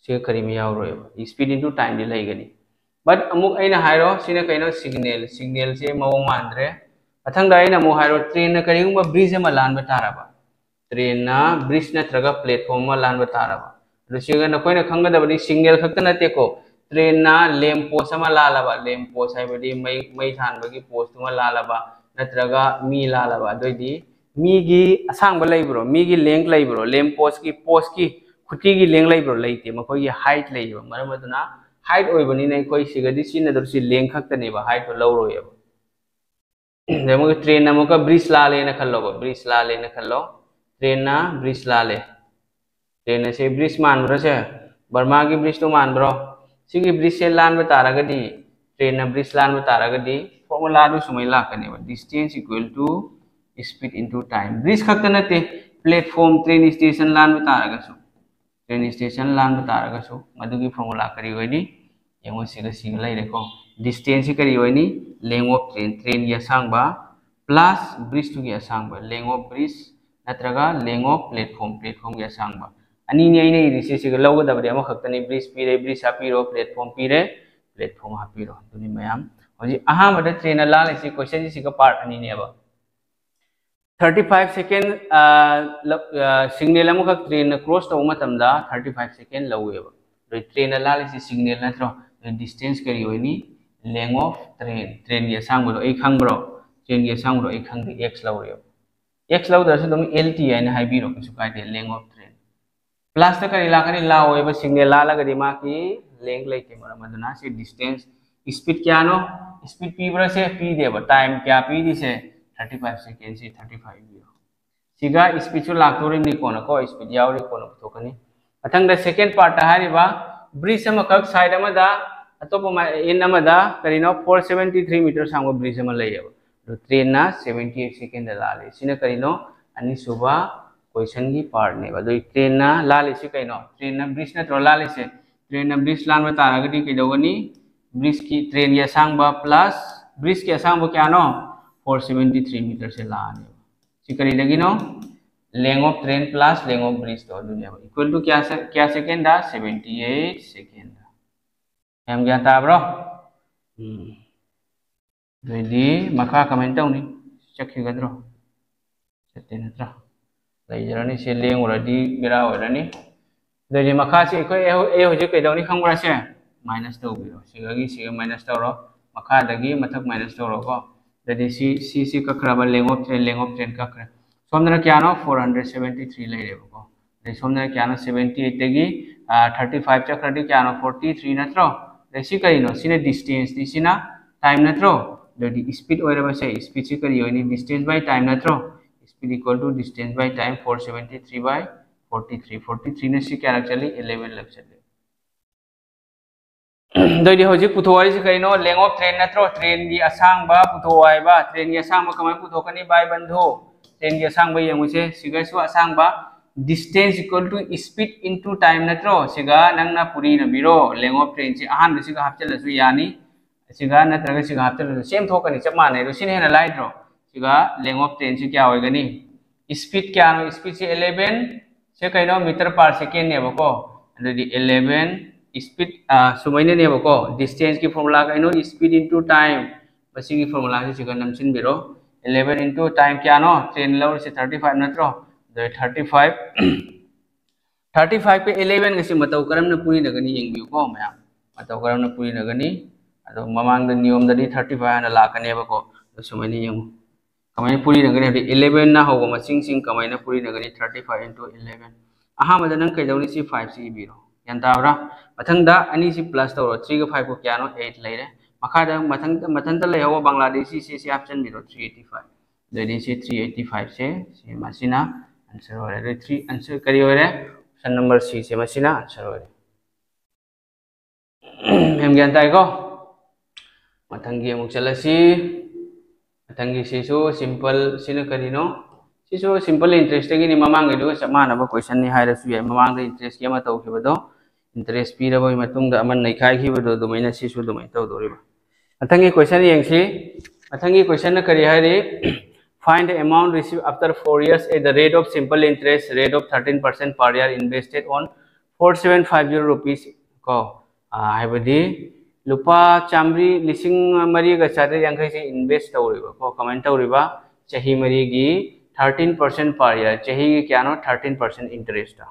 ꯁꯤꯒ ꯀꯔꯤꯃ ꯌꯥꯎꯔꯣꯏꯕ꯫ Speed into time ꯗꯤ ꯂꯩꯒꯅꯤ꯫ But ꯑꯃꯨꯛ ꯑꯩꯅ ꯍꯥꯏꯔꯣ, ꯁꯤꯅ ꯀꯩꯅꯣ? ꯁꯤꯒꯅꯦꯜ꯫ ꯁꯤꯒꯅꯦꯜꯁꯦ ꯃꯑꯣꯡ ꯃꯥꯟꯗ꯭ꯔꯦ꯫ ꯃꯊꯪꯗ ꯑꯩꯅ ꯑꯃꯨꯛ ꯍꯥꯏꯔꯣ, ꯇ꯭ꯔꯦꯟꯅ ꯀꯔꯤꯒꯨꯝꯕ ꯕ꯭ꯔꯤꯖ ꯑꯃ ꯂꯥꯟꯕ ꯇꯥꯔꯕ, ꯇ꯭ꯔꯦꯟꯅ ꯕ꯭ꯔꯤꯖ ꯅꯠꯇ꯭ꯔꯒ ꯄ꯭ꯂꯦꯠꯐꯣꯝ ꯑꯃ ꯂꯥꯟꯕ ꯇꯥꯔꯕ, ꯑꯗꯨ ꯁꯤꯒ ꯅꯈꯣꯏꯅ ꯈꯪꯒꯗꯕꯗꯤ ꯁꯤꯒꯅꯦꯜ ꯈꯛꯇ ꯅꯠꯇꯦꯀꯣ, ꯇ꯭ꯔꯦꯟꯅ ꯂꯦꯝꯞ ꯄꯣꯁ ꯑꯃ ꯂꯥꯜꯂꯕ, ꯂꯦꯝꯞ ꯄꯣꯁ ꯍꯥꯏꯕꯗꯤ ꯃꯩ, ꯃꯩ ꯊꯥꯟꯕꯒꯤ ꯄꯣꯁꯇꯨꯃ ꯂꯥꯜꯂꯕ, ꯅꯠꯇ꯭ꯔꯒ ꯃꯤ ꯂꯥꯜꯂꯕ, ꯑꯗꯨꯑꯣꯏꯗꯤ ꯃꯤꯒꯤ ꯑꯁꯥꯡꯕ ꯂꯩꯕ꯭ꯔꯣ? ꯃꯤꯒꯤ ꯂꯦꯡ ꯂꯩꯕ꯭ꯔꯣ? ꯂꯦꯝꯞ ꯄꯣꯁꯀꯤ, ꯄꯣꯁꯀꯤ ꯈꯨꯇꯤꯒꯤ ꯂꯦꯡ ꯂꯩꯕ꯭ꯔꯣ? ꯂꯩꯇꯦ, ꯃꯈꯣꯏꯒꯤ ꯍꯥꯏꯠ ꯂꯩꯌꯦꯕ꯫ ꯃꯔꯝ ꯑꯗꯨꯅ ꯍꯥꯏꯠ ꯑꯣꯏꯕꯅꯤꯅ ꯑꯩꯈꯣꯏ ꯁꯤꯒꯗꯤ ꯁꯤꯖꯤꯟꯅꯗꯧꯔꯤꯁꯤ ꯂꯦꯡ ꯈꯛꯇꯅꯦꯕ, ꯍꯥꯏꯠꯇꯣ ꯂꯧꯔꯣꯏꯌꯦꯕ꯫ ꯑꯗꯩ ꯑꯃꯨꯛꯀ ꯇ꯭ꯔꯦꯟꯅ ꯑꯃꯨꯛꯀ ꯕ꯭ꯔꯤꯖ ꯂꯥꯜꯂꯦꯅ ꯈꯜꯂꯣꯕ, ꯕ꯭ꯔꯤꯖ ꯂꯥꯜꯂꯦꯅ ꯈꯜꯂꯣ, ꯇ꯭ꯔꯦꯟꯅ ꯕ꯭ꯔꯤꯖ ꯂꯥꯜꯂꯦ꯫ ꯇ꯭ꯔꯦꯟ ꯑꯁꯦ ꯕ꯭ꯔꯤꯖ ꯃꯥꯟꯕ꯭ꯔꯥ ꯁꯦ? ꯕꯔꯃꯥꯒꯤ ꯕ꯭ꯔꯤꯖꯇꯣ ꯃꯥꯟꯕ꯭ꯔꯣ? ꯁꯤꯒꯤ ꯕ꯭ꯔꯤꯖꯁꯦ ꯂꯥꯟꯕ ꯇꯥꯔꯒꯗꯤ, ꯇ꯭ꯔꯦꯟꯅ ꯕ꯭ꯔꯤꯖ ꯂꯥꯟꯕ ꯇꯥꯔꯒꯗꯤ ꯐꯣꯔꯃꯨꯂꯥꯗꯨ ꯁꯨꯃꯥꯏꯅ ꯂꯥꯛꯀꯅꯦꯕ, distance equal to speed into time. Bridge ꯈꯛꯇ ꯅꯠꯇꯦ, ꯄ꯭ꯂꯦꯠꯐꯣꯝ, ꯇ꯭ꯔꯦꯟ ꯁ꯭ꯇꯦꯁꯟ ꯂꯥꯟꯕ ꯇꯥꯔꯒꯁꯨ, ꯇ꯭ꯔꯦꯟ ꯁ꯭ꯇꯦꯁꯟ ꯂꯥꯟꯕ ꯇꯥꯔꯒꯁꯨ ꯃꯗꯨꯒꯤ ꯐꯣꯔꯃꯨꯂꯥ ꯀꯔꯤ ꯑꯣꯏꯅꯤ? ꯌꯦꯡꯉꯣ, ꯁꯤꯒ ꯁꯤꯒ ꯂꯩꯔꯦꯀꯣ꯫ ꯗꯤꯁꯇꯦꯟꯁꯁꯤ ꯀꯔꯤ ꯑꯣꯏꯅꯤ? Length of train, ꯇ꯭ꯔꯦꯟꯒꯤ ꯑꯁꯥꯡꯕ, ꯄ꯭ꯂꯁ ꯕ꯭ꯔꯤꯖꯇꯨꯒꯤ ꯑꯁꯥꯡꯕ, length of bridge ꯅꯠꯇ꯭ꯔꯒ length of platform, ꯄ꯭ꯂꯦꯠꯐꯣꯝꯒꯤ ꯑꯁꯥꯡꯕ꯫ ꯑꯅꯤꯅꯤ ꯑꯩꯅ ꯏꯔꯤꯁꯦ, ꯁꯤꯒ ꯂꯧꯒꯗꯕꯗꯤ ꯑꯃꯈꯛꯇꯅꯤ, ꯕ꯭ꯔꯤꯖ ꯄꯤꯔꯦ, ꯕ꯭ꯔꯤꯖ ꯍꯥꯞꯄꯤꯔꯣ, ꯄ꯭ꯂꯦꯠꯐꯣꯝ ꯄꯤꯔꯦ, ꯄ꯭ꯂꯦꯠꯐꯣꯝ ꯍꯥꯞꯄꯤꯔꯣ꯫ ꯑꯗꯨꯅꯤ ꯃꯌꯥꯝ꯫ ꯍꯧꯖꯤꯛ ꯑꯍꯥꯟꯕꯗ ꯇ꯭ꯔꯦꯟꯅ ꯂꯥꯜꯂꯤꯁꯤ, ꯀꯣꯏꯁꯟꯁꯤ ꯁꯤꯒ ꯄꯥꯔꯠ ꯑꯅꯤꯅꯦꯕ꯫ ꯊꯥꯔꯇꯤ ꯐꯥꯏꯚ ꯁꯦꯀꯦꯟ, ꯁꯤꯒꯅꯦꯜ ꯑꯃꯈꯛ ꯇ꯭ꯔꯦꯟꯅ ꯀ꯭ꯔꯣꯁ ꯇꯧꯕ ꯃꯇꯝꯗ ꯊꯥꯔꯇꯤ ꯐꯥꯏꯚ ꯁꯦꯀꯦꯟ ꯂꯧꯋꯦꯕ꯫ ꯑꯗꯨ ꯇ꯭ꯔꯦꯟꯅ ꯂꯥꯜꯂꯤꯁꯤ ꯁꯤꯒꯅꯦꯜ ꯅꯠꯇ꯭ꯔꯣ? ꯑꯗꯨ ꯗꯤꯁꯇꯦꯟꯁ ꯀꯔꯤ ꯑꯣꯏꯅꯤ? Length of train, ꯇ꯭ꯔꯦꯟꯒꯤ ꯑꯁꯥꯡꯕꯗꯣ ꯑꯩ ꯈꯪꯕ꯭ꯔꯣ? ꯇ꯭ꯔꯦꯟꯒꯤ ꯑꯁꯥꯡꯕꯗꯣ ꯑꯩ ꯈꯪꯗꯦ, ꯑꯦꯛꯁ ꯂꯧꯔꯦꯕ꯫ ꯑꯦꯛꯁ ꯂꯧꯗ꯭ꯔꯁꯨ ꯑꯗꯨꯝ ꯑꯦꯜ ꯇꯤ ꯍꯥꯏꯅ ꯍꯥꯏꯕꯤꯔꯣ, ꯀꯩꯁꯨ ꯀꯥꯏꯗꯦ, length of train꯫ ꯄ꯭ꯂꯁꯇ ꯀꯔꯤ ꯂꯥꯛꯀꯅꯤ? ꯂꯥꯛꯑꯣꯏꯕ, ꯁꯤꯒꯅꯦꯜ ꯂꯥꯜꯂꯒꯗꯤ ꯃꯥꯒꯤ ꯂꯦꯡ ꯂꯩꯇꯦ, ꯃꯔꯝ ꯑꯗꯨꯅ ꯁꯤ ꯗꯤꯁꯇꯦꯟꯁ, ꯁ꯭ꯄꯤꯠ ꯀꯌꯥꯅꯣ? ꯁ꯭ꯄꯤꯠ ꯄꯤꯕ꯭ꯔꯥ? ꯁꯦ ꯄꯤꯗꯦꯕ, ꯇꯥꯏꯝ ꯀꯌꯥ ꯄꯤꯔꯤꯁꯦ? ꯊꯥꯔꯇꯤ ꯐꯥꯏꯚ ꯁꯦꯀꯦꯟꯁꯤ ꯊꯥꯔꯇꯤ ꯐꯥꯏꯚ ꯄꯤꯔꯣ꯫ ꯁꯤꯒ ꯁ꯭ꯄꯤꯠꯁꯨ ꯂꯥꯛꯇꯣꯔꯤꯕꯅꯤ, ꯀꯣꯟꯅꯀꯣ, ꯁ꯭ꯄꯤꯠ ꯌꯥꯎꯔꯤ, ꯀꯣꯟꯅ ꯄꯨꯊꯣꯛꯀꯅꯤ꯫ ꯃꯊꯪꯗ ꯁꯦꯀꯦꯟ ꯄꯥꯔꯠꯇ ꯍꯥꯏꯔꯤꯕ, ꯕ꯭ꯔꯤꯖ ꯑꯃꯈꯛ ꯁꯥꯏꯗ ꯑꯃꯗ, ꯑꯇꯣꯞꯄ ꯑꯦꯟ ꯑꯃꯗ ꯀꯔꯤꯅꯣ, ꯐꯣꯔ ꯁꯕꯦꯟꯇꯤ ꯊ꯭ꯔꯤ ꯃꯤꯇꯔ ꯁꯥꯡꯕ ꯕ꯭ꯔꯤꯖ ꯑꯃ ꯂꯩꯌꯦꯕ꯫ ꯑꯗꯣ ꯇ꯭ꯔꯦꯟꯅ ꯁꯕꯦꯟꯇꯤ ꯑꯩꯠ ꯁꯦꯀꯦꯟꯗ ꯂꯥꯜꯂꯤ꯫ ꯁꯤꯅ ꯀꯔꯤꯅꯣ? ꯑꯅꯤꯁꯨꯕ ꯀꯣꯏꯁꯟꯒꯤ ꯄꯥꯔꯠꯅꯦꯕ꯫ ꯑꯗꯨ ꯇ꯭ꯔꯦꯟꯅ ꯂꯥꯜꯂꯤꯁꯤ ꯀꯩꯅꯣ? ꯇ꯭ꯔꯦꯟꯅ ꯕ꯭ꯔꯤꯖ ꯅꯠꯇ꯭ꯔꯣ ꯂꯥꯜꯂꯤꯁꯦ? ꯇ꯭ꯔꯦꯟꯅ ꯕ꯭ꯔꯤꯖ ꯂꯥꯟꯕ ꯇꯥꯔꯒꯗꯤ ꯀꯩꯗꯧꯒꯅꯤ? ꯕ꯭ꯔꯤꯖꯀꯤ, ꯇ꯭ꯔꯦꯟꯒꯤ ꯑꯁꯥꯡꯕ ꯄ꯭ꯂꯁ ꯕ꯭ꯔꯤꯖꯀꯤ ꯑꯁꯥꯡꯕ ꯀꯌꯥꯅꯣ? ꯐꯣꯔ ꯁꯕꯦꯟꯇꯤ ꯊ꯭ꯔꯤ ꯃꯤꯇꯔꯁꯦ ꯂꯥꯛꯑꯅꯦꯕ꯫ ꯁꯤ ꯀꯔꯤꯗꯒꯤꯅꯣ? Length of train plus length of bridgeꯇꯣ ꯑꯗꯨꯅꯦꯕ꯫ Equal to ꯀꯌꯥ ꯁꯦ-, ꯀꯌꯥ ꯁꯦꯀꯦꯟꯗ? Seventy eight second. ꯌꯥꯝ ꯒ꯭ꯌꯥꯟ ꯇꯥꯕ꯭ꯔꯣ? ꯎꯝ꯫ ꯑꯗꯨꯗꯤ ꯃꯈꯥ ꯀꯃꯥꯏꯅ ꯇꯧꯅꯤ? ꯆꯠꯈꯤꯒꯗ꯭ꯔꯣ? ꯆꯠꯇꯦ ꯅꯠꯇ꯭ꯔꯥ? ꯂꯩꯖꯔꯅꯤ꯫ ꯁꯤ ꯂꯦꯡꯉꯨꯔꯗꯤ ꯕꯦꯔꯥ ꯑꯣꯏꯔꯅꯤ꯫ ꯑꯗꯨꯗꯤ ꯃꯈꯥꯁꯤ ꯑꯩꯈꯣꯏ, ꯑꯩ ꯍꯧ-, ꯑꯩ ꯍꯧꯖꯤꯛ ꯀꯩꯗꯧꯅꯤ ꯈꯪꯕ꯭ꯔꯥ ꯁꯦ? ꯃꯥꯏꯅꯁ ꯇꯧꯕꯤꯔꯣ꯫ ꯁꯤꯗꯒꯤ ꯁꯤꯒ ꯃꯥꯏꯅꯁ ꯇꯧꯔꯣ꯫ ꯃꯈꯥꯗꯒꯤ ꯃꯊꯛ ꯃꯥꯏꯅꯁ ꯇꯧꯔꯣꯀꯣ꯫ ꯑꯗꯨꯗꯤ ꯁꯤ, ꯁꯤ, ꯁꯤ ꯀꯛꯈ꯭ꯔꯕ, length of train, length of train ꯀꯛꯈ꯭ꯔꯦ꯫ ꯁꯣꯝꯗꯅ ꯀꯌꯥꯅꯣ? ꯐꯣꯔ ꯍꯟꯗ꯭ꯔꯦꯠ ꯁꯕꯦꯟꯇꯤ ꯊ꯭ꯔꯤ ꯂꯩꯔꯦꯕꯀꯣ꯫ ꯑꯗꯩ ꯁꯣꯝꯗꯅ ꯀꯌꯥꯅꯣ? ꯁꯕꯦꯟꯇꯤ ꯑꯩꯠꯇꯒꯤ, ꯑꯥ, ꯊꯥꯔꯇꯤ ꯐꯥꯏꯚ ꯆꯠꯈ꯭ꯔꯗꯤ ꯀꯌꯥꯅꯣ? ꯐꯣꯔꯇꯤ ꯊ꯭ꯔꯤ ꯅꯠꯇ꯭ꯔꯣ? ꯑꯗꯩ ꯁꯤ ꯀꯔꯤꯅꯣ? ꯁꯤꯅ ꯗꯤꯁꯇꯦꯟꯁꯅꯤ, ꯁꯤꯅ ꯇꯥꯏꯝ ꯅꯠꯇ꯭ꯔꯣ? ꯑꯗꯨꯗꯤ ꯁ꯭ꯄꯤꯠ ꯑꯣꯏꯔꯕꯁꯦ, ꯁ꯭ꯄꯤꯠꯁꯤ ꯀꯔꯤ ꯑꯣꯏꯅꯤ? Distance by time ꯅꯠꯇ꯭ꯔꯣ? Speed equal to distance by time, four seventy three by forty three. Forty ꯊ꯭ꯔꯤꯅ ꯁꯤ ꯀꯌꯥꯔꯛ ꯆꯠꯂꯤ? ꯑꯦꯂꯦꯚꯦꯟ ꯂꯛ ꯆꯠꯂꯤ꯫ ꯑꯗꯨꯑꯣꯏꯗꯤ ꯍꯧꯖꯤꯛ ꯄꯨꯊꯣꯛ ꯍꯥꯏꯔꯤꯁꯤ ꯀꯩꯅꯣ? Length of train ꯅꯠꯇ꯭ꯔꯣ? Train ꯒꯤ ꯑꯁꯥꯡꯕ ꯄꯨꯊꯣꯛ ꯍꯥꯏꯕ꯫ Train ꯒꯤ ꯑꯁꯥꯡꯕ ꯀꯃꯥꯏꯅ ꯄꯨꯊꯣꯛꯀꯅꯤ ꯚꯥꯏ ꯕꯟꯙꯨ? Train ꯒꯤ ꯑꯁꯥꯡꯕ ꯌꯦꯡꯉꯨꯁꯦ, ꯁꯤꯒꯁꯨ ꯑꯁꯥꯡꯕ, distance equal to speed into time ꯅꯠꯇ꯭ꯔꯣ? ꯁꯤꯒ ꯅꯪꯅ ꯄꯨꯔꯤꯅꯕꯤꯔꯣ, length of train ꯁꯤ ꯑꯍꯥꯟꯕꯁꯤꯒ ꯍꯥꯞꯆꯤꯜꯂꯁꯨ ꯌꯥꯅꯤ, ꯑꯁꯤꯒ ꯅꯠꯇ꯭ꯔꯒ ꯁꯤꯒ ꯍꯥꯞꯆꯤꯜꯂꯁꯨ same ꯊꯣꯛꯀꯅꯤ, ꯆꯞ ꯃꯥꯟꯅꯩ꯫ ꯑꯗꯣ ꯁꯤꯅ ꯍꯦꯟꯅ ꯂꯥꯏꯗ꯭ꯔꯣ? ꯁꯤꯒ length of train ꯁꯤ ꯀꯌꯥ ꯑꯣꯏꯒꯅꯤ? Speed ꯀꯌꯥꯅꯣ? Speed ꯁꯤ eleven, ꯁꯤ ꯀꯩꯅꯣ? Meter per second ꯅꯦꯕꯀꯣ꯫ ꯑꯗꯨꯗꯤ eleven speed, ꯑ, ꯁꯨꯃꯥꯏꯅꯅꯦꯕꯀꯣ, distance ꯀꯤ formula ꯀꯩꯅꯣ? Speed into time꯫ ꯃꯁꯤꯒꯤ formula ꯁꯤ ꯁꯤꯒ ꯅꯝꯁꯤꯟꯕꯤꯔꯣ꯫ Eleven into time ꯀꯌꯥꯅꯣ? Train ꯂꯧꯔꯤꯁꯦ thirty five ꯅꯠꯇ꯭ꯔꯣ? ꯑꯗꯨ thirty five, thirty five ꯀ eleven ꯒꯁꯤ ꯃꯇꯧ ꯀꯔꯝꯅ ꯄꯨꯔꯤꯅꯒꯅꯤ ꯌꯦꯡꯕꯤꯌꯨꯀꯣ ꯃꯌꯥꯝ꯫ ꯃꯇꯧ ꯀꯔꯝꯅ ꯄꯨꯔꯤꯅꯒꯅꯤ? ꯑꯗꯣ ꯃꯃꯥꯡꯗ ꯅꯤꯌꯣꯝꯗꯗꯤ thirty five ꯍꯥꯟꯅ ꯂꯥꯛꯀꯅꯦꯕꯀꯣ꯫ ꯑꯗꯣ ꯁꯨꯃꯥꯏꯅ ꯌꯦꯡꯉꯨ꯫ ꯀꯃꯥꯏꯅ ꯄꯨꯔꯤꯅꯒꯅꯤ ꯍꯥꯏꯕꯗꯤ eleven ꯅ ꯍꯧꯕ ꯃꯁꯤꯡꯁꯤꯡ ꯀꯃꯥꯏꯅ ꯄꯨꯔꯤꯅꯒꯅꯤ? Thirty five into eleven꯫ ꯑꯍꯥꯟꯕꯗ ꯅꯪ ꯀꯩꯗꯧꯅꯤ? ꯁꯤ five ꯁꯤ ꯏꯕꯤꯔꯣ꯫ ꯒ꯭ꯌꯥꯟ ꯇꯥꯕ꯭ꯔꯥ? ꯃꯊꯪꯗ ꯑꯅꯤꯁꯤ plus ꯇꯧꯔꯣ꯫ Three ꯒ five ꯒ ꯀꯌꯥꯅꯣ? Eight ꯂꯩꯔꯦ꯫ ꯃꯈꯥꯗ ꯃꯊꯪ, ꯃꯊꯟꯇ ꯂꯩꯍꯧꯕ ꯕꯪꯒ꯭ꯂꯥꯗꯦꯁꯤ ꯁꯤ, ꯁꯤ ꯍꯥꯞꯆꯤꯟꯕꯤꯔꯣ꯫ Three eighty five꯫ ꯑꯗꯨꯗꯤ ꯁꯤ three eighty five ꯁꯦ, ꯁꯤ ꯃꯁꯤꯅ answer ꯑꯣꯏꯔꯦ꯫ ꯑꯗꯨꯗꯤ three answer ꯀꯔꯤ ꯑꯣꯏꯔꯦ? Option number C ꯁꯦ ꯃꯁꯤꯅ answer ꯑꯣꯏꯔꯦ꯫ ꯃꯌꯥꯝ ꯒ꯭ꯌꯥꯟ ꯇꯥꯏꯀꯣ? ꯃꯊꯪꯒꯤ ꯑꯃꯨꯛ ꯆꯠꯂꯁꯤ꯫ ꯃꯊꯪꯒꯤꯁꯤꯁꯨ simple, ꯁꯤꯅ ꯀꯔꯤꯅꯣ? ꯁꯤꯁꯨ simple interest ꯇꯒꯤꯅꯤ, ꯃꯃꯥꯡꯒꯤꯗꯨꯒ ꯆꯞ ꯃꯥꯟꯅꯕ question ꯅꯤ ꯍꯥꯏꯔꯁꯨ ꯌꯥꯏ꯫ ꯃꯃꯥꯡꯗ interest ꯀꯤ ꯑꯃ ꯇꯧꯈꯤꯕꯗꯣ, interest ꯄꯤꯔꯕꯒꯤ ꯃꯇꯨꯡꯗ ꯑꯃ ꯅꯩꯈꯥꯏꯈꯤꯕꯗꯣ, ꯑꯗꯨꯃꯥꯏꯅ ꯁꯤꯁꯨ ꯑꯗꯨꯃꯥꯏꯅ ꯇꯧꯗꯧꯔꯤꯕ꯫ ꯃꯊꯪꯒꯤ question ꯌꯦꯡꯁꯤ꯫ ꯃꯊꯪꯒꯤ question ꯅ ꯀꯔꯤ ꯍꯥꯏꯔꯤ? Find the amount received after four years at the rate of simple interest, rate of thirteen percent per year, invested on four seven five zero rupees ꯀꯣ꯫ ꯑꯥ, ꯍꯥꯏꯕꯗꯤ ꯂꯨꯄꯥ ꯆꯥꯝꯃꯔꯤ, ꯂꯤꯁꯤꯡ ꯃꯔꯤꯒ ꯆꯥꯇ꯭ꯔꯦꯠ ꯌꯥꯡꯈꯩꯁꯦ invest ꯇꯧꯔꯤꯕꯀꯣ꯫ ꯀꯃꯥꯏꯅ ꯇꯧꯔꯤꯕ? ꯆꯍꯤ ꯃꯔꯤꯒꯤ thirteen percent per year, ꯆꯍꯤꯒꯤ ꯀꯌꯥꯅꯣ? Thirteen percent interest ꯇ꯫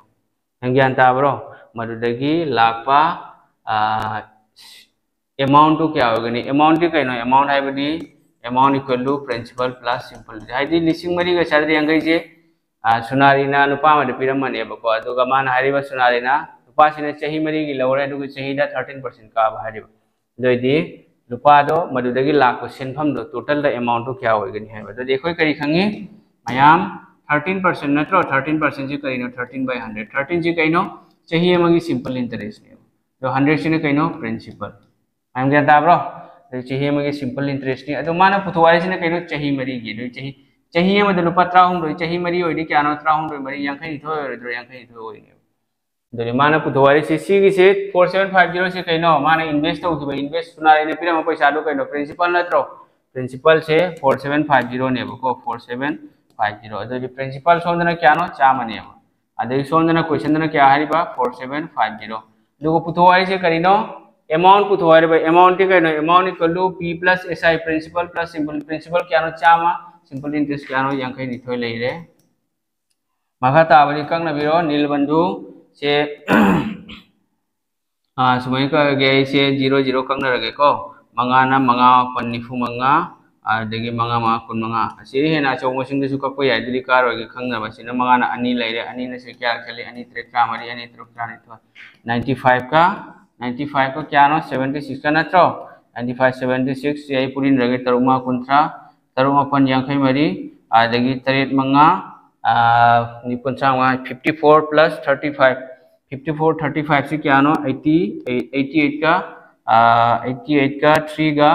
ꯅꯪ ꯒ꯭ꯌꯥꯟ ꯇꯥꯕ꯭ꯔꯣ? ꯃꯗꯨꯗꯒꯤ ꯂꯥꯛꯄ, ꯑꯥ, amount ꯇꯨ ꯀꯌꯥ ꯑꯣꯏꯒꯅꯤ? Amount ꯇꯤ ꯀꯩꯅꯣ? Amount ꯍꯥꯏꯕꯗꯤ amount equal to principal plus simple interest꯫ ꯍꯥꯏꯗꯤ ꯂꯤꯁꯤꯡ ꯃꯔꯤꯒ ꯆꯥꯇ꯭ꯔꯦꯠ ꯌꯥꯡꯈꯩꯁꯦ, ꯑꯥ, ꯁꯨꯅꯥꯔꯤꯅ ꯅꯨꯄꯥ ꯑꯃꯗ ꯄꯤꯔꯝꯕꯅꯦꯕꯀꯣ꯫ ꯑꯗꯨꯒ ꯃꯥꯅ ꯍꯥꯏꯔꯤꯕ ꯁꯨꯅꯥꯔꯤꯅ, ꯅꯨꯄꯥꯁꯤꯅ ꯆꯍꯤ ꯃꯔꯤꯒꯤ ꯂꯧꯔꯦ, ꯑꯗꯨꯒ ꯆꯍꯤꯗ thirteen percent ꯀꯥꯕ ꯍꯥꯏꯔꯤꯕ꯫ ꯑꯗꯨ ꯑꯣꯏꯗꯤ ꯂꯨꯄꯥꯗꯣ, ꯃꯗꯨꯗꯒꯤ ꯂꯥꯛꯄ ꯁꯦꯟꯐꯝꯗꯣ, total ꯗ amount ꯇꯨ ꯀꯌꯥ ꯑꯣꯏꯒꯅꯤ ꯍꯥꯏꯕ꯫ ꯑꯗꯨꯗꯤ ꯑꯩꯈꯣꯏ ꯀꯔꯤ ꯈꯪꯉꯤ? ꯃꯌꯥꯝ, thirteen percent ꯅꯠꯇ꯭ꯔꯣ? Thirteen percent ꯁꯤ ꯀꯔꯤꯅꯣ? Thirteen by hundred꯫ Thirteen ꯁꯤ ꯀꯩꯅꯣ? ꯆꯍꯤ ꯑꯃꯒꯤ simple interest ꯅꯦꯕ꯫ ꯑꯗꯣ ꯍꯟꯗ꯭ꯔꯦꯠꯁꯤꯅ ꯀꯩꯅꯣ? ꯄ꯭ꯔꯤꯟꯁꯤꯄꯜ꯫ ꯃꯌꯥꯝ ꯒ꯭ꯌꯥꯟ ꯇꯥꯕ꯭ꯔꯣ? ꯑꯗꯨ ꯆꯍꯤ ꯑꯃꯒꯤ ꯁꯤꯝꯄꯜ ꯏꯟꯇꯔꯦꯁꯅꯤ꯫ ꯑꯗꯣ ꯃꯥꯅ ꯄꯨꯊꯣꯛꯑꯣ ꯍꯥꯏꯔꯤꯁꯤꯅ ꯀꯩꯅꯣ? ꯆꯍꯤ ꯃꯔꯤꯒꯤ꯫ ꯑꯗꯨ ꯆꯍꯤ ꯆꯍꯤ ꯑꯃꯗ ꯂꯨꯄꯥ ꯇꯔꯥꯍꯨꯝꯗꯣꯏ, ꯆꯍꯤ ꯃꯔꯤ ꯑꯣꯏꯔꯗꯤ ꯀꯌꯥꯅꯣ? ꯇꯔꯥꯍꯨꯝꯗꯣꯏ ꯃꯔꯤ ꯌꯥꯡꯈꯩꯅꯤꯊꯣꯏ ꯑꯣꯏꯔꯣꯏꯗ꯭ꯔꯣ? ꯌꯥꯡꯈꯩꯅꯤꯊꯣꯏ ꯑꯣꯏꯅꯦꯕ꯫ ꯑꯗꯨꯗꯤ ꯃꯥꯅ ꯄꯨꯊꯣꯛ ꯍꯥꯏꯔꯤꯁꯦ ꯁꯤꯒꯤꯁꯦ ꯐꯣꯔ ꯁꯚꯦꯟ ꯐꯥꯏꯚ ꯖꯤꯔꯣꯁꯦ ꯀꯩꯅꯣ? ꯃꯥꯅ ꯏꯟꯚꯦꯁ ꯇꯧꯈꯤꯕ, ꯏꯟꯚꯦꯁ ꯁꯨꯅꯥꯔꯦꯅ ꯄꯤꯔꯝꯕ ꯄꯩꯁꯥꯗꯣ ꯀꯩꯅꯣ? ꯄ꯭ꯔꯤꯟꯁꯤꯄꯜ ꯅꯠꯇ꯭ꯔꯣ? ꯄ꯭ꯔꯤꯟꯁꯤꯄꯜꯁꯦ ꯐꯣꯔ ꯁꯚꯦꯟ ꯐꯥꯏꯚ ꯖꯤꯔꯣꯅꯦꯕꯀꯣ, ꯐꯣꯔ ꯁꯚꯦꯟ ꯐꯥꯏꯚ ꯖꯤꯔꯣ꯫ ꯑꯗꯨꯗꯤ ꯄ꯭ꯔꯤꯟꯁꯤꯄꯜ ꯁꯣꯝꯗꯅ ꯀꯌꯥꯅꯣ? ꯆꯥꯝꯃꯅꯦꯕ꯫ ꯑꯗꯩ ꯁꯣꯝꯗꯅ ꯀꯣꯏꯁꯟꯗꯅ ꯀꯌꯥ ꯍꯥꯏꯔꯤꯕ? Four seven five zero. ꯑꯗꯨꯒ ꯄꯨꯊꯣꯛ ꯍꯥꯏꯔꯤꯁꯦ ꯀꯔꯤꯅꯣ? ꯑꯦꯃꯥꯎꯟ ꯄꯨꯊꯣꯛ ꯍꯥꯏꯔꯤꯕ ꯑꯦꯃꯥꯎꯟꯠꯇꯤ ꯀꯩꯅꯣ? Amount equal to P plus S I, principal plus simple, principal ꯀꯌꯥꯅꯣ? ꯆꯥꯝꯃ, simple interest ꯀꯌꯥꯅꯣ? ꯌꯥꯡꯈꯩꯅꯤꯊꯣꯏ ꯂꯩꯔꯦ꯫ ꯃꯈꯥ ꯇꯥꯕꯗꯤ ꯀꯛꯅꯕꯤꯔꯣ꯫ ꯅꯤꯜꯕꯟꯙꯨ ꯁꯦ, ꯑꯥ, ꯁꯨꯃꯥꯏꯅ ꯀꯛꯑꯒꯦ ꯑꯩꯁꯦ, ꯖꯤꯔꯣ ꯖꯤꯔꯣ ꯀꯛꯅꯔꯒꯦꯀꯣ꯫ ꯃꯉꯥꯅ ꯃꯉꯥ ꯃꯥꯄꯟ ꯅꯤꯐꯨ ꯃꯉꯥ, ꯑꯗꯒꯤ ꯃꯉꯥ ꯃꯉꯥ ꯀꯨꯟ ꯃꯉꯥ꯫ ꯑꯁꯤꯗꯤ ꯍꯦꯟꯅ ꯑꯆꯧꯕꯁꯤꯡꯗꯁꯨ ꯀꯛꯄ ꯌꯥꯏ, ꯑꯗꯨꯗꯤ ꯀꯥꯔꯣꯏꯒꯦ ꯈꯪꯅꯕ꯫ ꯑꯁꯤꯅ ꯃꯉꯥꯅ ꯑꯅꯤ ꯂꯩꯔꯦ, ꯑꯅꯤꯅ ꯁꯤ ꯀꯌꯥ ꯈꯦꯠꯂꯤ? ꯑꯅꯤ ꯇꯔꯦꯠ ꯇꯔꯥꯃꯔꯤ, ꯑꯅꯤ ꯇꯔꯨꯛ ꯇꯔꯥꯅꯤꯊꯣꯏ꯫ ꯅꯥꯏꯟꯇꯤ ꯐꯥꯏꯚꯀ, ꯅꯥꯏꯟꯇꯤ ꯐꯥꯏꯚꯀ ꯀꯌꯥꯅꯣ? ꯁꯚꯦꯟꯇꯤ ꯁꯤꯛꯁꯀ ꯅꯠꯇ꯭ꯔꯣ? ꯅꯥꯏꯟꯇꯤ ꯐꯥꯏꯚ, ꯁꯚꯦꯟꯇꯤ ꯁꯤꯛꯁ ꯁꯤ ꯑꯩ ꯄꯨꯔꯤꯅꯔꯒꯦ, ꯇꯔꯨꯛ ꯃꯉꯥ ꯀꯨꯟꯊ꯭ꯔꯥ, ꯇꯔꯨꯛ ꯃꯥꯄꯟ ꯌꯥꯡꯈꯩ ꯃꯔꯤ, ꯑꯗꯒꯤ ꯇꯔꯦꯠ ꯃꯉꯥ, ꯑꯥ, ꯀꯨꯟꯊ꯭ꯔꯥ ꯃꯉꯥ, fifty four plus thirty five, fifty four, thirty five ꯁꯤ ꯀꯌꯥꯅꯣ? ꯑꯩꯠꯇꯤ, ꯑꯩꯠꯇꯤ ꯑꯩꯠꯀ, ꯑꯥ, ꯑꯩꯠꯇꯤ ꯑꯩꯠꯀ ꯊ꯭ꯔꯤꯒ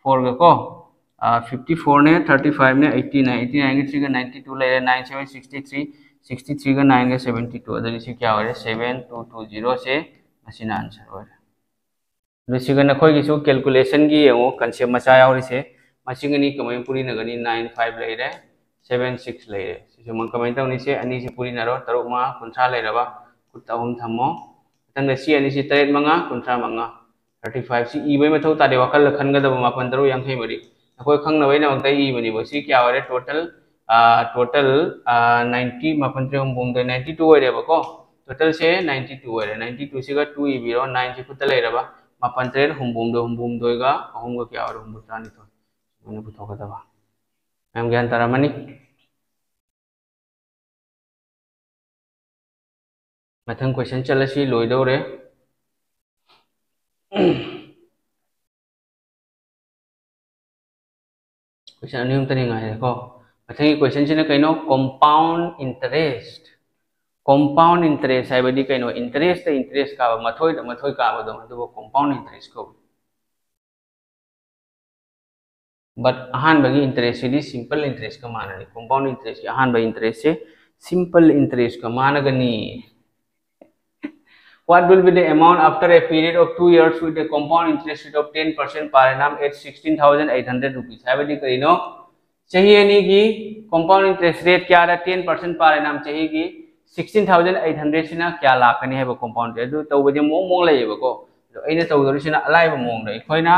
ꯐꯣꯔꯒ ꯀꯣ, ꯑꯥ, fifty fourꯅꯦ, thirty fiveꯅꯦ, eightynine, eighty nineꯒ threeꯒ ninety two ꯂꯩꯔꯦ, nine seven sixty three, sixty threeꯒ nineꯒ seventy two, ꯑꯗꯨꯗꯤ ꯁꯤ ꯀꯌꯥ ꯑꯣꯏꯔꯦ? Seven two two zeroꯁꯦ ꯃꯁꯤꯅ answer ꯑꯣꯏꯔꯦ꯫ ꯑꯗꯨ ꯁꯤꯒ ꯅꯈꯣꯏꯒꯤꯁꯨ calculationꯒꯤ ꯌꯦꯡꯉꯣ, concept ꯃꯆꯥ ꯌꯥꯎꯔꯤꯁꯦ꯫ ꯃꯁꯤꯡ ꯑꯅꯤ ꯀꯃꯥꯏꯅ ꯄꯨꯔꯤꯅꯒꯅꯤ? Nine five ꯂꯩꯔꯦ, seven six ꯂꯩꯔꯦ꯫ ꯁꯤꯁꯨ ꯃ-, ꯀꯃꯥꯏꯅ ꯇꯧꯅꯤ? ꯁꯦ ꯑꯅꯤꯁꯤ ꯄꯨꯔꯤꯅꯔꯣ, ꯇꯔꯨꯛ ꯃꯉꯥ ꯀꯨꯟꯊ꯭ꯔꯥ ꯂꯩꯔꯕ, ꯈꯨꯠꯇ ꯑꯍꯨꯝ ꯊꯝꯃꯣ꯫ ꯃꯊꯪꯗ ꯁꯤ ꯑꯅꯤꯁꯤ ꯇꯔꯦꯠ ꯃꯉꯥ ꯀꯨꯟꯊ꯭ꯔꯥ ꯃꯉꯥ, thirty five ꯁꯤ ꯏꯕꯩ ꯃꯊꯧ ꯇꯥꯗꯦ, ꯋꯥꯈꯜꯗ ꯈꯟꯒꯗꯕ꯫ ꯃꯥꯄꯟ ꯇꯔꯨꯛ ꯌꯥꯡꯈꯩ ꯃꯔꯤ꯫ ꯅꯈꯣꯏ ꯈꯪꯅꯕꯩꯗꯃꯛꯇ ꯏꯕꯅꯦꯕ꯫ ꯁꯤ ꯀꯌꯥ ꯑꯣꯏꯔꯦ? Total, ꯑꯥ, total, ꯑꯥ, ninety, ꯃꯥꯄꯟ ꯇꯔꯦꯠ ꯍꯨꯝꯐꯨ ꯍꯨꯝꯗꯣꯏ, ninety two ꯑꯣꯏꯔꯦꯕꯀꯣ꯫ Totalꯁꯦ ninety two ꯑꯣꯏꯔꯦ꯫ Ninety twoꯁꯤꯒ two ꯏꯕꯤꯔꯣ, nineꯁꯤ ꯈꯨꯠꯇ ꯂꯩꯔꯕ꯫ ꯃꯥꯄꯟ ꯇꯔꯦꯠ ꯍꯨꯝꯐꯨ ꯍꯨꯝꯗꯣꯏ, ꯍꯨꯝꯐꯨ ꯍꯨꯝꯗꯣꯏꯒ ꯑꯍꯨꯝꯒ ꯀꯌꯥ ꯑꯣꯏꯔꯦ? ꯍꯨꯝꯐꯨ ꯇꯔꯥꯅꯤꯊꯣꯏ꯫ ꯁꯨꯃꯥꯏꯅ ꯄꯨꯊꯣꯛꯀꯗꯕ꯫ ꯃꯌꯥꯝ ꯒ꯭ꯌꯥꯟ ꯇꯥꯔꯝꯃꯅꯤ? ꯃꯊꯪ question ꯆꯠꯂꯁꯤ, ꯂꯣꯏꯗꯧꯔꯦ꯫ Question ꯑꯅꯤ ꯑꯍꯨꯝꯇꯅꯤ ꯉꯥꯏꯔꯦꯀꯣ꯫ ꯃꯊꯪꯒꯤ questionꯁꯤꯅ ꯀꯩꯅꯣ? Compound interest꯫ Compound interest ꯍꯥꯏꯕꯗꯤ ꯀꯩꯅꯣ? Interest ꯇ interest ꯀꯥꯕ, ꯃꯊꯣꯏꯗ ꯃꯊꯣꯏ ꯀꯥꯕꯗꯣ, ꯑꯗꯨꯕꯨ compound interest ꯀꯧꯏ꯫ But ꯑꯍꯥꯟꯕꯒꯤ interest ꯁꯤꯗꯤ simple interest ꯀ ꯃꯥꯟꯅꯅꯤ꯫ Compound interest ꯀꯤ ꯑꯍꯥꯟꯕ interest ꯁꯦ simple interest ꯀ ꯃꯥꯟꯅꯒꯅꯤ꯫ What will be the amount after a period of two years with a compound interest rate of ten percent per annum at sixteen thousand eight hundred rupees? ꯍꯥꯏꯕꯗꯤ ꯀꯔꯤꯅꯣ? ꯆꯍꯤ ꯑꯅꯤꯒꯤ compound interest rate ꯀꯌꯥꯗ ten percent per annum, ꯆꯍꯤꯒꯤ sixteen thousand eight hundred ꯁꯤꯅ ꯀꯌꯥ ꯂꯥꯛꯀꯅꯤ ꯍꯥꯏꯕ compound interest ꯑꯗꯨ ꯇꯧꯕꯗꯤ ꯃꯑꯣꯡ ꯃꯑꯣꯡ ꯂꯩꯌꯦꯕꯀꯣ꯫ ꯑꯗꯣ ꯑꯩꯅ ꯇꯧꯗꯣꯔꯤꯁꯤꯅ ꯑꯂꯥꯏꯕ ꯃꯑꯣꯡꯗ ꯑꯩꯈꯣꯏꯅ,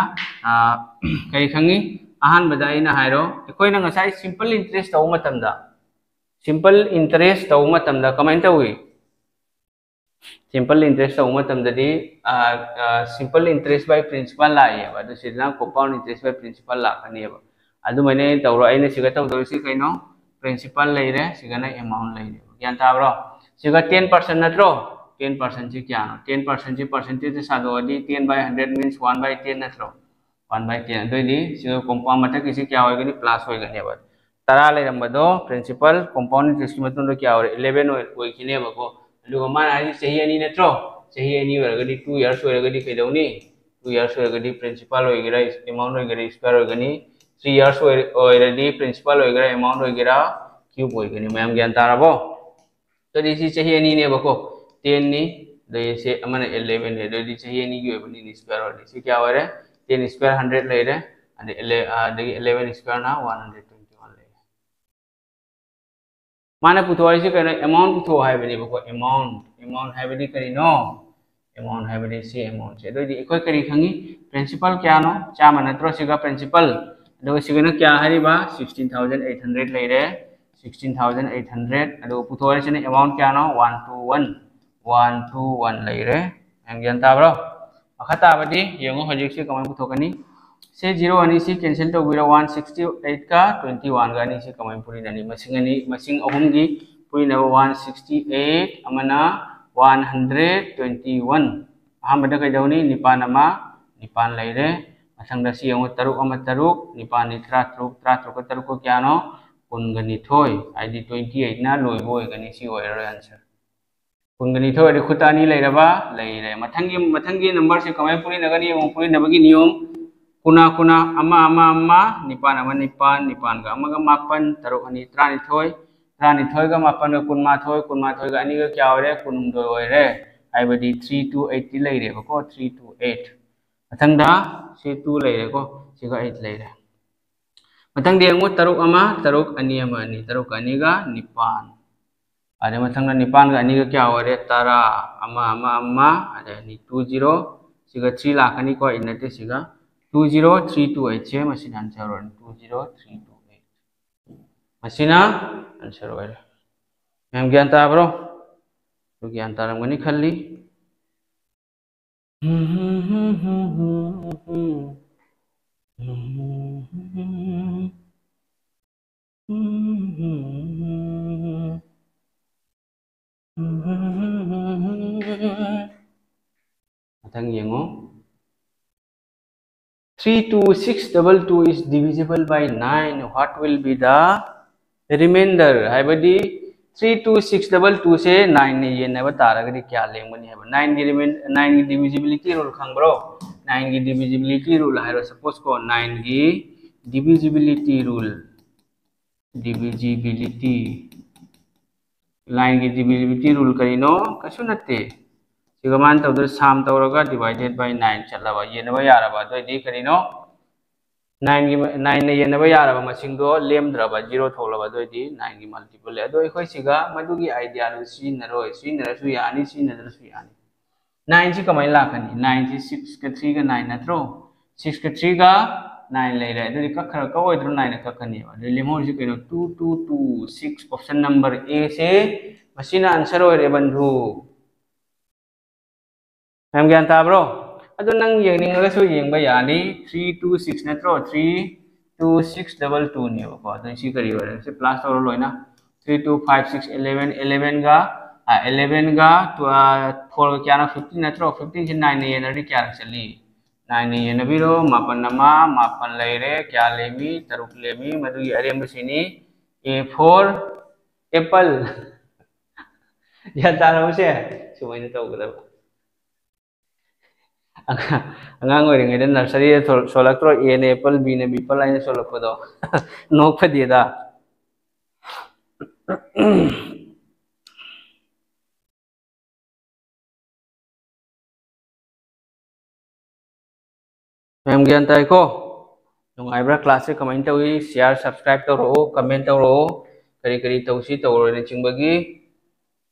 ꯑ, ꯀꯔꯤ ꯈꯪꯉꯤ? ꯑꯍꯥꯟꯕꯗ ꯑꯩꯅ ꯍꯥꯏꯔꯣ, ꯑꯩꯈꯣꯏꯅ ꯉꯁꯥꯏ simple interest ꯇꯧꯕ ꯃꯇꯝꯗ, simple interest ꯇꯧꯕ ꯃꯇꯝꯗ ꯀꯃꯥꯏꯅ ꯇꯧꯏ? Simple interest ꯇꯧꯕ ꯃꯇꯝꯗꯗꯤ, ꯑ, ꯑ, simple interest by principal ꯂꯥꯛꯑꯦꯕ, ꯑꯗꯨ ꯁꯤꯗꯅ compound interest by principal ꯂꯥꯛꯀꯅꯦꯕ꯫ ꯑꯗꯨꯃꯥꯏꯅ ꯑꯩꯅ ꯇꯧꯔꯣ꯫ ꯑꯩꯅ ꯁꯤꯒ ꯇꯧꯗꯧꯔꯤꯁꯤ ꯀꯩꯅꯣ? Principal ꯂꯩꯔꯦ, ꯁꯤꯒꯅ amount ꯂꯩꯔꯦ꯫ ꯒ꯭ꯌꯥꯟ ꯇꯥꯕ꯭ꯔꯣ? ꯁꯤꯒ ten percent ꯅꯠꯇ꯭ꯔꯣ? Ten percent ꯁꯤ ꯀꯌꯥꯅꯣ? Ten percent ꯁꯤ percentage ꯁꯥꯗꯣꯛꯑꯗꯤ ten by hundred means one by ten ꯅꯠꯇ꯭ꯔꯣ? One by ten꯫ ꯑꯗꯨꯑꯣꯏꯗꯤ ꯁꯤꯒ compound ꯃꯊꯛꯀꯤꯁꯤ ꯀꯌꯥ ꯑꯣꯏꯒꯅꯤ? Plus ꯑꯣꯏꯒꯅꯦꯕ꯫ ꯇꯔꯥ ꯂꯩꯔꯝꯕꯗꯣ principal compound interest ꯀꯤ ꯃꯇꯨꯡꯗ ꯀꯌꯥ ꯑꯣꯏꯔꯦ? Eleven ꯑꯣꯏ-, ꯑꯣꯏꯈꯤꯅꯦꯕꯀꯣ꯫ ꯑꯗꯨꯒ ꯃꯥꯅ ꯍꯥꯏꯁꯤ ꯆꯍꯤ ꯑꯅꯤ ꯅꯠꯇ꯭ꯔꯣ? ꯆꯍꯤ ꯑꯅꯤ ꯑꯣꯏꯔꯒꯗꯤ, two years ꯑꯣꯏꯔꯒꯗꯤ ꯀꯩꯗꯧꯅꯤ? Two years ꯑꯣꯏꯔꯒꯗꯤ principal ꯑꯣꯏꯒꯦꯔꯥ, amount ꯑꯣꯏꯒꯦꯔꯥ, square ꯑꯣꯏꯒꯅꯤ꯫ Three years ꯑꯣꯏꯔ-, ꯑꯣꯏꯔꯗꯤ principal ꯑꯣꯏꯒꯦꯔꯥ, amount ꯑꯣꯏꯒꯦꯔꯥ, cube ꯑꯣꯏꯒꯅꯤ꯫ ꯃꯌꯥꯝ ꯒ꯭ꯌꯥꯟ ꯇꯥꯔꯕꯣ? ꯑꯗꯨꯗꯤ ꯁꯤ ꯆꯍꯤ ꯑꯅꯤꯅꯦꯕꯀꯣ, ten ꯅꯤ, ꯑꯗꯩ ꯁꯤ ꯑꯃꯅ eleven ꯅꯤ, ꯑꯗꯨꯗꯤ ꯆꯍꯤ ꯑꯅꯤꯒꯤ ꯑꯣꯏꯕꯅꯤꯅ square ꯑꯣꯏꯔꯗꯤ ꯁꯤ ꯀꯌꯥ ꯑꯣꯏꯔꯦ? Ten square hundred ꯂꯩꯔꯦ, ꯑꯗꯩ ele-, ꯑꯗꯒꯤ eleven square ꯅ one hundred twenty one ꯂꯩꯔꯦ꯫ ꯃꯥꯅ ꯄꯨꯊꯣꯛ ꯍꯥꯏꯁꯤ ꯀꯩꯅꯣ? Amount ꯄꯨꯊꯣꯛ ꯍꯥꯏꯕꯅꯦꯕꯀꯣ, amount꯫ Amount ꯍꯥꯏꯕꯗꯤ ꯀꯔꯤꯅꯣ? Amount ꯍꯥꯏꯕꯗꯤ ꯁꯤ amount ꯁꯦ꯫ ꯑꯗꯨꯑꯣꯏꯗꯤ ꯑꯩꯈꯣꯏ ꯀꯔꯤ ꯈꯪꯉꯤ? Principal ꯀꯌꯥꯅꯣ? ꯆꯥꯝꯃ ꯅꯠꯇ꯭ꯔꯣ ꯁꯤꯒ principal? ꯑꯗꯨꯒ ꯁꯤꯒꯅ ꯀꯌꯥ ꯍꯥꯏꯔꯤꯕ? Sixteen thousand eight hundred ꯂꯩꯔꯦ꯫ Sixteen thousand eight hundred꯫ ꯑꯗꯨꯒ ꯄꯨꯊꯣꯛ ꯍꯥꯏꯁꯤꯅ amount ꯀꯌꯥꯅꯣ? One two one꯫ One two one ꯂꯩꯔꯦ꯫ ꯅꯪ ꯒ꯭ꯌꯥꯟ ꯇꯥꯕ꯭ꯔꯣ? ꯃꯈꯥ ꯇꯥꯕꯗꯤ ꯌꯦꯡꯉꯣ, ꯍꯧꯖꯤꯛꯁꯤ ꯀꯃꯥꯏꯅ ꯄꯨꯊꯣꯛꯀꯅꯤ? ꯁꯤ zero ꯑꯅꯤꯁꯤ cancel ꯇꯧꯕꯤꯔꯣ, one sixty eight ꯀ twenty one ꯒ ꯑꯅꯤꯁꯤ ꯀꯃꯥꯏꯅ ꯄꯨꯔꯤꯅꯅꯤ? ꯃꯁꯤꯡ ꯑꯅꯤ, ꯃꯁꯤꯡ ꯑꯍꯨꯝꯒꯤ ꯄꯨꯔꯤꯅꯕ one sixty eight, ꯑꯃꯅ one hundred twenty one꯫ ꯑꯍꯥꯟꯕꯗ ꯀꯩꯗꯧꯅꯤ? ꯅꯤꯄꯥꯟ ꯑꯃ, ꯅꯤꯄꯥꯟ ꯂꯩꯔꯦ꯫ ꯃꯊꯪꯗ ꯁꯤ ꯌꯦꯡꯉꯣ, ꯇꯔꯨꯛ ꯑꯃ ꯇꯔꯨꯛ, ꯅꯤꯄꯥꯟꯅꯤ ꯇꯔꯥꯇꯔꯨꯛ, ꯇꯔꯥꯇꯔꯨꯛꯀ ꯇꯔꯨꯛꯀ ꯀꯌꯥꯅꯣ? ꯀꯨꯟꯒ ꯅꯤꯊꯣꯏ, ꯍꯥꯏꯗꯤ twenty eight ꯅ ꯂꯣꯏꯕ ꯑꯣꯏꯒꯅꯤ꯫ ꯁꯤ ꯑꯣꯏꯔꯔꯣꯏ answer꯫ ꯀꯨꯟꯒ ꯅꯤꯊꯣꯏ ꯑꯣꯏꯔꯗꯤ ꯈꯨꯠꯇ ꯑꯅꯤ ꯂꯩꯔꯕ? ꯂꯩꯔꯦ꯫ ꯃꯊꯪꯒꯤ, ꯃꯊꯪꯒꯤ numberꯁꯦ ꯀꯃꯥꯏꯅ ꯄꯨꯔꯤꯅꯒꯅꯤ? ꯌꯦꯡꯉꯨ, ꯄꯨꯔꯤꯅꯕꯒꯤ ꯅꯤꯌꯣꯝ: ꯀꯨꯟ, ꯀꯨꯟ, ꯑꯃ, ꯑꯃ, ꯑꯃ, ꯅꯤꯄꯥꯟ, ꯑꯃ, ꯅꯤꯄꯥꯟ, ꯅꯤꯄꯥꯟꯒ ꯑꯃꯒ ꯃꯥꯄꯟ, ꯇꯔꯨꯛ ꯑꯅꯤ ꯇꯔꯥꯅꯤꯊꯣꯏ, ꯇꯔꯥꯅꯤꯊꯣꯏꯒ ꯃꯥꯄꯟꯒ ꯀꯨꯟꯃꯥꯊꯣꯏ, ꯀꯨꯟꯃꯥꯊꯣꯏꯒ ꯑꯅꯤꯒ ꯀꯌꯥ ꯑꯣꯏꯔꯦ? ꯀꯨꯟꯍꯨꯝꯗꯣꯏ ꯑꯣꯏꯔꯦ꯫ ꯍꯥꯏꯕꯗꯤ three two eight ꯇꯤ ꯂꯩꯔꯦꯕꯀꯣ, three two eight꯫ ꯃꯊꯪꯗ ꯁꯤ two ꯂꯩꯔꯦꯀꯣ, ꯁꯤꯒ eight ꯂꯩꯔꯦ꯫ ꯃꯊꯪꯗ ꯌꯦꯡꯉꯨ, ꯇꯔꯨꯛ ꯑꯃ, ꯇꯔꯨꯛ ꯑꯅꯤ ꯑꯃ ꯑꯅꯤ, ꯇꯔꯨꯛꯀ ꯑꯅꯤꯒ ꯅꯤꯄꯥꯟ꯫ ꯑꯗꯩ ꯃꯊꯪꯗ ꯅꯤꯄꯥꯟꯒ ꯑꯅꯤꯒ ꯀꯌꯥ ꯑꯣꯏꯔꯦ? ꯇꯔꯥ꯫ ꯑꯃ, ꯑꯃ, ꯑꯃ, ꯑꯗꯩ ꯑꯅꯤ, two zero꯫ ꯁꯤꯒ three ꯂꯥꯛꯀꯅꯤꯀꯣ, eight ꯅꯠꯇꯦ, ꯁꯤꯒ two zero three two eight ꯁꯦ ꯃꯁꯤꯅ answer ꯑꯣꯏꯔꯅꯤ, two zero three two eight꯫ ꯃꯁꯤꯅ answer ꯑꯣꯏꯔꯦ꯫ ꯃꯌꯥꯝ ꯒ꯭ꯌꯥꯟ ꯇꯥꯕ꯭ꯔꯣ? ꯑꯗꯨ ꯒ꯭ꯌꯥꯟ ꯇꯥꯔꯝꯒꯅꯤ ꯈꯜꯂꯤ꯫ ꯃꯊꯪ ꯌꯦꯡꯉꯣ꯫ Three two six double two is divisible by nine. What will be the remainder? ꯍꯥꯏꯕꯗꯤ three two six double two ꯁꯦ nine ꯅ ꯌꯦꯟꯅꯕ ꯇꯥꯔꯒꯗꯤ ꯀꯌꯥ ꯂꯦꯝꯒꯅꯤ ꯍꯥꯏꯕ? Nine ꯒꯤ remain-, nine ꯒꯤ divisibility rule ꯈꯪꯕ꯭ꯔꯣ? Nine ꯒꯤ divisibility rule ꯍꯥꯏꯔꯣ꯫ Suppose ꯀꯣ, nine ꯒꯤ divisibility rule, divisibility, nine ꯒꯤ divisibility rule ꯀꯔꯤꯅꯣ? ꯀꯩꯁꯨ ꯅꯠꯇꯦ꯫ ꯁꯤꯒ ꯃꯥꯅ ꯇꯧꯗꯣꯏ, sum ꯇꯧꯔꯒ divided by nine ꯆꯠꯂꯕ, ꯌꯦꯟꯅꯕ ꯌꯥꯔꯕ꯫ ꯑꯗꯨꯑꯣꯏꯗꯤ ꯀꯔꯤꯅꯣ? Nine ꯒꯤ, nine ꯅ ꯌꯦꯟꯅꯕ ꯌꯥꯔꯕ ꯃꯁꯤꯡꯗꯣ ꯂꯦꯝꯗ꯭ꯔꯕ, zero ꯊꯣꯛꯂꯕ, ꯑꯗꯨꯑꯣꯏꯗꯤ nine ꯒꯤ multiple ꯂꯩ꯫ ꯑꯗꯣ ꯑꯩꯈꯣꯏ ꯁꯤꯒ ꯃꯗꯨꯒꯤ idea ꯗꯨ ꯁꯤꯖꯤꯟꯅꯔꯣꯏ, ꯁꯤꯖꯤꯟꯅꯔꯁꯨ ꯌꯥꯅꯤ, ꯁꯤꯖꯤꯟꯅꯗ꯭ꯔꯁꯨ ꯌꯥꯅꯤ꯫ Nine ꯁꯤ ꯀꯃꯥꯏꯅ ꯂꯥꯛꯀꯅꯤ? Nine ꯁꯤ six ꯀ three ꯒ nine ꯅꯠꯇ꯭ꯔꯣ? Six ꯀ three ꯒ nine ꯂꯩꯔꯦ꯫ ꯑꯗꯨꯗꯤ ꯀꯛꯈ꯭ꯔ ꯀꯛꯑꯣꯏꯗ꯭ꯔꯣ? Nine ꯅ ꯀꯛꯀꯅꯦꯕ꯫ ꯑꯗꯨꯗꯤ ꯂꯦꯝꯍꯧꯔꯤꯁꯤ ꯀꯩꯅꯣ? Two two two six, option number A ꯁꯦ ꯃꯁꯤꯅ answer ꯑꯣꯏꯔꯦ ꯕꯟꯙꯨ꯫ ꯃꯌꯥꯝ ꯒ꯭ꯌꯥꯟ ꯇꯥꯕ꯭ꯔꯣ? ꯑꯗꯨ ꯅꯪ ꯌꯦꯡꯅꯤꯡꯉꯒꯁꯨ ꯌꯦꯡꯕ ꯌꯥꯅꯤ꯫ Three two six ꯅꯠꯇ꯭ꯔꯣ? Three two six double two ꯅꯦꯕꯀꯣ꯫ ꯑꯗꯨ ꯁꯤ ꯀꯔꯤ ꯑꯣꯏꯔꯦ? ꯁꯤ plus ꯇꯧꯔꯣ ꯂꯣꯏꯅ꯫ Three two five six eleven, eleven ꯒ, ꯑ, eleven ꯒ, ꯇꯨ-, ꯑ, four ꯒ ꯀꯌꯥꯅꯣ? Fifteen ꯅꯠꯇ꯭ꯔꯣ? Fifteen ꯁꯤ nine ꯅ ꯌꯦꯟꯅꯔꯗꯤ ꯀꯌꯥꯔꯛ ꯆꯠꯂꯤ? Nine ꯅ ꯌꯦꯟꯅꯕꯤꯔꯣ꯫ ꯃꯥꯄꯟ ꯑꯃ, ꯃꯥꯄꯟ ꯂꯩꯔꯦ꯫ ꯀꯌꯥ ꯂꯦꯝꯃꯤ? ꯇꯔꯨꯛ ꯂꯦꯝꯃꯤ꯫ ꯃꯗꯨꯒꯤ ꯑꯔꯦꯝꯕꯁꯤꯅꯤ A for apple꯫ ꯒ꯭ꯌꯥꯟ ꯇꯥꯔꯕꯁꯦ? ꯁꯨꯃꯥꯏꯅ ꯇꯧꯒꯗꯕ꯫ ꯑꯉꯥꯡ ꯑꯣꯏꯔꯤꯉꯩꯗ ꯅꯔꯁꯔꯤꯗ ꯁꯣꯜꯂꯛꯇ꯭ꯔꯣ? ꯑꯦꯅ ꯑꯦꯄꯜ, ꯕꯤꯅ ꯕꯤꯄꯜ ꯍꯥꯏꯅ ꯁꯣꯜꯂꯛꯄꯗꯣ? ꯅꯣꯛ ꯐꯗꯦꯗ꯫ ꯃꯌꯥꯝ ꯒ꯭ꯌꯥꯟ ꯇꯥꯏꯀꯣ? ꯅꯨꯡꯉꯥꯏꯕ꯭ꯔꯥ? ꯀ꯭ꯂꯥꯁꯁꯦ ꯀꯃꯥꯏꯅ ꯇꯧꯏ? ꯁꯤꯌꯥꯔ, ꯁꯕꯁꯀ꯭ꯔꯥꯏꯕ ꯇꯧꯔꯛꯑꯣ, ꯀꯃꯦꯟ ꯇꯧꯔꯛꯑꯣ, ꯀꯔꯤ ꯀꯔꯤ ꯇꯧꯁꯤ ꯇꯧꯔꯣꯏꯅꯆꯤꯡꯕꯒꯤ꯫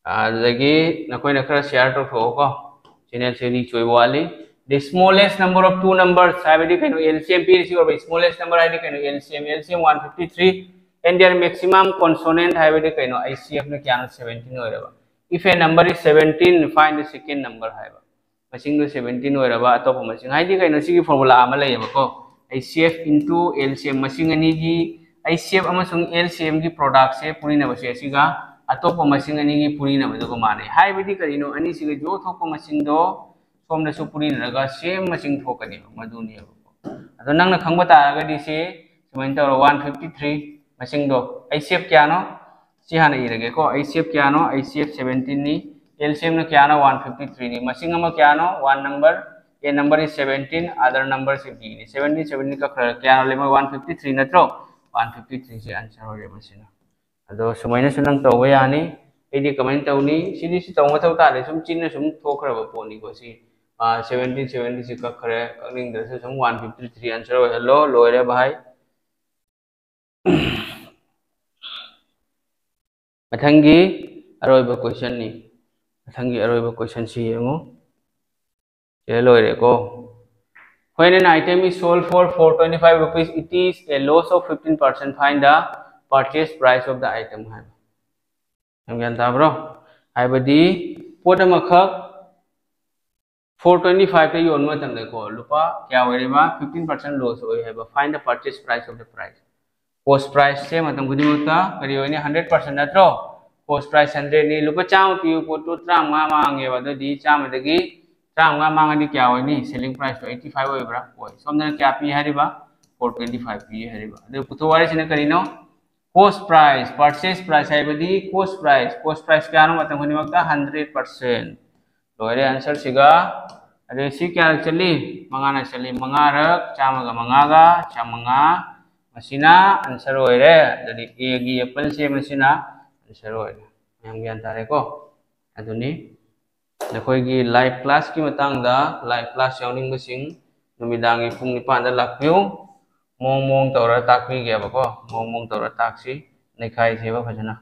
ꯑꯗꯨꯗꯒꯤ ꯅꯈꯣꯏꯅ ꯈꯔ ꯁꯤꯌꯥꯔ ꯇꯧꯊꯣꯛꯑꯣꯀꯣ꯫ ꯆꯦꯅꯦꯜꯁꯦ ꯔꯤꯆ ꯑꯣꯏꯕ ꯋꯥꯠꯂꯤ꯫ The smallest number of two numbers ꯍꯥꯏꯕꯗꯤ ꯀꯩꯅꯣ? ꯑꯦꯜ ꯁꯤ ꯑꯦꯝ ꯄꯤꯔꯤꯁꯤ ꯑꯣꯏꯕ smallest number ꯍꯥꯏꯗꯤ ꯀꯩꯅꯣ? L C M, L C M one fifty three and their maximum consonant ꯍꯥꯏꯕꯗꯤ ꯀꯩꯅꯣ? ꯑꯩ ꯁꯤ ꯑꯦꯐꯅ ꯀꯌꯥꯅꯣ? Seventeen ꯑꯣꯏꯔꯕ꯫ If a number is seventeen, find the second number ꯍꯥꯏꯕ꯫ ꯃꯁꯤꯡꯗꯣ seventeen ꯑꯣꯏꯔꯕ ꯑꯇꯣꯞꯄ ꯃꯁꯤꯡ, ꯍꯥꯏꯗꯤ ꯀꯩꯅꯣ? ꯁꯤꯒꯤ ꯐꯣꯔꯃꯨꯂꯥ ꯑꯃ ꯂꯩꯌꯦꯕꯀꯣ, ꯑꯩ C F into L C M, ꯃꯁꯤꯡ ꯑꯅꯤꯒꯤ, ꯑꯩ ꯁꯤ ꯑꯦꯐ ꯑꯃꯁꯨꯡ ꯑꯦꯜ ꯁꯤ ꯑꯦꯝꯒꯤ ꯄ꯭ꯔꯣꯗꯛꯁꯦ ꯄꯨꯔꯤꯅꯕꯁꯦ ꯑꯁꯤꯒ ꯑꯇꯣꯞꯄ ꯃꯁꯤꯡ ꯑꯅꯤꯒꯤ ꯄꯨꯔꯤꯅꯕꯗꯨꯒ ꯃꯥꯟꯅꯩ꯫ ꯍꯥꯏꯕꯗꯤ ꯀꯔꯤꯅꯣ? ꯑꯅꯤꯁꯤꯒ ꯖꯣ ꯊꯣꯛꯄ ꯃꯁꯤꯡꯗꯣ ꯁꯣꯝꯗꯁꯨ ꯄꯨꯔꯤꯅꯔꯒ ꯁꯦꯝ ꯃꯁꯤꯡ ꯊꯣꯛꯀꯅꯦꯕ, ꯃꯗꯨꯅꯦꯕꯀꯣ꯫ ꯑꯗꯣ ꯅꯪꯅ ꯈꯪꯕ ꯇꯥꯔꯒꯗꯤ ꯁꯤ ꯁꯨꯃꯥꯏꯅ ꯇꯧꯔꯣ, one fifty three ꯃꯁꯤꯡꯗꯣ꯫ ꯑꯩ ꯁꯤ ꯑꯦꯐ ꯀꯌꯥꯅꯣ? ꯁꯤ ꯍꯥꯟꯅ ꯏꯔꯒꯦꯀꯣ꯫ ꯑꯩ ꯁꯤ ꯑꯦꯐ ꯀꯌꯥꯅꯣ? ꯑꯩ ꯁꯤ ꯑꯦꯐ seventeen ꯅꯤ꯫ ꯑꯦꯜ ꯁꯤ ꯑꯦꯝꯅ ꯀꯌꯥꯅꯣ? One fifty three ꯅꯤ꯫ ꯃꯁꯤꯡ ꯑꯃ ꯀꯌꯥꯅꯣ? One number, a number is seventeen, other number ꯁꯤ ꯕꯤꯅꯤ꯫ Seventeen, seventeen ꯀꯛꯈ꯭ꯔꯒ ꯀꯌꯥꯅꯣ ꯂꯩꯃ? One fifty three ꯅꯠꯇ꯭ꯔꯣ? One fifty three ꯁꯤ ꯑꯟꯁꯔ ꯑꯣꯏꯔꯦ ꯃꯁꯤꯅ꯫ ꯑꯗꯣ ꯁꯨꯃꯥꯏꯅꯁꯨ ꯅꯪ ꯇꯧꯕ ꯌꯥꯅꯤ꯫ ꯑꯩꯗꯤ ꯀꯃꯥꯏꯅ ꯇꯧꯅꯤ? ꯁꯤꯗꯤ ꯁꯤ ꯇꯧ ꯃꯊꯧ ꯇꯥꯗꯦ, ꯁꯨꯝ ꯆꯤꯟꯅ ꯁꯨꯝ ꯊꯣꯛꯈ꯭ꯔꯕ ꯄꯣꯠꯅꯤꯀꯣ꯫ ꯁꯤ seventeen, seventeen ꯁꯤ ꯀꯛꯈ꯭ꯔꯦ, ꯀꯛꯅꯤꯡꯗ꯭ꯔꯁꯨ ꯁꯨꯝ one fifty three ꯑꯟꯁꯔ ꯑꯣꯏꯍꯜꯂꯣ꯫ ꯂꯣꯏꯔꯦ ꯚꯥꯏ꯫ ꯃꯊꯪꯒꯤ ꯑꯔꯣꯏꯕ ꯀꯣꯏꯁꯟꯅꯤ꯫ ꯃꯊꯪꯒꯤ ꯑꯔꯣꯏꯕ ꯀꯣꯏꯁꯟꯁꯤ ꯌꯦꯡꯉꯨ꯫ ꯁꯤꯗ ꯂꯣꯏꯔꯦꯀꯣ꯫ When an item is sold for four twenty five rupees, it is a loss of fifteen percent. Find the purchase price of the item ꯍꯥꯏꯕ꯫ ꯌꯥꯝ ꯒ꯭ꯌꯥꯟ ꯇꯥꯕ꯭ꯔꯣ? ꯍꯥꯏꯕꯗꯤ ꯄꯣꯠ ꯑꯃꯈꯛ four twenty five ꯇ ꯌꯣꯟꯕ ꯃꯇꯝꯗꯀꯣ, ꯂꯨꯄꯥ ꯀꯌꯥ ꯑꯣꯏꯔꯤꯕ? Fifteen percent loss ꯑꯣꯏ ꯍꯥꯏꯕ꯫ Find the purchase price of the price. Cost price ꯁꯦ ꯃꯇꯝ ꯈꯨꯗꯤꯡꯃꯛꯇ ꯀꯔꯤ ꯑꯣꯏꯅꯤ? Hundred percent ꯅꯠꯇ꯭ꯔꯣ? Cost price hundred ꯅꯤ꯫ ꯂꯨꯄꯥ ꯆꯥꯝꯃ ꯄꯤꯕ ꯄꯣꯠꯇꯨ ꯇꯔꯥꯃꯉꯥ ꯃꯥꯡꯉꯦꯕ, ꯑꯗꯨꯗꯤ ꯆꯥꯝꯃꯗꯒꯤ ꯇꯔꯥꯃꯉꯥ ꯃꯥꯡꯉꯗꯤ ꯀꯌꯥ ꯑꯣꯏꯅꯤ? Selling price ꯇꯣ eighty five ꯑꯣꯏꯕ꯭ꯔꯥ? ꯑꯣꯏ꯫ ꯁꯣꯝꯗꯅ ꯀꯌꯥ ꯄꯤ ꯍꯥꯏꯔꯤꯕ? Four twenty five ꯄꯤ ꯍꯥꯏꯔꯤꯕ꯫ ꯑꯗꯨ ꯄꯨꯊꯣꯛ ꯍꯥꯏꯔꯤꯁꯤꯅ ꯀꯔꯤꯅꯣ? Cost price, purchase price ꯍꯥꯏꯕꯗꯤ cost price, cost price ꯀꯌꯥꯅꯣ? ꯃꯇꯝ ꯈꯨꯗꯤꯡꯃꯛꯇ hundred percent꯫ ꯂꯣꯏꯔꯦ answer ꯁꯤꯒ꯫ ꯑꯗꯨ ꯁꯤ ꯀꯌꯥꯔꯛ ꯆꯠꯂꯤ? ꯃꯉꯥꯔꯛ ꯆꯠꯂꯤ꯫ ꯃꯉꯥꯔꯛ, ꯆꯥꯝꯃꯒ ꯃꯉꯥꯒ ꯆꯥꯝꯃꯉꯥ꯫ ꯃꯁꯤꯅ answer ꯑꯣꯏꯔꯦ꯫ ꯑꯗꯨꯗꯤ A ꯒꯤ apple ꯁꯦ ꯃꯁꯤꯅ answer ꯑꯣꯏꯔꯦ꯫ ꯃꯌꯥꯝ ꯒ꯭ꯌꯥꯟ ꯇꯥꯔꯦꯀꯣ? ꯑꯗꯨꯅꯤ꯫ ꯅꯈꯣꯏꯒꯤ live class ꯀꯤ ꯃꯇꯥꯡꯗ, live class ꯌꯥꯎꯅꯤꯡꯕꯁꯤꯡ ꯅꯨꯃꯤꯗꯥꯡꯒꯤ ꯄꯨꯡ ꯅꯤꯄꯥꯟꯗ ꯂꯥꯛꯄꯤꯌꯨ꯫ ꯃꯑꯣꯡ ꯃꯑꯣꯡ ꯇꯧꯔ ꯇꯥꯛꯄꯤꯒꯦꯕꯀꯣ꯫ ꯃꯑꯣꯡ ꯃꯑꯣꯡ ꯇꯧꯔ ꯇꯥꯛꯁꯤ, ꯅꯩꯈꯥꯏꯁꯦꯕ ꯐꯖꯅ꯫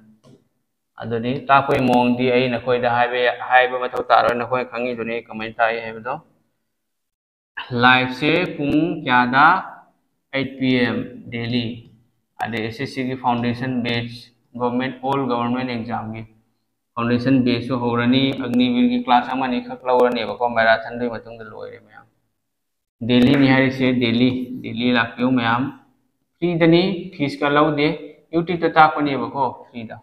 ꯑꯗꯨꯗꯤ ꯇꯥꯛꯄꯒꯤ ꯃꯑꯣꯡꯗꯤ ꯑꯩ ꯅꯈꯣꯏꯗ ꯍꯥꯏꯕ, ꯍꯥꯏꯕ ꯃꯊꯧ ꯇꯥꯔꯣꯏ, ꯅꯈꯣꯏꯅ ꯈꯪꯉꯤꯗꯨꯅꯤ ꯀꯃꯥꯏꯅ ꯇꯥꯛꯏ ꯍꯥꯏꯕꯗꯣ꯫ Live ꯁꯦ ꯄꯨꯡ ꯀꯌꯥꯗ? Eight P M daily꯫ ꯑꯗꯩ S S C ꯒꯤ foundation batch, government, all government exam ꯒꯤ foundation batch ꯁꯨ ꯍꯧꯔꯅꯤ꯫ ꯑꯒꯅꯤꯕꯤꯔꯒꯤ class ꯑꯃꯅꯤ ꯈꯛ ꯂꯧꯔꯅꯦꯕꯀꯣ, marathon ꯗꯨꯒꯤ ꯃꯇꯨꯡꯗ ꯂꯣꯏꯔꯦ ꯃꯌꯥꯝ꯫ Daily ꯅꯤ ꯍꯥꯏꯔꯤꯁꯦ, daily, daily ꯂꯥꯛꯄꯤꯌꯨ ꯃꯌꯥꯝ꯫ Free ꯗꯅꯤ, fees ꯀ ꯂꯧꯗꯦ꯫ YouTube ꯇ ꯇꯥꯛꯄꯅꯦꯕꯀꯣ, free ꯗ꯫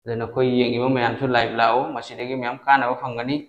ꯑꯗꯨ ꯅꯈꯣꯏ ꯌꯦꯡꯉꯤꯕ ꯃꯌꯥꯝꯁꯨ live ꯂꯥꯛꯎ, ꯃꯁꯤꯗꯒꯤ ꯃꯌꯥꯝ ꯀꯥꯟꯅꯕ ꯐꯪꯒꯅꯤ꯫